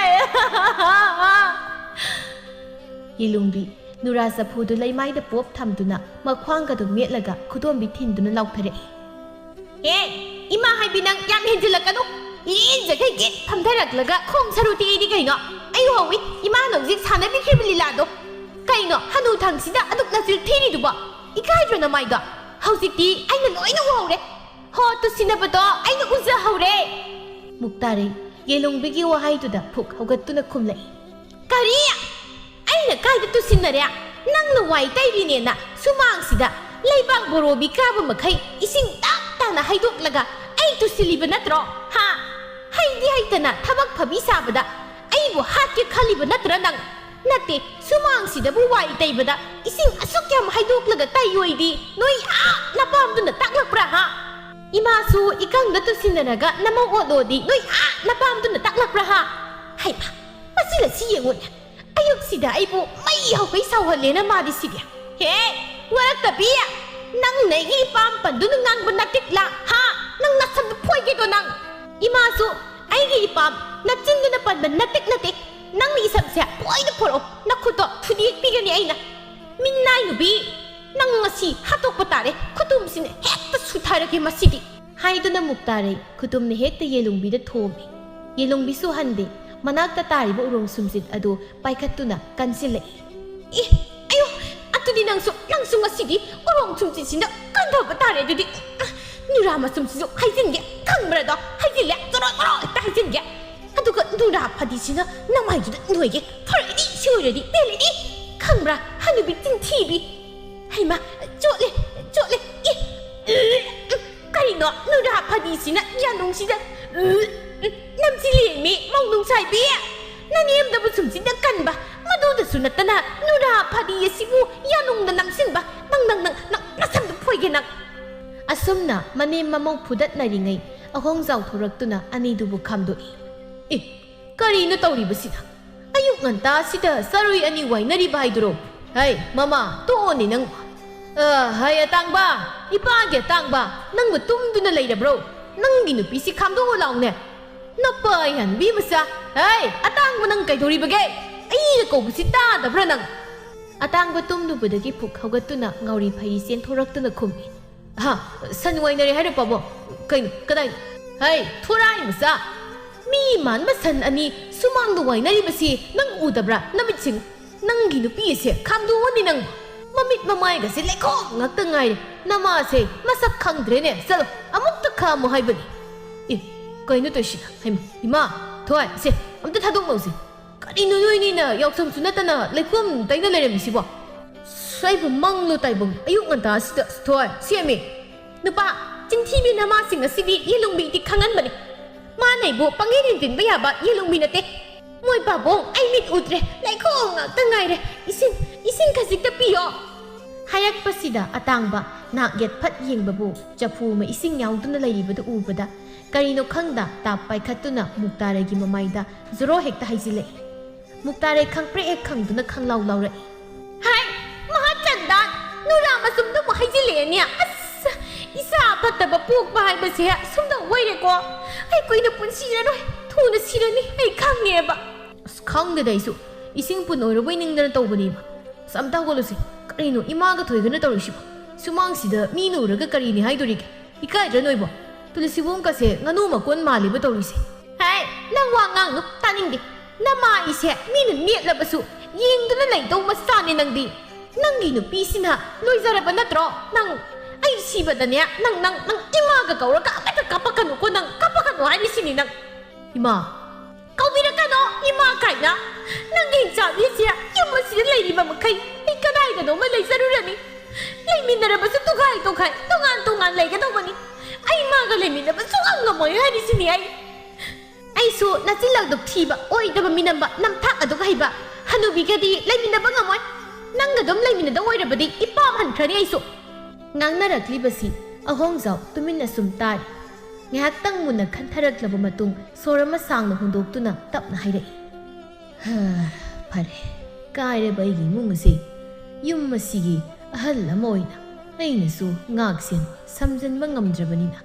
ꯌꯦꯂꯨꯝꯕꯤ ꯅꯨꯔꯥ ꯆꯐꯨꯗꯨ ꯂꯩꯃꯥꯏꯗ ꯄꯣꯞ ꯊꯝꯗꯨꯅ ꯃꯈ꯭ꯋꯥꯡꯒꯗꯨ ꯃꯦꯠꯂꯒ ꯈꯨꯗꯣꯝꯕꯤ ꯊꯤꯟꯗꯨꯅ ꯂꯥꯎꯊꯔꯛꯏ꯫ ꯑꯦ, ꯏꯃꯥ ꯍꯥꯏꯕꯤ ꯅꯪ ꯌꯥꯝ ꯍꯦꯟꯖꯤꯜꯂꯛꯀꯅꯨ꯫ ꯏꯔꯦꯟꯖꯈꯩ ꯒꯦꯠ ꯐꯝꯊꯔꯛꯂꯒ ꯈꯣꯡ ꯁꯔꯨ ꯇꯦꯛꯏꯗꯤ ꯀꯩꯅꯣ? ꯑꯩ ꯎꯍꯧꯏ, ꯏꯃꯥꯅ ꯍꯧꯖꯤꯛ ꯁꯥꯟꯅꯕꯤꯈ꯭ꯔꯤꯕ ꯂꯤꯂꯥꯗꯣ꯫ ꯀꯩꯅꯣ ꯍꯅꯨ ꯊꯪꯁꯤꯗ ꯑꯗꯨꯛ ꯅꯆꯤꯜ ꯊꯤꯔꯤꯗꯨꯕꯣ? ꯏꯀꯥꯏꯗ꯭ꯔꯣ ꯅꯃꯥꯏꯗꯣ? ꯍꯧꯖꯤꯛꯇꯤ ꯑꯩꯅ ꯂꯣꯏꯅ ꯎꯍꯧꯔꯦ꯫ ꯍꯣ, ꯇꯨꯁꯤꯟꯅꯕꯗꯣ ꯑꯩꯅ ꯎꯖꯍꯧꯔꯦ꯫ ꯃꯨꯛꯇꯥꯔꯩ ꯌꯦꯂꯨꯝꯕꯤꯒꯤ ꯋꯥꯍꯩꯗꯨꯗ ꯐꯨꯛ ꯍꯧꯒꯠꯇꯨꯅ ꯈꯨꯝꯂꯛꯏ꯫ ꯀꯔꯤ? ꯑꯩꯅ ꯀꯥꯏꯗ ꯇꯨꯁꯤꯟꯅꯔꯦ? ꯅꯪꯅ ꯋꯥꯏ ꯇꯩꯔꯤꯅꯦꯅ ꯁꯨꯃꯥꯡꯁꯤꯗ ꯂꯩꯕꯥꯛ ꯕꯣꯔꯣꯕꯤ ꯀꯥꯕ ꯃꯈꯩ ꯏꯁꯤꯡ ꯇꯞ ꯇꯥꯅ ꯍꯩꯗꯣꯛꯂꯒ ꯑꯩ ꯇꯨꯁꯤꯜꯂꯤꯕ ꯅꯠꯇ꯭ꯔꯣ? ꯍꯥ? ꯍꯩꯗꯤ ꯍꯩꯇꯅ ꯊꯕꯛ ꯐꯕꯤ ꯁꯥꯕꯗ ꯑꯩꯕꯨ ꯍꯥꯠꯀꯦ ꯈꯜꯂꯤꯕ ꯅꯠꯇ꯭ꯔꯥ ꯅꯪ? ꯅꯠꯇꯦ, ꯁꯨꯃꯥꯡꯁꯤꯗꯕꯨ ꯋꯥꯏ ꯇꯩꯕꯗ ꯏꯁꯤꯡ ꯑꯁꯨꯛ ꯌꯥꯝ ꯍꯩꯗꯣꯛꯂꯒ ꯇꯩꯌꯣꯏꯗꯤ ꯅꯣꯏ ꯑꯥ ꯅꯄꯥꯝꯗꯨꯅ ꯇꯥꯛꯂꯛꯄ꯭ꯔꯥ, ꯍꯥ? ꯏꯃꯥꯁꯨ ꯏꯀꯪꯗ ꯇꯨꯁꯤꯟꯅꯔꯒ ꯅꯃꯧ ꯑꯣꯠꯂꯣꯗꯤ ꯅꯣꯏ ꯑꯥ ꯅꯄꯥꯝꯗꯨꯅ ꯇꯥꯛꯂꯛꯄ꯭ꯔꯥ, ꯍꯥ? ꯍꯩꯃꯥ, ꯃꯁꯤ ꯂꯁꯤ ꯌꯦꯡꯉꯨꯅꯦ꯫ ꯑꯌꯨꯛꯁꯤꯗ ꯑꯩꯕꯨ ꯃꯩ ꯍꯧꯒꯩ ꯁꯥꯎꯍꯜꯂꯦꯅ ꯃꯥꯗꯤ ꯁꯤꯗꯤ꯫ ꯍꯦ, ꯋꯥꯔꯛꯇꯕꯤ! ꯅꯪꯅ ꯑꯩꯒꯤ ꯏꯄꯥꯝ ꯄꯟꯗꯨꯅ ꯉꯥꯡꯕ ꯅꯇꯤꯛꯂꯥ? ꯍꯥ? ꯅꯪ ꯅꯁꯝꯗꯨ ꯐꯣꯏꯒꯦꯗꯣ ꯅꯪ! ꯏꯃꯥꯁꯨ ꯑꯩꯒꯤ ꯏꯄꯥꯝ ꯅꯆꯤꯟꯗꯨꯅ ꯄꯟꯕ ꯅꯇꯤꯛ ꯅꯠꯇꯦ꯫ ꯅꯪꯅ ꯏꯁꯝꯁꯦ ꯐꯣꯏꯗ ꯐꯣꯔꯛꯑꯣ꯫ ꯅꯈꯨꯠꯇꯣ ꯊꯨꯗꯦꯛꯄꯤꯒꯅꯤ ꯑꯩꯅ꯫ ꯃꯤꯅꯥꯏ ꯅꯨꯄꯤ! ꯅꯪ ꯉꯁꯤ ꯍꯥꯠꯇꯣꯛꯄ ꯇꯥꯔꯦ꯫ ꯈꯨꯇꯨꯝꯁꯤꯅ ꯍꯦꯛꯇ ꯁꯨꯊꯔꯒꯦ ꯃꯁꯤꯗꯤ꯫ ꯍꯥꯏꯗꯨꯅ ꯃꯨꯛꯇꯥꯔꯩ ꯈꯨꯇꯨꯝꯅ ꯍꯦꯛꯇ ꯌꯦꯂꯨꯡꯕꯤꯗ ꯊꯣꯝꯃꯤ꯫ ꯌꯦꯂꯨꯡꯕꯤꯁꯨ ꯍꯟꯗꯦ, ꯃꯅꯥꯛꯇ ꯇꯥꯔꯤꯕ ꯎꯔꯣꯡ ꯁꯨꯝꯖꯤꯠ ꯑꯗꯨ ꯄꯥꯏꯈꯠꯇꯨꯅ ꯀꯟꯁꯤꯜꯂꯛꯏ꯫ ꯑꯦ, ꯑꯌꯣ! ꯑꯗꯨꯗꯤ ꯅꯪꯁꯨ, ꯅꯪꯁꯨ ꯉꯁꯤꯗꯤ ꯎꯔꯣꯡ ꯁꯨꯝꯖꯤꯠꯁꯤꯅ ꯀꯟꯊꯕ ꯇꯥꯔꯦ ꯑꯗꯨꯗꯤ꯫ ꯅꯨꯔꯥ ꯃꯆꯨꯝꯁꯤꯁꯨ ꯍꯩꯖꯤꯟꯒꯦ, ꯈꯪꯕ꯭ꯔꯥꯗꯣ? ꯍꯩꯖꯤꯜꯂꯦ, ꯆꯣꯔꯣ ꯆꯣꯔꯣ ꯍꯦꯛꯇ ꯍꯩꯖꯤꯟꯒꯦ꯫ ꯑꯗꯨꯒ ꯅꯨꯔꯥ ꯐꯗꯤꯁꯤꯅ ꯅꯃꯥꯏꯗꯨꯗ ꯅꯣꯏꯒꯦ꯫ ꯐꯔꯛꯏꯗꯤ, ꯁꯤ ꯑꯣꯏꯔꯗꯤ ꯄꯦꯜꯂꯤꯗꯤ꯫ ꯈꯪꯕ꯭ꯔꯥ, ꯍꯅꯨꯕꯤ ꯆꯤꯟꯊꯤꯕꯤ꯫ ꯍꯩꯃꯥ, ꯆꯣꯠꯂꯦ, ꯆꯣꯠꯂꯦ꯫ ꯑꯦ, ꯎꯝ, ꯀꯔꯤꯅꯣ ꯅꯨꯔꯥ ꯐꯗꯤꯁꯤꯅ ꯌꯥꯅꯨꯡꯁꯤꯗ, ꯎꯝ, ꯎꯝ, ꯅꯝꯁꯤꯜꯂꯦꯃꯤ, ꯃꯧ ꯅꯨꯡꯁꯥꯏꯕꯤ꯫ ꯅꯅꯦꯝꯗꯕꯨ ꯁꯨꯝꯁꯤꯗ ꯀꯟꯕ, ꯃꯗꯨꯗꯁꯨ ꯅꯠꯇꯅ ꯅꯨꯔꯥ ꯐꯗꯤ ꯑꯁꯤꯕꯨ ꯌꯥꯅꯨꯡꯗ ꯅꯝꯁꯤꯟꯕ꯫ ꯅꯪ, ꯅꯪ, ꯅꯪ, ꯅꯪ, ꯅꯁꯝꯗꯨ ꯐꯣꯏꯒꯦ ꯅꯪ꯫ ꯑꯁꯨꯝꯅ ꯃꯅꯦꯝ ꯃꯃꯧ ꯐꯨꯗꯠꯅꯔꯤꯉꯩ ꯑꯍꯣꯡꯖꯥꯎ ꯊꯣꯔꯛꯇꯨꯅ ꯑꯅꯤꯗꯨꯕꯨ ꯈꯥꯝꯗꯣꯛꯏ꯫ ꯑꯦ, ꯀꯔꯤꯅꯣ ꯇꯧꯔꯤꯕꯁꯤꯅ? ꯑꯌꯨꯛ ꯉꯟꯇꯥꯁꯤꯗ ꯆꯔꯣꯏ ꯑꯅꯤ ꯋꯥꯏꯅꯔꯤꯕ ꯍꯥꯏꯗꯨꯔꯣ? ꯍꯩ, ꯃꯃꯥ, ꯇꯣꯛꯑꯣꯅꯦ ꯅꯪ꯫ ꯑ, ꯍꯩ, ꯑꯇꯥꯡꯕ, ꯏꯄꯥꯒꯤ ꯑꯇꯥꯡꯕ, ꯅꯪꯕꯨ ꯇꯨꯝꯗꯨꯅ ꯂꯩꯔꯕ꯭ꯔꯣ? ꯅꯪꯒꯤ ꯅꯨꯄꯤꯁꯤ ꯈꯥꯝꯗꯣꯛꯑꯣ ꯂꯥꯎꯅꯦ꯫ ꯅꯄꯥ ꯌꯥꯟꯕꯤ ꯃꯆꯥ! ꯍꯩ, ꯑꯇꯥꯡꯕ, ꯅꯪ ꯀꯩꯗꯧꯔꯤꯕꯒꯦ? ꯑꯩꯅ ꯀꯧꯕꯁꯤ ꯇꯥꯗꯕ꯭ꯔꯥ ꯅꯪ? ꯑꯇꯥꯡꯕ ꯇꯨꯝꯂꯨꯕꯗꯒꯤ ꯐꯨꯛ ꯍꯧꯒꯠꯇꯨꯅ ꯉꯥꯎꯔꯤ ꯐꯩꯔꯤ ꯆꯦꯟꯊꯣꯔꯛꯇꯨꯅ ꯈꯨꯝꯃꯤ꯫ ꯍꯥ? ꯁꯟ ꯋꯥꯏꯅꯔꯦ ꯍꯥꯏꯔꯣ, ꯄꯥꯕꯨꯡ? ꯀꯩꯅꯣ? ꯀꯗꯥꯏꯗ? ꯍꯩ, ꯊꯣꯔꯥꯏ ꯃꯆꯥ! ꯃꯤ ꯃꯥꯟꯕ ꯁꯟ ꯑꯅꯤ ꯁꯨꯃꯥꯡꯗ ꯋꯥꯏꯅꯔꯤꯕꯁꯤ ꯅꯪ ꯎꯗꯕ꯭ꯔꯥ? ꯅꯃꯤꯠꯁꯤꯡ! ꯅꯪꯒꯤ ꯅꯨꯄꯤ ꯑꯁꯦ ꯈꯥꯝꯗꯣꯛꯑꯣꯅꯦ ꯅꯪ! ꯃꯃꯤꯠ ꯃꯃꯥꯏꯒꯁꯦ ꯂꯩꯈꯣꯝ ꯉꯥꯛꯇ ꯉꯥꯏꯔꯦ꯫ ꯅꯃꯥꯁꯦ ꯃꯁꯛ ꯈꯪꯗ꯭ꯔꯦꯅꯦ꯫ ꯆꯠꯂꯣ, ꯑꯃꯨꯛꯇ ꯈꯥꯝꯃꯨ ꯍꯥꯏꯕꯅꯤ꯫ ꯑꯦ, ꯀꯩꯅꯣ ꯇꯧꯏꯁꯤꯅ? ꯍꯩꯃꯥ, ꯏꯃꯥ, ꯊꯣꯏ, ꯁꯦ, ꯑꯝꯇ ꯊꯥꯗꯣꯛꯅꯧꯁꯦ꯫ ꯀꯔꯤꯅꯣ ꯅꯣꯏꯅꯤꯅ ꯌꯥꯎꯁꯪꯁꯨ ꯅꯠꯇꯅ ꯂꯩꯈꯣꯝ ꯇꯩꯅ ꯂꯩꯔꯝꯃꯤꯁꯤꯕꯣ? ꯑꯁ, ꯑꯩꯕꯨ ꯃꯪꯂꯨ ꯇꯥꯏꯕꯪ, ꯑꯌꯨꯛ ꯉꯟꯇꯥ ꯑꯁꯤꯗ꯫ ꯊꯣꯏ, ꯁꯦꯝꯃꯤ꯫ ꯅꯨꯄꯥ, ꯆꯤꯟꯊꯤꯕꯤ ꯅꯃꯥꯁꯤꯡ ꯑꯁꯤꯗꯤ ꯌꯦꯂꯨꯝꯕꯤꯗꯤ ꯈꯪꯍꯟꯕꯅꯤ꯫ ꯃꯥꯅ ꯑꯩꯕꯨ ꯄꯪꯌꯦꯟ ꯌꯦꯟꯁꯤꯟꯕ ꯌꯥꯕ ꯌꯦꯂꯨꯝꯕꯤ ꯅꯠꯇꯦ꯫ ꯃꯣꯏ ꯄꯥꯕꯨꯡ, ꯑꯩ ꯃꯤꯠ ꯎꯗ꯭ꯔꯦ, ꯂꯩꯈꯣꯝ ꯉꯥꯛꯇ ꯉꯥꯏꯔꯦ꯫ ꯏꯁꯤꯡ, ꯏꯁꯤꯡ ꯈꯖꯤꯛꯇ ꯄꯤꯌꯣ꯫ ꯍꯥꯏꯔꯛꯄꯁꯤꯗ ꯑꯇꯥꯡꯕ ꯅꯥꯛ ꯌꯦꯠ ꯐꯠ ꯌꯦꯡꯕꯕꯨ ꯆꯐꯨ ꯑꯃ ꯏꯁꯤꯡ ꯌꯥꯎꯗꯨꯅ ꯂꯩꯔꯤꯕꯗꯨ ꯎꯕꯗ ꯀꯔꯤꯅꯣ ꯈꯪꯗ ꯇꯥꯞ ꯄꯥꯏꯈꯠꯇꯨꯅ ꯃꯨꯛꯇꯥꯔꯩꯒꯤ ꯃꯃꯥꯏꯗ ꯖꯣꯔꯣ ꯍꯦꯛꯇ ꯍꯩꯖꯤꯜꯂꯛꯏ꯫ ꯃꯨꯛꯇꯥꯔꯩ ꯈꯪꯄ꯭ꯔꯦꯛ ꯍꯦꯛ ꯈꯪꯗꯨꯅ ꯈꯪꯂꯥꯎ ꯂꯥꯎꯔꯛꯏ꯫ ꯍꯥꯏ, ꯃꯍꯥꯆꯟꯗꯥꯟ, ꯅꯨꯔꯥ ꯃꯆꯨꯝꯗꯨ ꯑꯃꯨꯛ ꯍꯩꯖꯤꯜꯂꯛꯑꯦꯅꯦ꯫ ꯑꯁ, ꯏꯆꯥ ꯐꯠꯇꯕ ꯄꯣꯛꯄ ꯍꯥꯏꯕꯁꯦ ꯁꯨꯝꯗ ꯑꯣꯏꯔꯦꯀꯣ꯫ ꯑꯩ ꯀꯨꯏꯅ ꯄꯨꯟꯁꯤꯔꯔꯣꯏ, ꯊꯨꯅ ꯁꯤꯔꯅꯤ, ꯑꯩ ꯈꯪꯉꯦꯕ꯫ ꯑꯁ, ꯈꯪꯗꯦꯗ ꯑꯩꯁꯨ꯫ ꯏꯁꯤꯡ ꯄꯨꯟ ꯑꯣꯏꯔꯕꯣꯏ ꯅꯤꯡꯗꯅ ꯇꯧꯕꯅꯦꯕ꯫ ꯑꯁ, ꯑꯝꯇ ꯍꯧꯒꯠꯂꯨꯁꯦ꯫ ꯀꯔꯤꯅꯣ ꯏꯃꯥꯒ ꯊꯣꯏꯒꯅ ꯇꯧꯔꯤꯁꯤꯕꯣ? ꯁꯨꯃꯥꯡꯁꯤꯗ ꯃꯤꯅ ꯎꯔꯒ ꯀꯔꯤꯅꯤ ꯍꯥꯏꯗꯣꯔꯤꯒꯦ? ꯏꯀꯥꯏꯗ꯭ꯔꯥ ꯅꯣꯏꯕꯣ? ꯇꯨꯂꯁꯤꯕꯣꯡꯀꯁꯦ ꯉꯥꯅꯨ ꯃꯀꯣꯟ ꯃꯥꯜꯂꯤꯕ ꯇꯧꯔꯤꯁꯦ꯫ ꯍꯦ, ꯅꯪ ꯋꯥ ꯉꯥꯡꯅꯨ, ꯇꯥꯅꯤꯡꯗꯦ꯫ ꯅꯃꯥꯏꯁꯦ ꯃꯤꯅ ꯅꯦꯠꯂꯕꯁꯨ ꯌꯦꯡꯗꯨꯅ ꯂꯩꯗꯧ ꯃꯆꯥꯅꯦ ꯅꯪꯗꯤ꯫ ꯅꯪꯒꯤ ꯅꯨꯄꯤꯁꯤꯅ ꯂꯣꯏꯖꯔꯕ ꯅꯠꯇ꯭ꯔꯣ? ꯅꯪ, ꯑꯩ ꯁꯤꯕꯗꯅꯦ, ꯅꯪ, ꯅꯪ, ꯅꯪ ꯏꯃꯥꯒ ꯀꯧꯔꯒ ꯑꯃꯠꯇ ꯀꯥꯞꯄꯛꯀꯅꯨꯀꯣ, ꯅꯪ ꯀꯥꯞꯄꯛꯀꯅꯨ ꯍꯥꯏꯔꯤꯁꯤꯅꯤ ꯅꯪ꯫ ꯏꯃꯥ꯫ ꯀꯧꯕꯤꯔꯛꯀꯅꯣ ꯏꯃꯥ ꯀꯥꯏꯅ꯫ ꯅꯪꯒꯤ ꯍꯤꯡꯆꯥꯕꯤꯁꯦ ꯌꯨꯝ ꯑꯁꯤꯗ ꯂꯩꯔꯤꯕ ꯃꯈꯩ ꯑꯩ ꯀꯗꯥꯏꯗꯅꯣꯃ ꯂꯩꯖꯔꯨꯔꯅꯤ꯫ ꯂꯩꯃꯤꯟꯅꯔꯕꯁꯨ ꯇꯣꯈꯥꯏ ꯇꯣꯈꯥꯏ, ꯇꯣꯉꯥꯟ ꯇꯣꯉꯥꯟ ꯂꯩꯒꯗꯧꯕꯅꯤ꯫ ꯑꯩ ꯃꯥꯒ ꯂꯩꯃꯤꯟꯅꯕ ꯁꯨꯡꯉꯝ ꯉꯝꯃꯣꯏ ꯍꯥꯏꯔꯤꯁꯤꯅꯤ ꯑꯩ꯫ ꯑꯩꯁꯨ ꯅꯆꯤꯜ ꯂꯧꯗꯨꯛ ꯊꯤꯕ, ꯑꯣꯏꯗꯕ ꯃꯤꯅꯝꯕ, ꯅꯝꯊꯥꯛ ꯑꯗꯨꯛ ꯍꯩꯕ ꯍꯅꯨꯕꯤꯒꯗꯤ ꯂꯩꯃꯤꯟꯅꯕ ꯉꯝꯃꯣꯏ꯫ ꯅꯪꯒ ꯑꯗꯨꯝ ꯂꯩꯃꯤꯟꯅꯗꯧ ꯑꯣꯏꯔꯕꯗꯤ ꯏꯄꯥꯝ ꯍꯟꯈ꯭ꯔꯅꯤ ꯑꯩꯁꯨ꯫ ꯉꯥꯡꯅꯔꯛꯂꯤꯕꯁꯤ ꯑꯍꯣꯡꯖꯥꯎ ꯇꯨꯃꯤꯟꯅ ꯁꯨꯝ ꯇꯥꯔꯤ꯫ ꯉꯥꯏꯍꯥꯛꯇꯪ ꯃꯨꯟꯅ ꯈꯟꯊꯔꯛꯂꯕ ꯃꯇꯨꯡ ꯁꯣꯔ ꯑꯃ ꯁꯥꯡꯅ ꯍꯣꯟꯗꯣꯛꯇꯨꯅ ꯇꯞꯅ ꯍꯥꯏꯔꯛꯏ꯫ "ꯍꯥ, ꯐꯔꯦ꯫ ꯀꯥꯏꯔꯕ ꯑꯩꯒꯤ ꯏꯃꯨꯡ ꯑꯁꯤ ꯌꯨꯝ ꯑꯁꯤꯒꯤ ꯑꯍꯜ ꯑꯃ ꯑꯣꯏꯅ ꯑꯩꯅꯁꯨ ꯉꯥꯛ ꯁꯦꯟꯕ ꯁꯝꯖꯤꯟꯕ ꯉꯝꯗ꯭ꯔꯕꯅꯤꯅ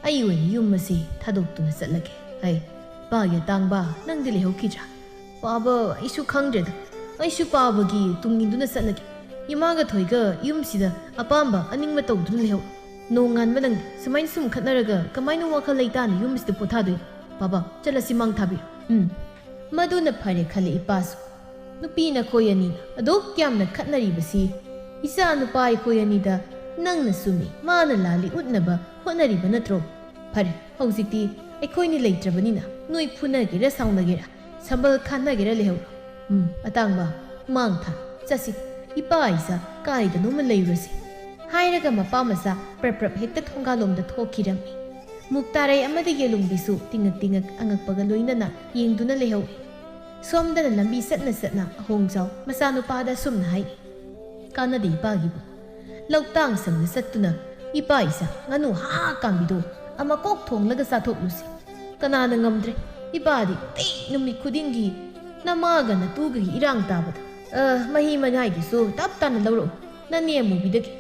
ꯑꯩ ꯑꯣꯏꯅ ꯌꯨꯝ ꯑꯁꯤ ꯊꯥꯗꯣꯛꯇꯨꯅ ꯆꯠꯂꯒꯦ꯫ ꯑꯩ, ꯄꯥꯒꯤ ꯑꯇꯥꯡꯕ, ꯅꯪꯗꯤ ꯂꯩꯍꯧꯈꯤꯗ꯭ꯔꯥ?" "ꯄꯥꯕ, ꯑꯩꯁꯨ ꯈꯪꯗ꯭ꯔꯦꯗ꯫ ꯑꯩꯁꯨ ꯄꯥꯕꯒꯤ ꯇꯨꯡ ꯏꯟꯗꯨꯅ ꯆꯠꯂꯒꯦ꯫ ꯏꯃꯥꯒ ꯊꯣꯏꯒ ꯌꯨꯝꯁꯤꯗ ꯑꯄꯥꯝꯕ ꯑꯅꯤꯡꯕ ꯇꯧꯗꯨꯅ ꯂꯩꯍꯧ꯫ ꯅꯣꯡꯉꯥꯟꯕ ꯅꯪꯗꯤ ꯁꯨꯃꯥꯏꯅ ꯁꯨꯝ ꯈꯠꯅꯔꯒ ꯀꯃꯥꯏꯅ ꯋꯥꯈꯜ ꯂꯩꯇꯥꯅ ꯌꯨꯝꯁꯤꯗ ꯄꯣꯊꯥꯗꯣꯏꯅꯣ? ꯄꯥꯕ, ꯆꯠꯂꯁꯤ ꯃꯥꯡ ꯊꯥꯕꯤꯔꯣ꯫ ꯎꯝ꯫" ꯃꯗꯨꯅ ꯐꯔꯦ ꯈꯜꯂꯦ ꯏꯄꯥꯁꯨ꯫ ꯅꯨꯄꯤ ꯅꯈꯣꯏ ꯑꯅꯤꯅ ꯑꯗꯨꯛ ꯌꯥꯝꯅ ꯈꯠꯅꯔꯤꯕꯁꯤ ꯏꯆꯥ ꯅꯨꯄꯥ ꯑꯩꯈꯣꯏ ꯑꯅꯤꯗ ꯅꯪꯅ ꯆꯨꯝꯃꯤ, ꯃꯥꯅ ꯂꯥꯜꯂꯤ ꯎꯠꯅꯕ ꯍꯣꯠꯅꯔꯤꯕ ꯅꯠꯇ꯭ꯔꯣ? ꯐꯔꯦ, ꯍꯧꯖꯤꯛꯇꯤ ꯑꯩꯈꯣꯏꯅꯤ ꯂꯩꯇ꯭ꯔꯕꯅꯤꯅ ꯅꯣꯏ ꯐꯨꯅꯒꯦꯔꯥ ꯁꯥꯎꯅꯒꯦꯔꯥ, ꯁꯝꯕꯜ ꯈꯥꯅꯒꯦꯔꯥ ꯂꯩꯍꯧꯔꯣ꯫ ꯎꯝ, ꯑꯇꯥꯡꯕ, ꯃꯥꯡ ꯊꯥ, ꯆꯠꯁꯤ꯫ "ꯏꯄꯥ ꯏꯆꯥ, ꯀꯥꯏꯗꯅꯣꯃ ꯂꯩꯔꯨꯁꯤ" ꯍꯥꯏꯔꯒ ꯃꯄꯥ ꯃꯆꯥ ꯄ꯭ꯔꯞ ꯄ꯭ꯔꯞ ꯍꯦꯛꯇ ꯊꯣꯡꯒꯥꯜꯂꯣꯝꯗ ꯊꯣꯛꯈꯤꯔꯝꯃꯤ꯫ ꯃꯨꯛꯇꯥꯔꯩ ꯑꯃꯗꯤ ꯌꯦꯂꯨꯝꯕꯤꯁꯨ ꯇꯤꯉꯛ ꯇꯤꯉꯛ ꯑꯉꯛꯄꯒ ꯂꯣꯏꯅꯅ ꯌꯦꯡꯗꯨꯅ ꯂꯩꯍꯧꯏ꯫ ꯁꯣꯝꯗꯅ ꯂꯝꯕꯤ ꯆꯠꯅ ꯆꯠꯅ ꯑꯍꯣꯡꯖꯥꯎ ꯃꯆꯥꯅꯨꯄꯥꯗ ꯑꯁꯨꯝꯅ ꯍꯥꯏ, "ꯀꯥꯟꯅꯗꯦ ꯏꯄꯥꯒꯤꯕꯨ꯫ ꯂꯧꯇꯥꯡ ꯁꯪꯗ ꯆꯠꯇꯨꯅ ꯏꯄꯥ ꯏꯆꯥ ꯉꯥꯅꯨ ꯍꯥ ꯀꯥꯝꯕꯤꯗꯣ ꯑꯃ ꯀꯣꯛ ꯊꯣꯡꯂꯒ ꯆꯥꯊꯣꯛꯂꯨꯁꯤ꯫ ꯀꯅꯥꯅ ꯉꯝꯗ꯭ꯔꯦ? ꯏꯄꯥꯗꯤ ꯇꯤ ꯅꯨꯃꯤꯠ ꯈꯨꯗꯤꯡꯒꯤ ꯅꯃꯥꯒ ꯅꯇꯨꯒꯒꯤ ꯏꯔꯥꯡ ꯇꯥꯕꯗ꯫ ꯑ, ꯃꯍꯤ ꯃꯅꯥꯏꯗꯨꯁꯨ ꯇꯞ ꯇꯥꯅ ꯂꯧꯔꯛꯎ ꯅꯅꯦ ꯑꯃꯨꯕꯤꯗꯒꯤ꯫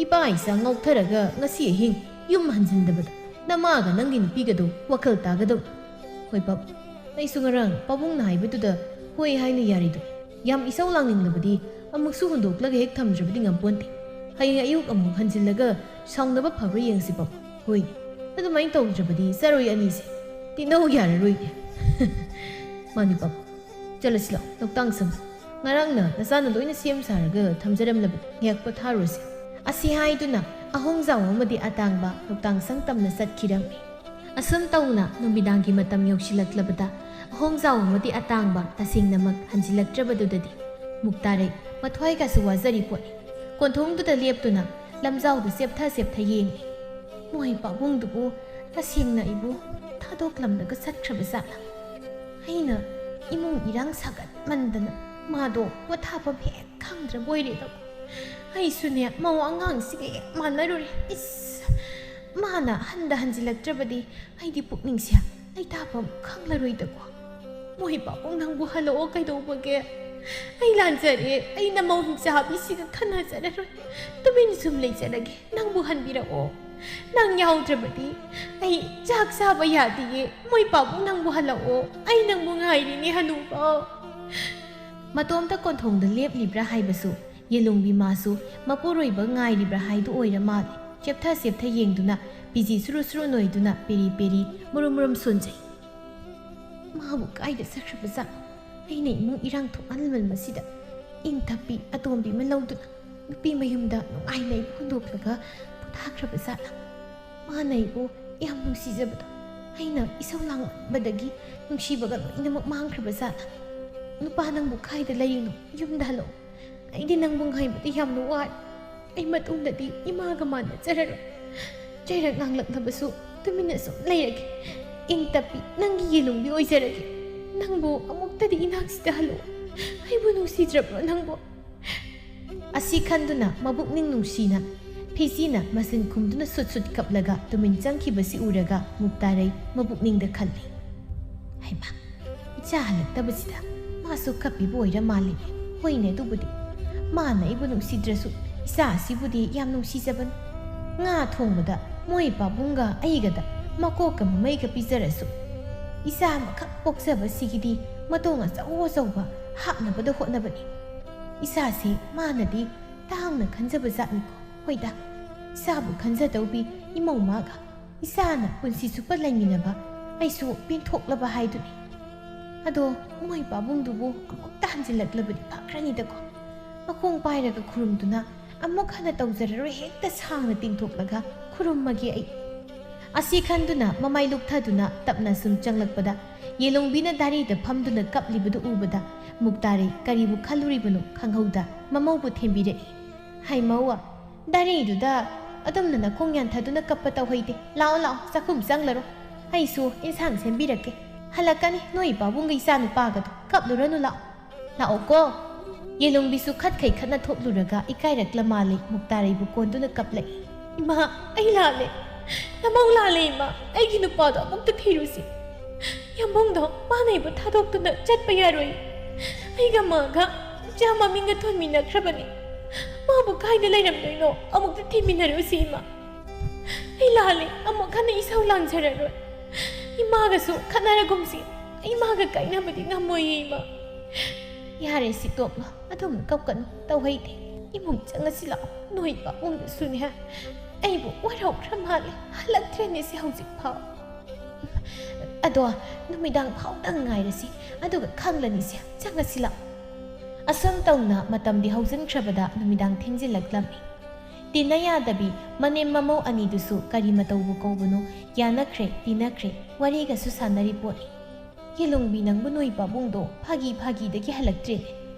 ꯏꯄꯥ ꯏꯆꯥ ꯉꯥꯎꯊꯔꯒ ꯉꯁꯤ ꯑꯍꯤꯡ ꯌꯨꯝ ꯍꯟꯖꯤꯟꯗꯕꯗ ꯅꯃꯥꯒ ꯅꯪꯒꯤ ꯅꯨꯄꯤꯒꯗꯣ ꯋꯥꯈꯜ ꯇꯥꯒꯗꯧ꯫ ꯍꯣꯏ ꯄꯥꯕꯨꯡ, ꯑꯩꯁꯨ ꯉꯔꯥꯡ ꯄꯥꯕꯨꯡꯅ ꯍꯥꯏꯕꯗꯨꯗ ꯍꯣꯏ ꯍꯥꯏꯅ ꯌꯥꯔꯤꯗꯣ꯫ ꯌꯥꯝ ꯏꯁꯧ ꯂꯥꯡꯅꯤꯡꯂꯕꯗꯤ ꯑꯃꯨꯛꯁꯨ ꯍꯨꯟꯗꯣꯛꯂꯒ ꯍꯦꯛ ꯊꯝꯗ꯭ꯔꯕꯗꯤ ꯉꯝꯄꯣꯟꯇꯦ꯫ ꯍꯌꯦꯡ ꯑꯌꯨꯛ ꯑꯃꯨꯛ ꯍꯟꯖꯤꯜꯂꯒ ꯁꯥꯎꯅꯕ ꯐꯕ꯭ꯔꯥ ꯌꯦꯡꯁꯤ ꯄꯥꯕꯨꯡ꯫ ꯍꯣꯏꯅꯦ, ꯑꯗꯨꯃꯥꯏꯅ ꯇꯧꯗ꯭ꯔꯕꯗꯤ ꯆꯔꯣꯏ ꯑꯅꯤꯁꯦ ꯇꯤꯟꯅꯧ ꯌꯥꯔꯔꯣꯏꯅꯦ꯫ ꯃꯥꯅꯤ ꯄꯥꯕꯨꯡ, ꯆꯠꯂꯁꯤ ꯂꯥꯛꯑꯣ ꯂꯧꯇꯥꯡ ꯁꯪꯗ꯫ ꯉꯔꯥꯡꯅ ꯅꯆꯥꯅ ꯂꯣꯏꯅ ꯁꯦꯝ ꯁꯥꯔꯒ ꯊꯝꯖꯔꯝꯂꯕꯅꯤ, ꯉꯥꯏꯍꯥꯛ ꯄꯣꯊꯥꯔꯨꯔꯁꯤ꯫ ꯑꯁꯤ ꯍꯥꯏꯗꯨꯅ ꯑꯍꯣꯡꯖꯥꯎ ꯑꯃꯗꯤ ꯑꯇꯥꯡꯕ ꯂꯧꯇꯥꯡ ꯁꯪ ꯇꯝꯅ ꯆꯠꯈꯤꯔꯝꯃꯤ꯫ ꯑꯁꯨꯝ ꯇꯧꯅ ꯅꯨꯃꯤꯗꯥꯡꯒꯤ ꯃꯇꯝ ꯌꯧꯁꯤꯜꯂꯛꯂꯕꯗ ꯑꯍꯣꯡꯖꯥꯎ ꯑꯃꯗꯤ ꯑꯇꯥꯡꯕ ꯇꯁꯦꯡꯅꯃꯛ ꯍꯟꯖꯤꯜꯂꯛꯇ꯭ꯔꯕꯗꯨꯗꯗꯤ ꯃꯨꯛꯇꯥꯔꯩ ꯃꯊ꯭ꯋꯥꯏꯒꯁꯨ ꯋꯥꯖꯔꯤ ꯄꯣꯠꯅꯤ꯫ ꯀꯣꯟꯊꯣꯡꯗꯨꯗ ꯂꯦꯞꯇꯨꯅ ꯂꯝꯖꯥꯎꯗꯨ ꯆꯦꯞꯊ ꯆꯦꯞꯊ ꯌꯦꯡꯂꯤ꯫ ꯃꯣꯏ ꯄꯥꯕꯨꯡꯗꯨꯕꯨ ꯇꯁꯦꯡꯅ ꯑꯩꯕꯨ ꯊꯥꯗꯣꯛꯂꯝꯂꯒ ꯆꯠꯈ꯭ꯔꯕ ꯖꯥꯠꯂ? ꯑꯩꯅ ꯏꯃꯨꯡ ꯏꯔꯥꯡ ꯁꯥꯒꯠꯃꯟꯗꯅ ꯃꯥꯗꯣ ꯄꯣꯊꯥꯐꯝ ꯍꯦꯛ ꯈꯪꯗ꯭ꯔꯕ ꯑꯣꯏꯔꯦꯗꯀꯣ꯫ ꯑꯩꯁꯨꯅꯦ ꯃꯧ ꯑꯉꯥꯡꯁꯤꯒ ꯍꯦꯛ ꯃꯥꯟꯅꯔꯨꯔꯦ꯫ ꯏꯁ! ꯃꯥꯅ ꯍꯟꯗ ꯍꯟꯖꯤꯜꯂꯛꯇ꯭ꯔꯕꯗꯤ ꯑꯩꯗꯤ ꯄꯨꯛꯅꯤꯡꯁꯦ ꯂꯩꯇꯥꯐꯝ ꯈꯪꯂꯔꯣꯏꯗꯀꯣ꯫ ꯃꯣꯏ ꯄꯥꯕꯨꯡ, ꯅꯪꯕꯨ ꯍꯜꯂꯛꯑꯣ ꯀꯩꯗꯧꯕꯒꯦ? ꯑꯩ ꯂꯥꯟꯖꯔꯦ, ꯑꯩ ꯅꯃꯧ ꯍꯤꯡꯆꯥꯕꯤꯁꯤꯒ ꯈꯟꯅꯖꯔꯔꯣꯏ꯫ ꯇꯨꯃꯤꯟ ꯁꯨꯝ ꯂꯩꯖꯔꯒꯦ, ꯅꯪꯕꯨ ꯍꯟꯕꯤꯔꯛꯑꯣ꯫ ꯅꯪ ꯌꯥꯎꯗ꯭ꯔꯕꯗꯤ ꯑꯩ ꯆꯥꯛ ꯆꯥꯕ ꯌꯥꯗꯤꯌꯦ꯫ ꯃꯣꯏ ꯄꯥꯕꯨꯡ, ꯅꯪꯕꯨ ꯍꯜꯂꯛꯑꯣ, ꯑꯩ ꯅꯪꯕꯨ ꯉꯥꯏꯔꯤꯅꯦ ꯍꯅꯨꯕ꯫ ꯃꯇꯣꯝꯇ ꯀꯣꯟꯊꯣꯡꯗ ꯂꯦꯞꯂꯤꯕ꯭ꯔꯥ ꯍꯥꯏꯕꯁꯨ ꯌꯦꯂꯨꯝꯕꯤ ꯃꯥꯁꯨ ꯃꯄꯨꯔꯣꯏꯕ ꯉꯥꯏꯔꯤꯕ꯭ꯔꯥ ꯍꯥꯏꯗꯨ ꯑꯣꯏꯔ ꯃꯥꯜꯂꯦ꯫ ꯆꯦꯞꯊ ꯆꯦꯞꯊ ꯌꯦꯡꯗꯨꯅ ꯄꯤꯖꯤ ꯁꯨꯔꯨ ꯁꯨꯔꯨ ꯅꯣꯏꯗꯨꯅ ꯄꯦꯔꯤ ꯄꯦꯔꯤ ꯃꯨꯔꯨꯝ ꯃꯨꯔꯨꯝ ꯁꯣꯟꯖꯩ꯫ ꯃꯥꯕꯨ ꯀꯥꯏꯗ ꯆꯠꯈ꯭ꯔꯕ ꯖꯥꯠꯅꯣ? ꯑꯩꯅ ꯏꯃꯨꯡ ꯏꯔꯥꯡ ꯊꯣꯛꯍꯟꯃꯟꯕꯁꯤꯗ ꯏꯪ ꯇꯞꯄꯤ ꯑꯇꯣꯝꯕꯤ ꯑꯃ ꯂꯧꯗꯨꯅ ꯅꯨꯄꯤ ꯃꯌꯨꯝꯗ ꯅꯨꯡꯉꯥꯏꯅ ꯑꯩꯕꯨ ꯍꯨꯟꯗꯣꯛꯂꯒ ꯄꯣꯊꯥꯈ꯭ꯔꯕ ꯖꯥꯠꯂ? ꯃꯥꯅ ꯑꯩꯕꯨ ꯌꯥꯝ ꯅꯨꯡꯁꯤꯖꯕꯗꯣ ꯑꯩꯅ ꯏꯁꯧ ꯂꯥꯡꯃꯟꯕꯗꯒꯤ ꯅꯨꯡꯁꯤꯕꯒ ꯂꯣꯏꯅꯃꯛ ꯃꯥꯡꯈ꯭ꯔꯕ ꯖꯥꯠꯂ? ꯅꯨꯄꯥ, ꯅꯪꯕꯨ ꯀꯥꯏꯗ ꯂꯩꯔꯤꯅꯣ? ꯌꯨꯝꯗ ꯍꯜꯂꯛꯑꯣ꯫ ꯑꯩꯗꯤ ꯅꯪꯕꯨ ꯉꯥꯏꯕꯗ ꯌꯥꯝꯅ ꯋꯥꯔꯦ꯫ ꯑꯩ ꯃꯇꯨꯡꯗꯗꯤ ꯏꯃꯥꯒ ꯃꯥꯟꯅꯖꯔꯔꯣꯏ꯫ ꯆꯩꯔꯛ ꯉꯥꯡꯂꯛꯂꯕꯁꯨ ꯇꯨꯃꯤꯟꯅ ꯁꯨꯝ ꯂꯩꯔꯒꯦ꯫ ꯏꯪ ꯇꯞꯄꯤ ꯅꯪꯒꯤ ꯌꯦꯂꯨꯝꯕꯤ ꯑꯣꯏꯖꯔꯒꯦ꯫ ꯅꯪꯕꯨ ꯑꯃꯨꯛꯇꯗꯤ ꯏꯅꯥꯛꯁꯤꯗ ꯍꯜꯂꯨ꯫ ꯑꯩꯕꯨ ꯅꯨꯡꯁꯤꯗ꯭ꯔꯕ꯭ꯔꯣ ꯅꯪꯕꯨ? ꯑꯁꯤ ꯈꯟꯗꯨꯅ ꯃꯕꯨꯛꯅꯤꯡ ꯅꯨꯡꯁꯤꯅ ꯐꯤꯖꯤꯅ ꯃꯆꯤꯟ ꯈꯨꯝꯗꯨꯅ ꯁꯨꯠ ꯁꯨꯠ ꯀꯞꯂꯒ ꯇꯨꯃꯤꯟ ꯆꯪꯈꯤꯕꯁꯤ ꯎꯔꯒ ꯃꯨꯛꯇꯥꯔꯩ ꯃꯕꯨꯛꯅꯤꯡꯗ ꯈꯜꯂꯤ, "ꯍꯩꯃꯥ, ꯏꯆꯥ ꯍꯜꯂꯛꯇꯕꯁꯤꯗ ꯃꯥꯁꯨ ꯀꯞꯄꯤꯕ ꯑꯣꯏꯔ ꯃꯥꯜꯂꯤꯅꯦ꯫ ꯍꯣꯏꯅꯦ, ꯑꯗꯨꯕꯨꯗꯤ ꯃꯥꯅ ꯑꯩꯕꯨ ꯅꯨꯡꯁꯤꯗ꯭ꯔꯁꯨ ꯏꯆꯥ ꯑꯁꯤꯕꯨꯗꯤ ꯌꯥꯝ ꯅꯨꯡꯁꯤꯖꯕꯅꯤ꯫ ꯉꯥ ꯊꯣꯡꯕꯗ ꯃꯣꯏ ꯄꯥꯕꯨꯡꯒ ꯑꯩꯒꯗ ꯃꯀꯣꯛꯀ ꯃꯃꯩꯒ ꯄꯤꯖꯔꯁꯨ ꯏꯆꯥ ꯑꯃꯈꯛ ꯄꯣꯛꯆꯕꯁꯤꯒꯤꯗꯤ ꯃꯇꯣꯡ ꯑꯆꯧ ꯑꯆꯧꯕ ꯍꯥꯞꯅꯕꯗ ꯍꯣꯠꯅꯕꯅꯤ꯫ ꯏꯆꯥꯁꯤ ꯃꯥꯅꯗꯤ ꯇꯥꯡꯅ ꯈꯟꯖꯕ ꯖꯥꯠꯅꯤꯀꯣ꯫ ꯍꯣꯏꯗ, ꯏꯆꯥꯕꯨ ꯈꯟꯖꯗꯧꯕꯤ ꯏꯃꯧ ꯃꯥꯒ ꯏꯆꯥꯅ ꯄꯨꯟꯁꯤ ꯆꯨꯞꯄ ꯂꯩꯃꯤꯟꯅꯕ ꯑꯩꯁꯨ ꯄꯦꯟꯊꯣꯛꯂꯕ ꯍꯥꯏꯗꯨꯅꯤ꯫ ꯑꯗꯣ ꯃꯣꯏ ꯄꯥꯕꯨꯡꯗꯨꯕꯨ ꯑꯃꯨꯛꯇ ꯍꯟꯖꯤꯜꯂꯛꯂꯕꯗꯤ ꯐꯈ꯭ꯔꯅꯤꯗꯀꯣ꯫ ꯃꯈꯣꯡ ꯄꯥꯏꯔꯒ ꯈꯨꯔꯨꯝꯗꯨꯅ ꯑꯃꯨꯛ ꯍꯟꯅ ꯇꯧꯖꯔꯔꯣꯏ, ꯍꯦꯛꯇ ꯁꯥꯡꯅ ꯇꯤꯡꯊꯣꯛꯂꯒ ꯈꯨꯔꯨꯝꯃꯒꯦ ꯑꯩ꯫" ꯑꯁꯤ ꯈꯟꯗꯨꯅ ꯃꯃꯥꯏ ꯂꯨꯞꯊꯗꯨꯅ ꯇꯞꯅ ꯁꯨꯝ ꯆꯪꯂꯛꯄꯗ ꯌꯦꯂꯣꯡꯕꯤꯅ ꯗꯥꯔꯤꯗ ꯐꯝꯗꯨꯅ ꯀꯞꯂꯤꯕꯗꯨ ꯎꯕꯗ ꯃꯨꯛꯇꯥꯔꯩ ꯀꯔꯤꯕꯨ ꯈꯜꯂꯨꯔꯤꯕꯅꯣ ꯈꯪꯍꯧꯗ ꯃꯃꯧꯕꯨ ꯊꯦꯝꯕꯤꯔꯛꯏ꯫ "ꯍꯩꯃꯧ, ꯗꯥꯔꯤꯗꯨꯗ ꯑꯗꯨꯝꯅ ꯅꯈꯣꯡ ꯌꯥꯟꯊꯗꯨꯅ ꯀꯞꯄ ꯇꯧꯍꯩꯗꯦ꯫ ꯂꯥꯛꯑꯣ, ꯂꯥꯛꯑꯣ, ꯆꯥꯛꯈꯨꯝ ꯆꯪꯂꯔꯣ꯫ ꯑꯩꯁꯨ ꯏꯟꯁꯥꯡ ꯁꯦꯝꯕꯤꯔꯛꯀꯦ꯫ ꯍꯜꯂꯛꯀꯅꯤ ꯅꯣꯏ ꯄꯥꯕꯨꯡꯒ ꯏꯆꯥ ꯅꯨꯄꯥꯒꯗꯣ꯫ ꯀꯞꯂꯨꯔꯅꯨ, ꯂꯥꯛꯑꯣ꯫ ꯂꯥꯛꯑꯣꯀꯣ꯫" ꯌꯦꯂꯣꯡꯕꯤꯁꯨ ꯈꯠꯈꯩ ꯈꯠꯅ ꯊꯣꯛꯂꯨꯔꯒ ꯏꯀꯥꯏꯔꯛꯂ ꯃꯥꯜꯂꯦ, ꯃꯨꯛꯇꯥꯔꯩꯕꯨ ꯀꯣꯟꯗꯨꯅ ꯀꯞꯂꯛꯏ꯫ "ꯏꯃꯥ, ꯑꯩ ꯂꯥꯜꯂꯦ꯫ ꯅꯃꯧ ꯂꯥꯜꯂꯦ ꯏꯃꯥ꯫ ꯑꯩꯒꯤ ꯅꯨꯄꯥꯗꯣ ꯑꯃꯨꯛꯇ ꯊꯤꯔꯨꯁꯤ꯫ ꯌꯥꯝꯕꯨꯡꯗꯣ ꯃꯥꯅ ꯑꯩꯕꯨ ꯊꯥꯗꯣꯛꯇꯨꯅ ꯆꯠꯄ ꯌꯥꯔꯣꯏ꯫ ꯑꯩꯒ ꯃꯥꯒ ꯏꯆꯥ ꯃꯃꯤꯡꯒ ꯊꯣꯟꯃꯤꯟꯅꯈ꯭ꯔꯕꯅꯤ꯫ ꯃꯥꯕꯨ ꯀꯥꯏꯗ ꯂꯩꯔꯝꯗꯣꯏꯅꯣ ꯑꯃꯨꯛꯇ ꯊꯤꯃꯤꯟꯅꯔꯨꯁꯤ ꯏꯃꯥ꯫ ꯑꯩ ꯂꯥꯜꯂꯦ, ꯑꯃꯨꯛ ꯍꯟꯅ ꯏꯁꯧ ꯂꯥꯡꯖꯔꯔꯣꯏ꯫ ꯏꯃꯥꯒꯁꯨ ꯈꯠꯅꯔꯒꯨꯝꯁꯤ꯫ ꯏꯃꯥꯒ ꯀꯥꯏꯅꯕꯗꯤ ꯉꯝꯃꯣꯏꯌꯦ ꯏꯃꯥ꯫" "ꯌꯥꯔꯦ, ꯁꯤ ꯇꯣꯛꯂꯣ꯫ ꯑꯗꯨꯝ ꯀꯞꯀꯅꯨ, ꯇꯧꯍꯩꯗꯦ꯫ ꯏꯃꯨꯡ ꯆꯪꯉꯁꯤ ꯂꯥꯛꯑꯣ꯫ ꯅꯣꯏ ꯄꯥꯕꯨꯡꯗꯨꯁꯨꯅꯦ, ꯑꯩꯕꯨ ꯋꯥꯔꯧꯈ꯭ꯔ ꯃꯥꯜꯂꯦ꯫ ꯍꯜꯂꯛꯇ꯭ꯔꯦꯅꯦ ꯁꯤ ꯍꯧꯖꯤꯛ ꯐꯥꯎ꯫ ꯑꯗꯣ ꯅꯨꯃꯤꯗꯥꯡ ꯐꯥꯎꯗꯪ ꯉꯥꯏꯔꯁꯤ, ꯑꯗꯨꯒ ꯈꯪꯂꯅꯤꯁꯦ꯫ ꯆꯪꯉꯁꯤ ꯂꯥꯛꯑꯣ꯫" ꯑꯁꯨꯝ ꯇꯧꯅ ꯃꯇꯝꯗꯤ ꯍꯧꯖꯤꯟꯈ꯭ꯔꯕꯗ ꯅꯨꯃꯤꯗꯥꯡ ꯊꯦꯡꯖꯤꯜꯂꯛꯂꯝꯃꯤ꯫ ꯇꯤꯟꯅ ꯌꯥꯗꯕꯤ ꯃꯅꯦꯝ ꯃꯃꯧ ꯑꯅꯤꯗꯨꯁꯨ ꯀꯔꯤ ꯃꯇꯧꯕꯨ ꯀꯧꯕꯅꯣ ꯌꯥꯅꯈ꯭ꯔꯦ, ꯇꯤꯟꯅꯈ꯭ꯔꯦ, ꯋꯥꯔꯤꯒꯁꯨ ꯁꯥꯟꯅꯔꯤ ꯄꯣꯠꯅꯤ꯫ "ꯌꯦꯂꯣꯡꯕꯤ, ꯅꯪꯕꯨ ꯅꯣꯏ ꯄꯥꯕꯨꯡꯗꯣ ꯐꯥꯒꯤ ꯐꯥꯒꯤꯗꯒꯤ ꯍꯜꯂꯛꯇ꯭ꯔꯦꯅꯦ꯫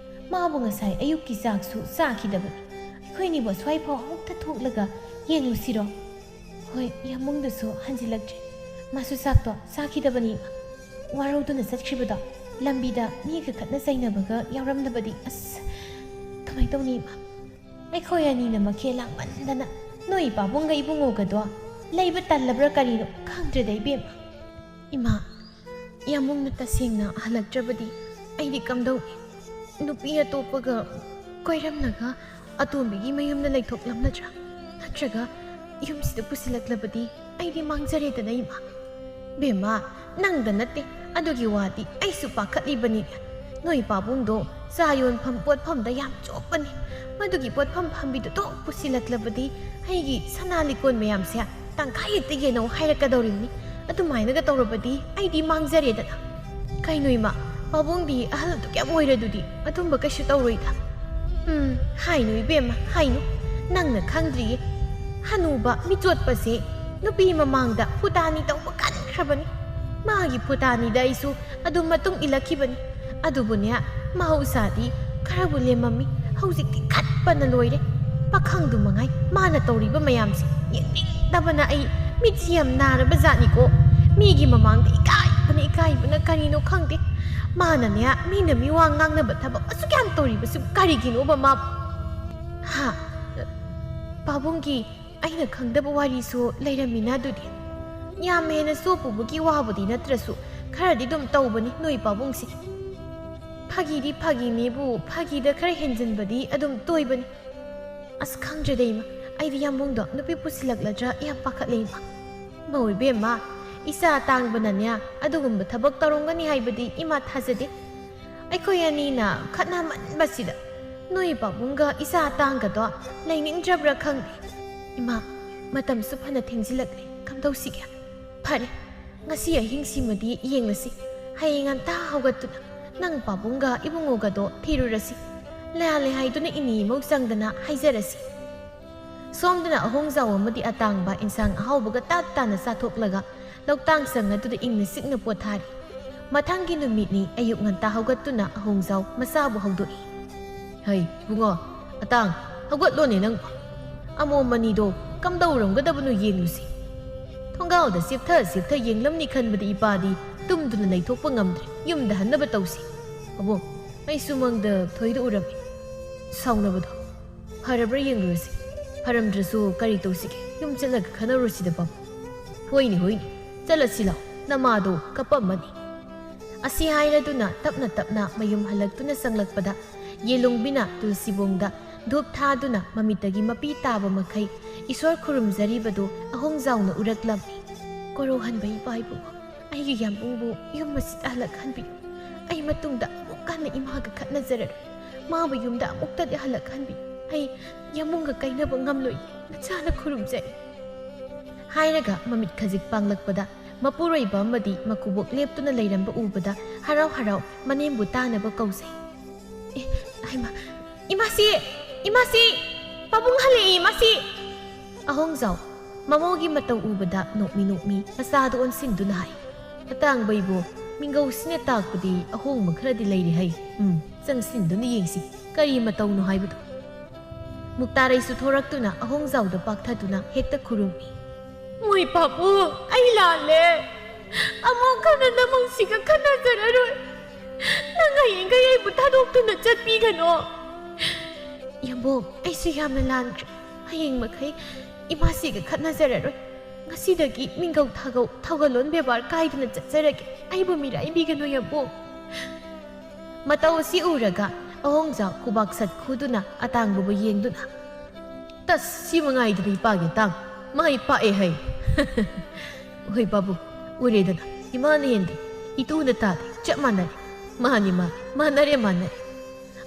ꯃꯥꯕꯨ ꯉꯁꯥꯏ ꯑꯌꯨꯛꯀꯤ ꯆꯥꯛꯁꯨ ꯆꯥꯈꯤꯗꯕꯅꯤ꯫ ꯑꯩꯈꯣꯏꯅꯤꯕꯨ ꯑꯁ꯭ꯋꯥꯏꯐꯥꯎ ꯑꯃꯨꯛꯇ ꯊꯣꯛꯂꯒ ꯌꯦꯡꯂꯨꯁꯤꯔꯣ? ꯍꯣꯏ, ꯌꯥꯝꯕꯨꯡꯗꯨꯁꯨ ꯍꯟꯖꯤꯜꯂꯛꯇ꯭ꯔꯦ꯫ ꯃꯥꯁꯨ ꯆꯥꯛꯇꯣ ꯆꯥꯈꯤꯗꯕꯅꯤ꯫ ꯋꯥꯔꯧꯗꯨꯅ ꯆꯠꯈ꯭ꯔꯤꯕꯗꯣ ꯂꯝꯕꯤꯗ ꯃꯤꯒ ꯈꯠꯅ ꯆꯩꯅꯕꯒ ꯌꯥꯎꯔꯝꯗꯕꯗꯤ꯫ ꯑꯁ, ꯀꯃꯥꯏꯅ ꯇꯧꯅꯤ ꯏꯃꯥ? ꯑꯩꯈꯣꯏ ꯑꯅꯤꯅ ꯃꯈꯦꯜ ꯂꯥꯡꯃꯟꯗꯅ ꯅꯣꯏ ꯄꯥꯕꯨꯡꯒ ꯏꯕꯨꯡꯉꯣꯒꯗꯣ ꯂꯩꯕ ꯇꯜꯂꯕ꯭ꯔꯥ ꯀꯔꯤꯅꯣ ꯈꯪꯗ꯭ꯔꯦꯗ ꯏꯕꯦꯝꯃ꯫ ꯏꯃꯥ, ꯌꯥꯝꯕꯨꯡꯅ ꯇꯁꯦꯡꯅ ꯍꯜꯂꯛꯇ꯭ꯔꯕꯗꯤ ꯑꯩꯗꯤ ꯀꯝꯗꯧꯅꯤ? ꯅꯨꯄꯤ ꯑꯇꯣꯞꯄꯒ ꯀꯣꯏꯔꯝꯂꯒ ꯑꯇꯣꯝꯕꯤꯒꯤ ꯃꯌꯨꯝꯗ ꯂꯩꯊꯣꯛꯂꯝꯂꯗ꯭ꯔꯥ? ꯅꯠꯇ꯭ꯔꯒ ꯌꯨꯝꯁꯤꯗ ꯄꯨꯁꯤꯜꯂꯛꯂꯕꯗꯤ ꯑꯩꯗꯤ ꯃꯥꯡꯖꯔꯦꯗꯅ ꯏꯃꯥ꯫ ꯕꯦꯝꯃ, ꯅꯪꯗ ꯅꯠꯇꯦ, ꯑꯗꯨꯒꯤ ꯋꯥꯗꯤ ꯑꯩꯁꯨ ꯄꯥꯈꯠꯂꯤꯕꯅꯤ꯫ ꯅꯣꯏ ꯄꯥꯕꯨꯡꯗꯣ ꯆꯥ ꯌꯣꯟꯐꯝ ꯄꯣꯠꯐꯝꯗ ꯌꯥꯝ ꯆꯣꯞꯄꯅꯤ꯫ ꯃꯗꯨꯒꯤ ꯄꯣꯠꯐꯝ ꯐꯝꯕꯤꯗꯨꯗꯣ ꯄꯨꯁꯤꯜꯂꯛꯂꯕꯗꯤ ꯑꯩꯒꯤ ꯁꯅꯥ ꯂꯤꯛꯀꯣꯟ ꯃꯌꯥꯝꯁꯦ ꯇꯪꯈꯥꯏ ꯍꯦꯛꯇ ꯌꯦꯟꯅꯧ ꯍꯥꯏꯔꯛꯀꯗꯧꯔꯤꯕꯅꯤ꯫ ꯑꯗꯨꯃꯥꯏꯅꯒ ꯇꯧꯔꯕꯗꯤ ꯑꯩꯗꯤ ꯃꯥꯡꯖꯔꯦꯗꯅ꯫ ꯀꯩꯅꯣ ꯏꯃꯥ, ꯄꯥꯕꯨꯡꯗꯤ ꯑꯍꯜ ꯑꯗꯨꯛ ꯌꯥꯝ ꯑꯣꯏꯔꯗꯨꯗꯤ ꯑꯗꯨꯝꯕ ꯀꯩꯁꯨ ꯇꯧꯔꯣꯏꯗ꯫ ꯎꯝ, ꯍꯥꯏꯅꯨ ꯏꯕꯦꯝꯃ, ꯍꯥꯏꯅꯨ꯫ ꯅꯪꯅ ꯈꯪꯗ꯭ꯔꯤꯌꯦ꯫ ꯍꯅꯨꯕ ꯃꯤꯆꯣꯠꯄꯁꯦ ꯅꯨꯄꯤ ꯃꯃꯥꯡꯗ ꯐꯨꯇꯥꯅꯤ ꯇꯧꯕ ꯀꯟꯈ꯭ꯔꯕꯅꯤ꯫ ꯃꯥꯒꯤ ꯐꯨꯇꯥꯅꯤꯗ ꯑꯩꯁꯨ ꯑꯗꯨꯝ ꯃꯇꯨꯡ ꯏꯜꯂꯛꯈꯤꯕꯅꯤ꯫ ꯑꯗꯨꯕꯨꯅꯦ, ꯃꯍꯧꯁꯥꯗꯤ ꯈꯔꯕꯨ ꯂꯦꯝꯃꯝꯃꯤ, ꯍꯧꯖꯤꯛꯇꯤ ꯈꯠꯄꯅ ꯂꯣꯏꯔꯦ꯫ ꯄꯥꯈꯪꯗꯨ ꯃꯉꯥꯏ, ꯃꯥꯅ ꯇꯧꯔꯤꯕ ꯃꯌꯥꯝꯁꯦ ꯌꯦꯡꯅꯤꯡꯗꯕꯅ ꯑꯩ ꯃꯤꯠꯁꯤ ꯌꯥꯝ ꯅꯥꯔꯕ ꯖꯥꯠꯅꯤꯀꯣ꯫ ꯃꯤꯒꯤ ꯃꯃꯥꯡꯗ ꯏꯀꯥꯏꯕꯅ, ꯏꯀꯥꯏꯕꯅ ꯀꯔꯤꯅꯣ ꯈꯪꯗꯦ꯫ ꯃꯥꯅꯅꯦ, ꯃꯤꯅ ꯃꯤꯋꯥ ꯉꯥꯡꯅꯕ ꯊꯕꯛ ꯑꯁꯨꯛ ꯌꯥꯝ ꯇꯧꯔꯤꯕꯁꯨ ꯀꯔꯤꯒꯤꯅꯣꯕ ꯃꯥꯕꯨ? ꯍꯥ? ꯄꯥꯕꯨꯡꯒꯤ ꯑꯩꯅ ꯈꯪꯗꯕ ꯋꯥꯔꯤꯁꯨ ꯂꯩꯔꯝꯃꯤꯅ ꯑꯗꯨꯗꯤ꯫ ꯌꯥꯝ ꯍꯦꯟꯅ ꯆꯣꯞꯄꯨꯕꯒꯤ ꯋꯥꯕꯨꯗꯤ ꯅꯠꯇ꯭ꯔꯁꯨ ꯈꯔꯗꯤ ꯑꯗꯨꯝ ꯇꯧꯕꯅꯤ ꯅꯣꯏ ꯄꯥꯕꯨꯡꯁꯦ꯫ ꯐꯥꯒꯤꯗꯤ ꯐꯥꯒꯤꯅꯦꯕꯨ, ꯐꯥꯒꯤꯗ ꯈꯔ ꯍꯦꯟꯖꯤꯟꯕꯗꯤ ꯑꯗꯨꯝ ꯇꯣꯏꯕꯅꯤ꯫ ꯑꯁ, ꯈꯪꯗ꯭ꯔꯦꯗ ꯏꯃꯥ, ꯑꯩꯗꯤ ꯌꯥꯝꯕꯨꯡꯗꯣ ꯅꯨꯄꯤ ꯄꯨꯁꯤꯜꯂꯛꯂꯗ꯭ꯔꯥ ꯌꯥꯝ ꯄꯥꯈꯠꯂꯦ ꯏꯃꯥ꯫ ꯃꯧ ꯏꯕꯦꯝꯃ, ꯏꯆꯥ ꯑꯇꯥꯡꯕꯅꯅꯦ ꯑꯗꯨꯒꯨꯝꯕ ꯊꯕꯛ ꯇꯧꯔꯝꯒꯅꯤ ꯍꯥꯏꯕꯗꯤ ꯏꯃꯥ ꯊꯥꯖꯗꯦ꯫ ꯑꯩꯈꯣꯏ ꯑꯅꯤꯅ ꯈꯠꯅꯃꯟꯕꯁꯤꯗ ꯅꯣꯏ ꯄꯥꯕꯨꯡꯒ ꯏꯆꯥ ꯑꯇꯥꯡꯒꯗꯣ ꯂꯩꯅꯤꯡꯗ꯭ꯔꯕ꯭ꯔꯥ ꯈꯪꯗꯦ꯫ ꯏꯃꯥ, ꯃꯇꯝꯁꯨ ꯐꯅ ꯊꯦꯡꯖꯤꯜꯂꯛꯂꯦ, ꯀꯝꯗꯧꯁꯤꯒꯦ? ꯐꯔꯦ, ꯉꯁꯤ ꯑꯍꯤꯡꯁꯤꯃꯗꯤ ꯌꯦꯡꯂꯁꯤ꯫ ꯍꯌꯦꯡ ꯉꯟꯇꯥ ꯍꯧꯒꯠꯇꯨꯅ ꯅꯪ ꯄꯥꯕꯨꯡꯒ ꯏꯕꯨꯡꯉꯣꯒꯗꯣ ꯊꯤꯔꯨꯔꯁꯤ꯫ ꯂꯥꯜꯂꯦ ꯍꯥꯏꯗꯨꯅ ꯏꯅꯦ ꯏꯃꯧ ꯆꯪꯗꯅ ꯍꯥꯏꯖꯔꯁꯤ꯫ ꯁꯣꯝꯗꯅ ꯑꯍꯣꯡꯖꯥꯎ ꯑꯃꯗꯤ ꯑꯇꯥꯡꯕ ꯏꯟꯁꯥꯡ ꯑꯍꯥꯎꯕꯒ ꯇꯥꯠ ꯇꯥꯅ ꯆꯥꯊꯣꯛꯂꯒ ꯂꯧꯇꯥꯡ ꯁꯪ ꯑꯗꯨꯗ ꯏꯪꯅ ꯆꯤꯛꯅ ꯄꯣꯊꯥꯔꯤ꯫ ꯃꯊꯪꯒꯤ ꯅꯨꯃꯤꯠꯅꯤ ꯑꯌꯨꯛ ꯉꯟꯇꯥ ꯍꯧꯒꯠꯇꯨꯅ ꯑꯍꯣꯡꯖꯥꯎ ꯃꯆꯥꯕꯨ ꯍꯧꯗꯣꯛꯏ꯫ "ꯍꯩ, ꯏꯕꯨꯡꯉꯣ, ꯑꯇꯥꯡ, ꯍꯧꯒꯠꯂꯣꯅꯦ ꯅꯪꯕꯣ꯫ ꯑꯃꯣꯝ ꯑꯅꯤꯗꯣ ꯀꯝꯗꯧꯔꯝꯒꯗꯕꯅꯣ ꯌꯦꯡꯂꯨꯁꯤ꯫" ꯊꯣꯡꯒꯥꯜꯗ ꯆꯦꯞꯊ ꯆꯦꯞꯊ ꯌꯦꯡꯂꯝꯅꯤ ꯈꯟꯕꯗ ꯏꯄꯥꯗꯤ ꯇꯨꯝꯗꯨꯅ ꯂꯩꯊꯣꯛꯄ ꯉꯝꯗ꯭ꯔꯦ꯫ "ꯌꯨꯝꯗ ꯍꯟꯅꯕ ꯇꯧꯁꯤ꯫ ꯑꯕꯣꯛ, ꯑꯩꯁꯨ ꯃꯪꯗ ꯊꯣꯏꯗꯣꯛꯎꯔꯝꯃꯤ꯫ ꯁꯥꯎꯅꯕꯗꯣ ꯐꯔꯕ꯭ꯔꯥ ꯌꯦꯡꯂꯨꯔꯁꯤ꯫ ꯐꯔꯝꯗ꯭ꯔꯁꯨ ꯀꯔꯤ ꯇꯧꯁꯤꯒꯦ? ꯌꯨꯝ ꯆꯠꯂꯒ ꯈꯟꯅꯔꯨꯁꯤꯗ, ꯄꯥꯕꯨꯡ꯫" "ꯍꯣꯏꯅꯦ, ꯍꯣꯏꯅꯦ, ꯆꯠꯂꯁꯤ ꯂꯥꯎ, ꯅꯃꯥꯗꯣ ꯀꯞꯄꯝꯃꯅꯤ꯫" ꯑꯁꯤ ꯍꯥꯏꯔꯗꯨꯅ ꯇꯞꯅ ꯇꯞꯅ ꯃꯌꯨꯝ ꯍꯜꯂꯛꯇꯨꯅ ꯆꯪꯂꯛꯄꯗ ꯌꯦꯂꯨꯡꯕꯤꯅ ꯇꯨꯜꯁꯤꯕꯣꯡꯗ ꯙꯨꯞ ꯊꯥꯗꯨꯅ ꯃꯃꯤꯠꯇꯒꯤ ꯃꯄꯤ ꯇꯥꯕ ꯃꯈꯩ ꯏꯁꯣꯔ ꯈꯨꯔꯨꯝꯖꯔꯤꯕꯗꯨ ꯑꯍꯣꯡꯖꯥꯎꯅ ꯎꯔꯛꯂꯝꯃꯤ꯫ "ꯀꯣꯔꯧꯍꯟꯕ ꯏꯄꯥ ꯏꯄꯨ, ꯑꯩꯒꯤ ꯌꯥꯝꯕꯨꯡꯕꯨ ꯌꯨꯝ ꯑꯁꯤꯗ ꯍꯜꯂꯛꯍꯟꯕꯤꯌꯨ꯫ ꯑꯩ ꯃꯇꯨꯡꯗ ꯑꯃꯨꯛ ꯍꯟꯅ ꯏꯃꯥꯒ ꯈꯠꯅꯖꯔꯔꯣꯏ꯫ ꯃꯥꯕꯨ ꯌꯨꯝꯗ ꯑꯃꯨꯛꯇꯗꯤ ꯍꯜꯂꯛꯍꯟꯕꯤꯌꯨ꯫ ꯑꯩ ꯌꯥꯝꯕꯨꯡꯒ ꯀꯥꯏꯅꯕ ꯉꯝꯂꯣꯏ꯫ ꯅꯆꯥꯅ ꯈꯨꯔꯨꯝꯖꯔꯤ꯫" ꯍꯥꯏꯔꯒ ꯃꯃꯤꯠ ꯈꯖꯤꯛ ꯄꯥꯡꯂꯛꯄꯗ ꯃꯄꯨꯔꯣꯏꯕ ꯑꯃꯗꯤ ꯃꯀꯨꯕꯣꯛ ꯂꯦꯞꯇꯨꯅ ꯂꯩꯔꯝꯕ ꯎꯕꯗ ꯍꯔꯥꯎ ꯍꯔꯥꯎ ꯃꯅꯦꯝꯕꯨ ꯇꯥꯅꯕ ꯀꯧꯖꯩ꯫ "ꯑꯦ, ꯍꯩꯃꯥ, ꯏꯃꯥꯁꯤ, ꯏꯃꯥꯁꯤ, ꯄꯥꯕꯨꯡ ꯍꯜꯂꯛꯏ, ꯏꯃꯥꯁꯤ!" ꯑꯍꯣꯡꯖꯥꯎ ꯃꯃꯧꯒꯤ ꯃꯇꯧ ꯎꯕꯗ ꯅꯣꯛꯃꯤ ꯅꯣꯛꯃꯤ ꯃꯆꯥꯗꯨ ꯑꯣꯟꯁꯤꯟꯗꯨꯅ ꯍꯥꯏ꯫ "ꯑꯇꯥꯡꯕ ꯏꯕꯣ, ꯃꯤꯡꯒꯧꯁꯤꯅ ꯇꯥꯛꯄꯗꯤ ꯑꯍꯣꯡꯕ ꯈꯔꯗꯤ ꯂꯩꯔꯦ ꯍꯩ꯫ ꯎꯝ, ꯆꯪꯁꯤꯟꯗꯨꯅ ꯌꯦꯡꯁꯤ, ꯀꯔꯤ ꯃꯇꯧꯅꯣ ꯍꯥꯏꯕꯗꯨ꯫" ꯃꯨꯛꯇꯥꯔꯩꯁꯨ ꯊꯣꯔꯛꯇꯨꯅ ꯑꯍꯣꯡꯖꯥꯎꯗ ꯄꯥꯛꯊꯗꯨꯅ ꯍꯦꯛꯇ ꯈꯨꯔꯨꯝꯃꯤ꯫ "ꯃꯣꯏ ꯄꯥꯕꯨꯡ, ꯑꯩ ꯂꯥꯜꯂꯦ꯫ ꯑꯃꯨꯛ ꯍꯟꯅ ꯅꯃꯧꯁꯤꯒ ꯈꯠꯅꯖꯔꯔꯣꯏ꯫ ꯅꯪ ꯍꯌꯦꯡꯈꯩ ꯑꯩꯕꯨ ꯊꯥꯗꯣꯛꯇꯨꯅ ꯆꯠꯄꯤꯒꯅꯣ꯫" "ꯌꯥꯝꯕꯨꯡ, ꯑꯩꯁꯨ ꯌꯥꯝꯅ ꯂꯥꯟꯈ꯭ꯔꯦ꯫ ꯍꯌꯦꯡ ꯃꯈꯩ ꯏꯃꯥꯁꯤꯒ ꯈꯠꯅꯖꯔꯔꯣꯏ꯫ ꯉꯁꯤꯗꯒꯤ ꯃꯤꯡꯒꯧ ꯊꯥꯒꯧ, ꯊꯧꯒꯜꯂꯣꯟ ꯕꯦꯕꯥꯔ ꯀꯥꯏꯗꯅ ꯆꯠꯆꯔꯒꯦ꯫ ꯑꯩꯕꯨ ꯃꯤꯔꯥꯏꯕꯤꯒꯅꯨ ꯌꯥꯝꯕꯨꯡ꯫" ꯃꯇꯧ ꯑꯁꯤ ꯎꯔꯒ ꯑꯍꯣꯡꯖꯥꯎ ꯈꯨꯕꯥꯛ ꯁꯠ ꯈꯨꯗꯨꯅ ꯑꯇꯥꯡꯕꯕꯨ ꯌꯦꯡꯗꯨꯅ, "ꯇꯁ, ꯁꯤ ꯃꯉꯥꯏꯗꯨꯅ ꯏꯄꯥꯒꯤ ꯑꯇꯥꯡ꯫ ꯃꯥꯏ ꯄꯥꯛꯑꯦ ꯍꯩ꯫" "ꯍꯣꯏ ꯄꯥꯕꯨꯡ, ꯎꯔꯦꯗꯅ, ꯏꯃꯥꯅ ꯍꯦꯟꯗꯦ, ꯏꯇꯨꯅ ꯇꯥꯗꯦ, ꯆꯞ ꯃꯥꯟꯅꯔꯦ꯫ ꯃꯥꯅꯤ, ꯃꯥꯅꯤ, ꯃꯥꯟꯅꯔꯦ, ꯃꯥꯟꯅꯔꯦ꯫"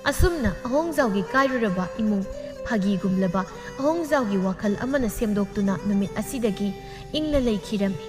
ꯑꯁꯨꯝꯅ ꯑꯍꯣꯡꯖꯥꯎꯒꯤ ꯀꯥꯏꯔꯨꯔꯕ ꯏꯃꯨꯡ, ꯐꯥꯒꯤꯒꯨꯝꯂꯕ ꯑꯍꯣꯡꯖꯥꯎꯒꯤ ꯋꯥꯈꯜ ꯑꯃꯅ ꯁꯦꯝꯗꯣꯛꯇꯨꯅ ꯅꯨꯃꯤꯠ ꯑꯁꯤꯗꯒꯤ ꯏꯪꯅ ꯂꯩꯈꯤꯔꯝꯃꯤ꯫